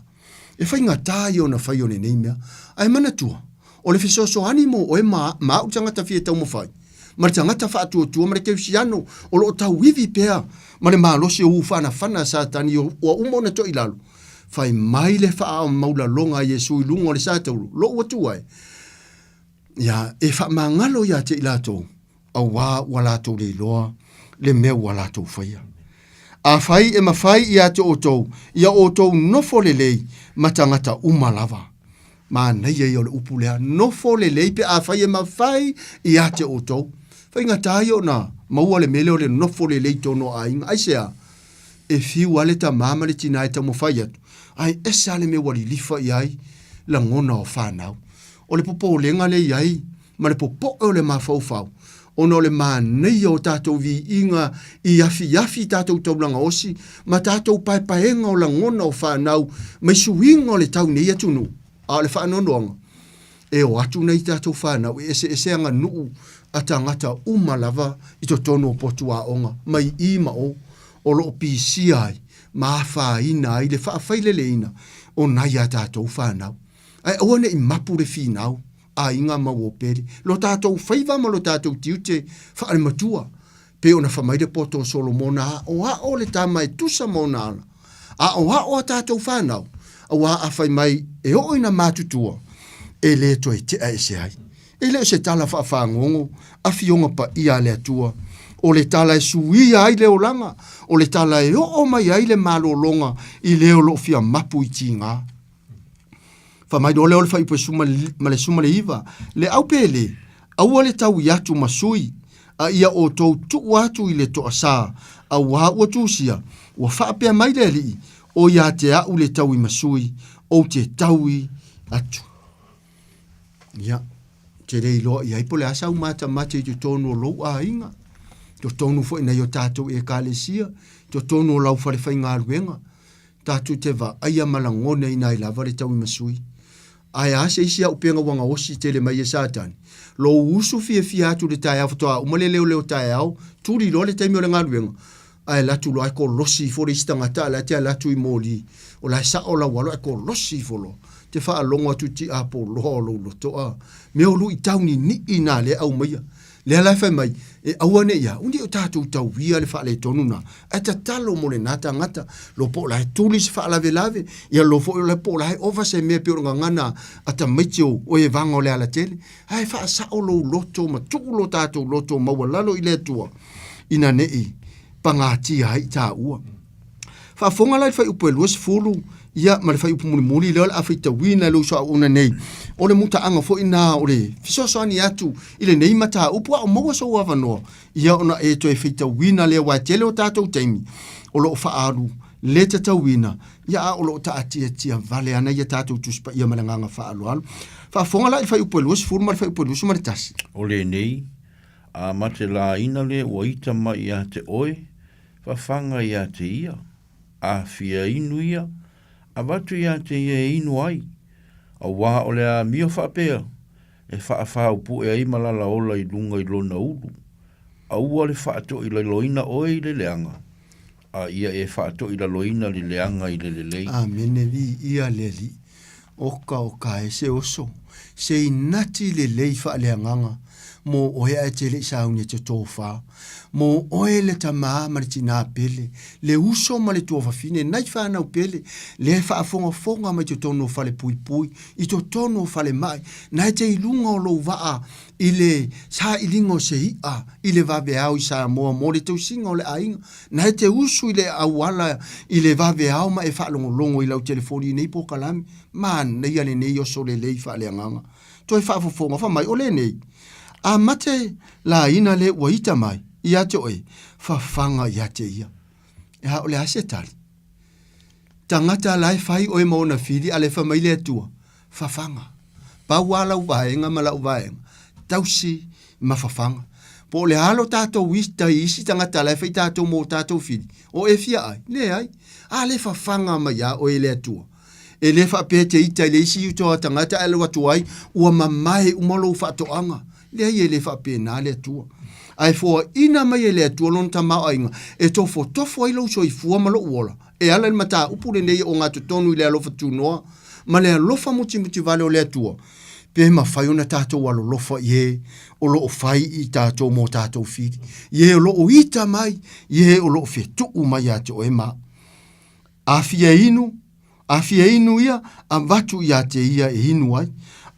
E faigata ia ona fai o lenei mea. Ae manatua, o le fesoasoani mo oe ma, ma a'u tagata fia taumafai, ma le tagata faatuatua ma le kerisiano o lo o tauivi pea ma le malosi o ufanafana a Satani ua uma ona toilalo, fai mai le faamaulaloga a Iesu i luga o le satauro, Lo'u Atua e, ia, e faamagalo ia te i latou, auā ua latou le iloa le mea ua latou faia. Afai e mafai ia te outou, ia outou nofo lelei ma tagata uma lava. Manaia ia o le upu lea, nofo lelei pe afai e mafai ia te outou. Faigata ia ona maua le mea lea o le nofo lelei i totonu o aiga. Aisea? E fiu lava le tama ma le tina e taumafai atu, ae ese lava le mea ua lilifa i ai lagona o fanau. O le popolega lea i ai ma le popo'e o le mafaufau, ona o le manaia o tatou viiga i afiafi i tatou taulaga osi ma tatou paepaega o lagona o fanau mai suiga o le tau nei atunuu. A o le faanoanoaga, e o atu nei tatou fanau e eseese aganuu a tagata uma lava i totonu o potu aoga mai i ma o, o lo o pisia ai ma afaina ai le faafaileleina o nai a tatou fanau. Ae aua ne i mapu le finau aiga ma ua pele lo tatou faiva ma lo tatou tiute faalematua, pei ona fai mai le poto o Solomona, Aʻoaʻo le tama e tusa ma ona ala, aʻoaʻo a tatou fanau, auā a fai mai e oo ina matutua, e le toe tea ese ai. E le o se tala faafagogo afioga paia a le Atua, o le tala e suia ai le olaga, o le tala e oo mai ai le malologa i le o lo o fia mapu i tiga. Fai mai loa lea o le fuaiupu e suma ma le 19, le au pele, aua le taui atu ma sui, a ia outou tuu atu i le toasā, auā ua tusia, ua faapea mai le Alii, O ia te a'u le taui ma sui, ou te taui atu. Ia, te le iloa i ai po o le a sau matamata i totonu o lou aiga, totonu foi nai o tatou ekalesia, totonu o lau fale faigaluega, Tatou te vaaia ma lagonaina ai lava le tauimasui. Ae a se isi auupega ua gaosi tele mai e Satani? Lou usu fiafia atu i le taeao faatoa uma le leoleo taeao, tuli loa le taimi o le galuega, ae alu atu loa ae kolosi ifo le isi tagata a la e te alu atu i moli, o la e sao lau alo ae kolosi ifo loa. Te faalogo atu i tiapoloa o lou loto, a mea o luitau ninii na lea e aumaia. Lea la e fai mai, e aua ne i a, uni o tatou tauia le faaletonu na, ae tatalo mo lena tagata, lo po o la e tuli se faalavelave, ia lo foi o la po o la e ova se mea pei o le gagana a tamaiti o o Evaga o Lealatele. Ae faasao lou loto ma tuu lo tatou loto maualalo i le Atua, ina ne i pagatia ai i taua. Faafofoga la i le fuaiupu e 20, ia ma le fuaiupu mulimuli lea o le a faitauina e lou soauna nei. O le mutaaga foi na o le fesoasoani atu i lenei mataupu a o maua sou avanoa, ia ona e toe faitauina lea aua e tele o tatou taimi o lo o faaalu le tatauina, ia a o lo o taatiatia vale ana ia tatou Tusi Paia ma le agaga faaaloalo. Faafofoga la i le fuaiupu e 20 ma le fuaiupu e 21. O lenei, a mate laina le ua ita mai ia te oe, Fafaga ia te ia, a fia inu ia, avatu ia te ia e inu ai, auā o le amio faapea, e faafaupu'e ai malala ola i luga i lona ulu. Aua le faatoilaloina oe i le leaga, a ia e faatoilaloina le leaga i le lelei. Amene, viia le Alii. Oka oka e se oso, se inati lelei faaleagaga mo oe ae te le i sauni e te tofa, mo oe le tamā ma le tinā pele, le uso ma le tuafafine, nai whanau pele, lea e faafogafoga mai totonu o falepuipui, i totonu o falemai, na e te i luga o lou vaa i le sailiga o se i'a i le vaveao i Samoa mo le tausiga o le aiga, na e te usu i le auala i le vaveao ma e faalogologo i lau telefoni i nei polokalame, manaia lenei oso lelei faaleagaga. Toe faafofoga, fai mai, o lenei, a mate laina le ua ita mai ia te oe, fafaga ia te ia. E a, o le a se tali? Tagata la e fai oe ma ona fili, a le fai mai le Atua, fafaga. Pau lava lau vaega ma lau vaega, tausi ma fafaga. Po o le a lo tatou ita i isi tagata la e fai tatou mo tatou fili, o e fia ai? Leai. A le fafaga mai ia oe e le Atua. E le faapea e te ita i le isi uto a tagata ae alu atu ai, ua mamae uma lou faatoaga. Leai e le faapena le Atua. Ae foaina mai e le Atua lona tamaoaiga e tofotofo ai lou soifua ma lou ola, e ala i le mataupu lenei e ogatotonu i le alofa tunoa ma le alofa mutimutivale o le Atua, pe mafai ona tatou alolofa i e o lo o fai i tatou mo tatou fili, i e o lo o ita mai, i e o lo o fetuu mai ia te oe ma au. A fia inu, a fia inu ia, avatu ia te ia e inu ai.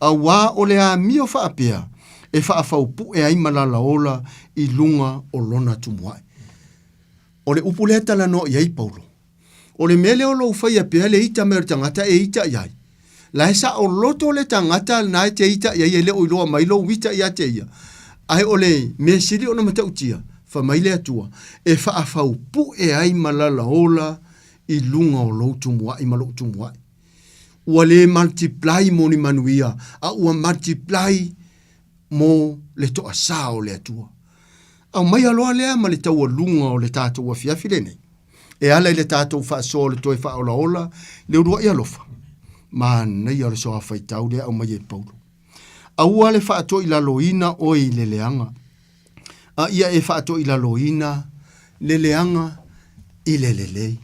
Auā o le amio faapea e faafaupu'e ai malala ola i luga o lona tumua'i. O le upu lea e talanoa i ai Paulo. O le mea lea o lou faia pea le ita mai o le tagata e ita i ai. La e saoloto le tagata lena e te ita i ai e le o iloa mai lou ita ia te ia. Ae o le mea sili ona matautia, fai mai le Atua, e faafaupu'e ai malala ola i luga o lou tumua'i ma lo'u tumua'i. Ua le multiply mo ni manuia, a ua multiply mo le toasā o le Atua. Aumaia loa lea ma le taualuga o le tatou afiafi lenei, e ala i le tatou faasoa o le toe faaolaola le uluai alofa. Manaia o le soa faitau lea aumaia e Paulo. Aua le faatoilaloina oe i le leaga, a ia e faatoilaloina le leaga i le lelei.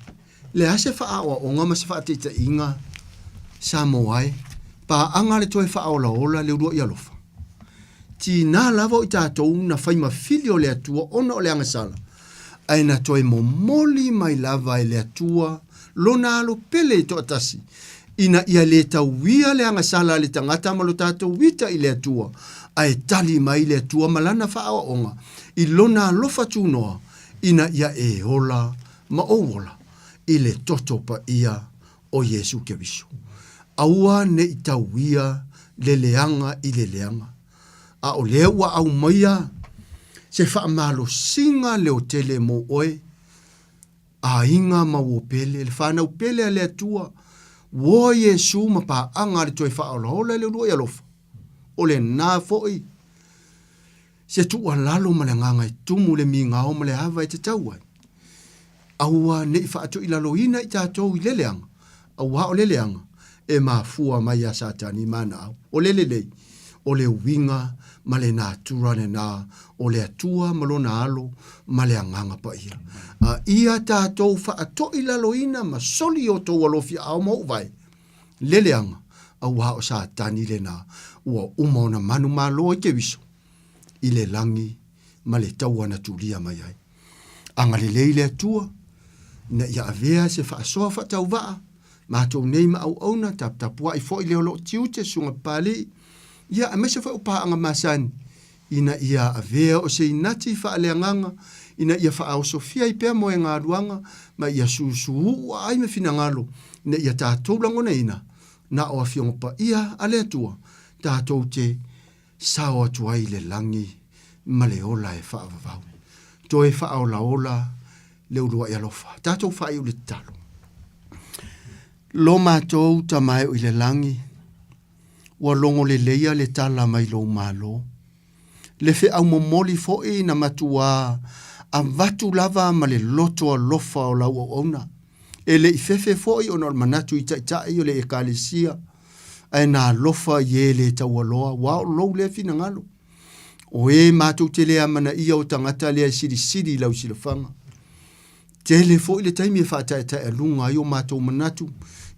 Le a se faaaoaoga ma se faataitaiga Samoa e paaga le toe faaolaola le uluai alofa? Tiga lava o i tatou na fai ma fili o le Atua ona o le agasala, ae na toe momoli mai lava e le Atua lona alo pele e toatasi, ina ia le tauia le agasala a le tagata ma lo tatou ita i le Atua, ae tali mai le Atua ma lana faaoaoga i lona alofa tunoa, ina ia e ola ma ou ola i le toto paia o Iesu Keriso. Aua ne i tauia le leaga i le leaga, a o lea ua aumaia se faamalosiga leotele mo oe, aiga ma uo pele, le fanau pele a le Atua, uoa Iesu ma paaga a le toe faaolaola i le uluai alofa. O lena foi se tuualalo ma le agaga e tumu le migao ma le ava e tatau ai. Aua ne i faatoilaloina i tatou i le leaga, auā o le leaga e mafua mai iā Satani ma ana au. O le lelei, o le uiga ma le natura lena o le Atua ma Lona Alo ma le Agaga Paia. A ia tatou faatoilaloina ma soli i outou alofi aao ma ou vae, le leaga, auā o Satani lena ua uma ona manumalo ai Keriso. i le lagi ma le taua na tulia mai ai. Agalelei le Atua ina ia avea se faasoa faatauvaa matou nei ma auauna, taputapuai foi le o lo o tiute susuga Papalii, ia aemaise foi o paaga masani, ina ia avea o se inati faaleagaga ina ia faaosofia ai pea moegaluaga ma ia susuua ai ma finagalo ina ia tatou lagonaina na o Afioga Paia a le Atua tatou te sao atu ai i le lagi ma le ola e faavavau. Toe faaolaola le uluai alofa. Tatou faaiu le tatalo. Lo matou Tama e o i le lagi, ua logo leleia le tala mai lou Malo. Le feau momoli foi na matuā avatu lava ma le loto alofa o lau auauna. E le i fefe foi ona o le manatu i taitai o le Ekalesia, ae na alofa i e le taualoa, ua o lou lea finagalo. O e matou te le amanaia o tagata lea e silisili i lau silafaga. Tele foi le taimi e faataetaealuga ai o matou manatu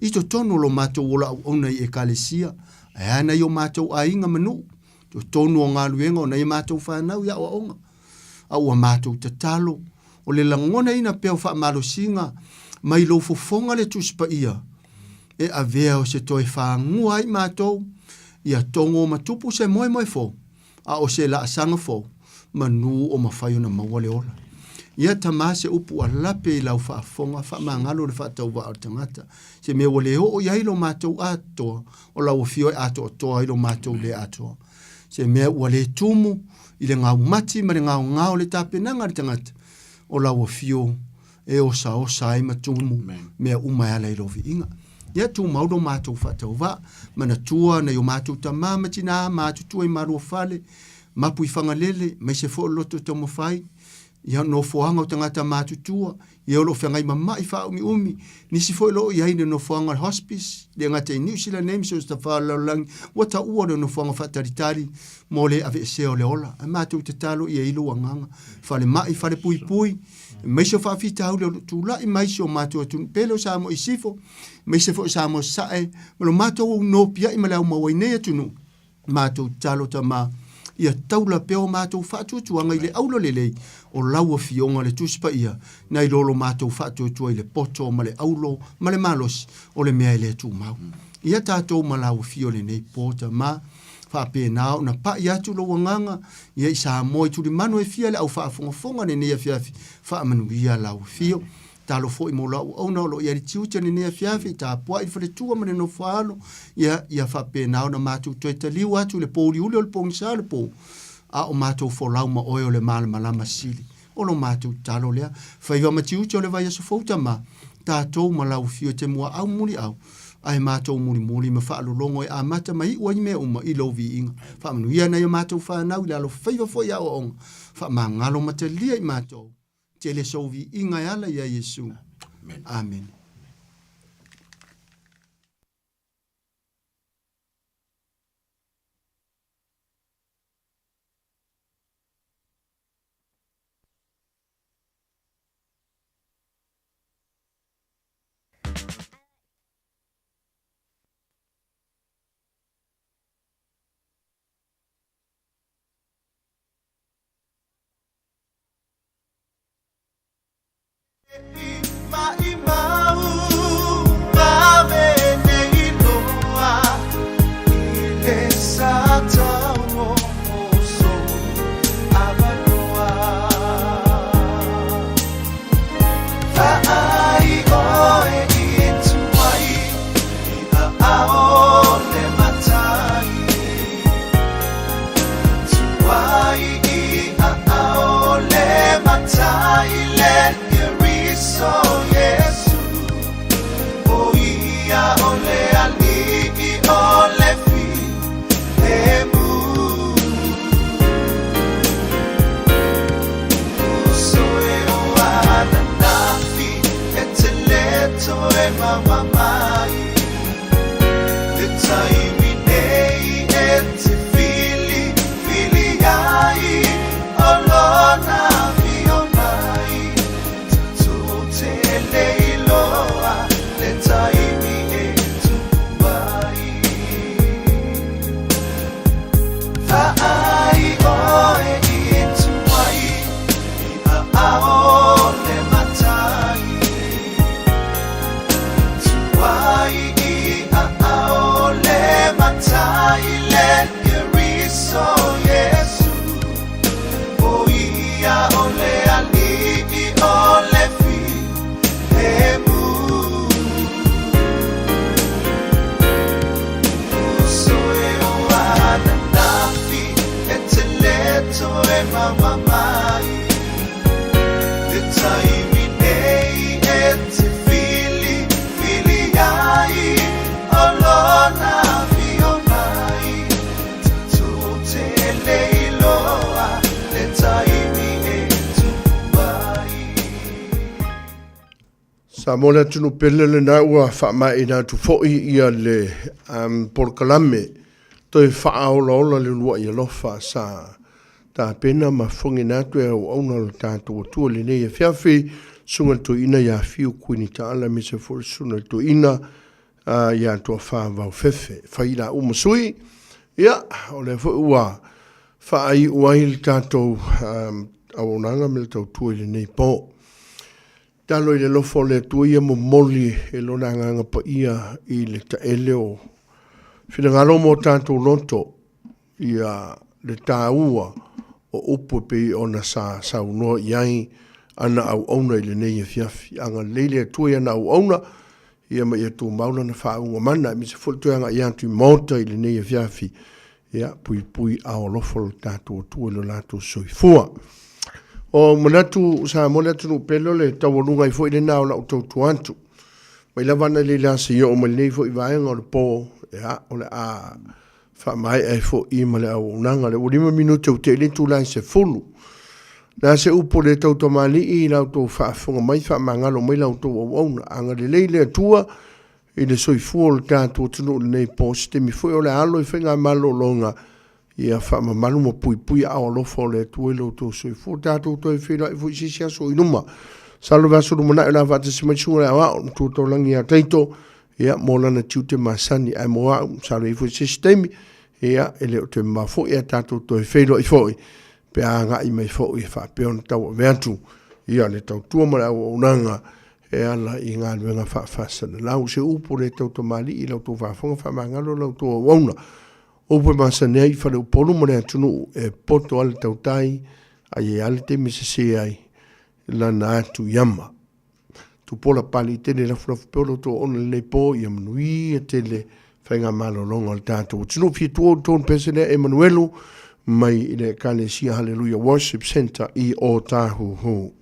i totonu o lo matou ola auauna i Ekalesia, ae a nai o matou aiga ma nuu, totonu o galuega o nai a matou fanau i aoaoga. A ua matou tatalo, o le lagonaina pea o faamalosiga mai lou fofoga le Tusi Paia, e avea o se toe fagua ai matou, ia togo ma tupu se moemoe fou, a o se laasaga fou, manu o mafai ona maua le ola. Ia Tama se upu a lape i lau faafofoga, faamagalo le faatauvaa o le tagata, se mea ua le oo i ai lo matou atoa, o lau afio e atoatoa ai lo matou le atoa. Se mea ua le tumu i le gaumati ma le gaogao le tapenaga a le tagata, o lau afio e osaosa ai ma tumu mea uma e ala i lou viiga. Ia tumau lo matou faatauvaa, manatua nai o matou tamā ma tinā matutua i Maluafale, mapu i Fagalele, maise foi o le loto taumafai, ia nofoaga o tagata matutua, ia o lo o feagai ma ma'i faaumiumi, nisi foi o lo o i ai i le nofoaga o le hospice, le gata i Niu Sila nei ma so o se tafa o le lalolagi, ua taua le nofoaga faatalitali mo le aveesea o le ola. Ae matou tatalo ia i lou agaga, falemai, falepuipui, aemaise o faafitauli o lo o tulai mai si o matou atunuu pele o Samoa i Sisifo, aemaise foi o Samoa Sasae, ma lo matou nopiai ma le aumau ai nei atunuu, matou tatalo Tama, ia taula pea o matou faatuatuaga i le aula lelei o lau Afioga le Tusi Paia, nai lo lo matou faatuatua i le poto ma le aulo ma le malosi o le mea e le tumau. Ia tatou ma lau Afio lenei po, Tama, faapena ona pai atu lou agaga ia i Samoa i tulimanu e fia le au faafogafoga lenei afiafi, faamanuia lau Afio. Talo foi mo lau auauna o lo o i ai le tiute lenei afiafi, tapuai le faletua ma le nofo a alo, ia, ia faapena ona matou toe taliu atu i le pouliuli o le pogisa o le po, a o matou folau ma oe o le malamalama sili. O lo matou tatalo lea. Faiva ma tiute o le vaiaso fou Tama, tatou ma lau afio e te muaau muliau, ae matou mulimuli ma faalologo e amata ma iu ai mea uma i lou viiga. Faamanuia nai a matou fanau i le alofaiva foi i aoaoga, faamagalo ma talia i matou. Tele sou viiga e ala iā Iesu. Amene. Sa mo le atunuu pele lena ua faamaeaina atu foi ia le um, polokalame toe faaolaola le uluai alofa sa tapena ma fofogaina atu e auauna o le tatou Atua i lenei afiafi, Susuga i le Toeaina ia Fiu Kuini Taala aemaise foi le Susuga i le Toeaina uh, ia Toafa Vaofefe. Fai la uma sui, ia, o lea foi ua faaiu ai le tatou um, auaunaga ma le tautua i lenei po. Talo i le alofa o le Atua ia momoli e Lona Agaga Paia i le taele o finagalo ma o tatou loto ia le taua o upu e pei ona sa saunoa i ai ana auauna i lenei afiafi. Agalelei le Atua i ana auauna ia ma ia tumau lana faauuga mana, aemaise foi le toe agai atu i maota i lenei afiafi, ia puipui ao alofa lo tatou Atua i lo latou soifua. O manatu Samoa le atunuu pele o le taualuga ai foi lena o lau tautua atu. Mai lava ana le la se i oo mai lenei foi vaega o le po, ia, o le a faamaea ai foi ma le auaunaga. Le ua 5 minute ua tea i le itula e 10. Le a se upu le tautamalii i la outou faafofoga mai, faamagalo mai la outou auauna. Agalelei le Atua i le soifua o le tatou atunuu i lenei po, se taimi foi o le a alo i faigamalologa, ia faamamalu ma puipui aao alofa o le Atua i lo outou soifua. Tatou toe feiloai foi i se isi aso i luma. Masalo le vaiaso lumanai o le a faatasi mai le susuga i le Aoao, Matua Taulagi ia Taito, ia, mo lana tiute masani. Ae mo au, masalo e i ai foi se isi taimi, ia, e le o toe mamao foi ae tatou toe feiloai foi pe a agai mai foi e faapea ona tauave atu ia le tautua ma le auaunaga e ala i galuega faafasalalau. O se upu le tautamalii i la outou faafofoga, faamagalo la outou auauna. Upu e masani ai i Faleupolu ma le atunuu e poto lava le tautai, a i ai lava le taimi e sese ai lana atu i ama. Tupuola Papalii tele lafulafu pea o lo outou auauna i lenei po, ia manuia tele faigamalologa o le tatou atunuu. Fia tuua outou ni pese lea Emanuelu mai i le Ekalesia Haleluia Worship Centre i Ōtāhuhu.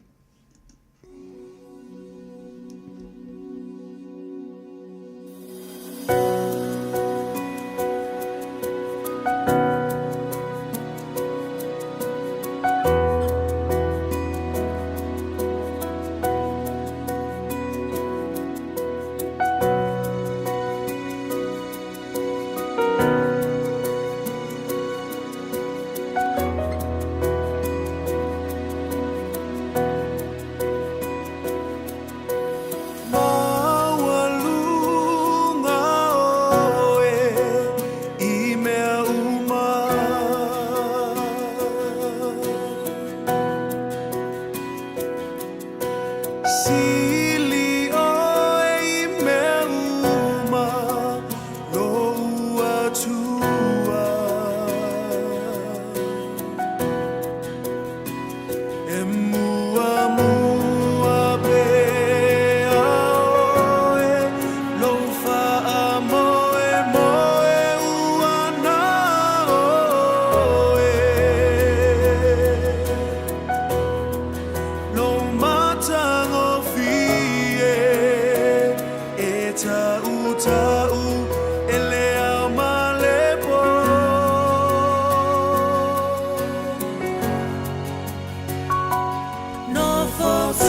Maualuga oe i mea uma. Sili oe i mea uma lou Atua. E muamua pea oe lou faamoemoe ua na oe. Lou matagofie e tautau e le ao ma le po. Nofo.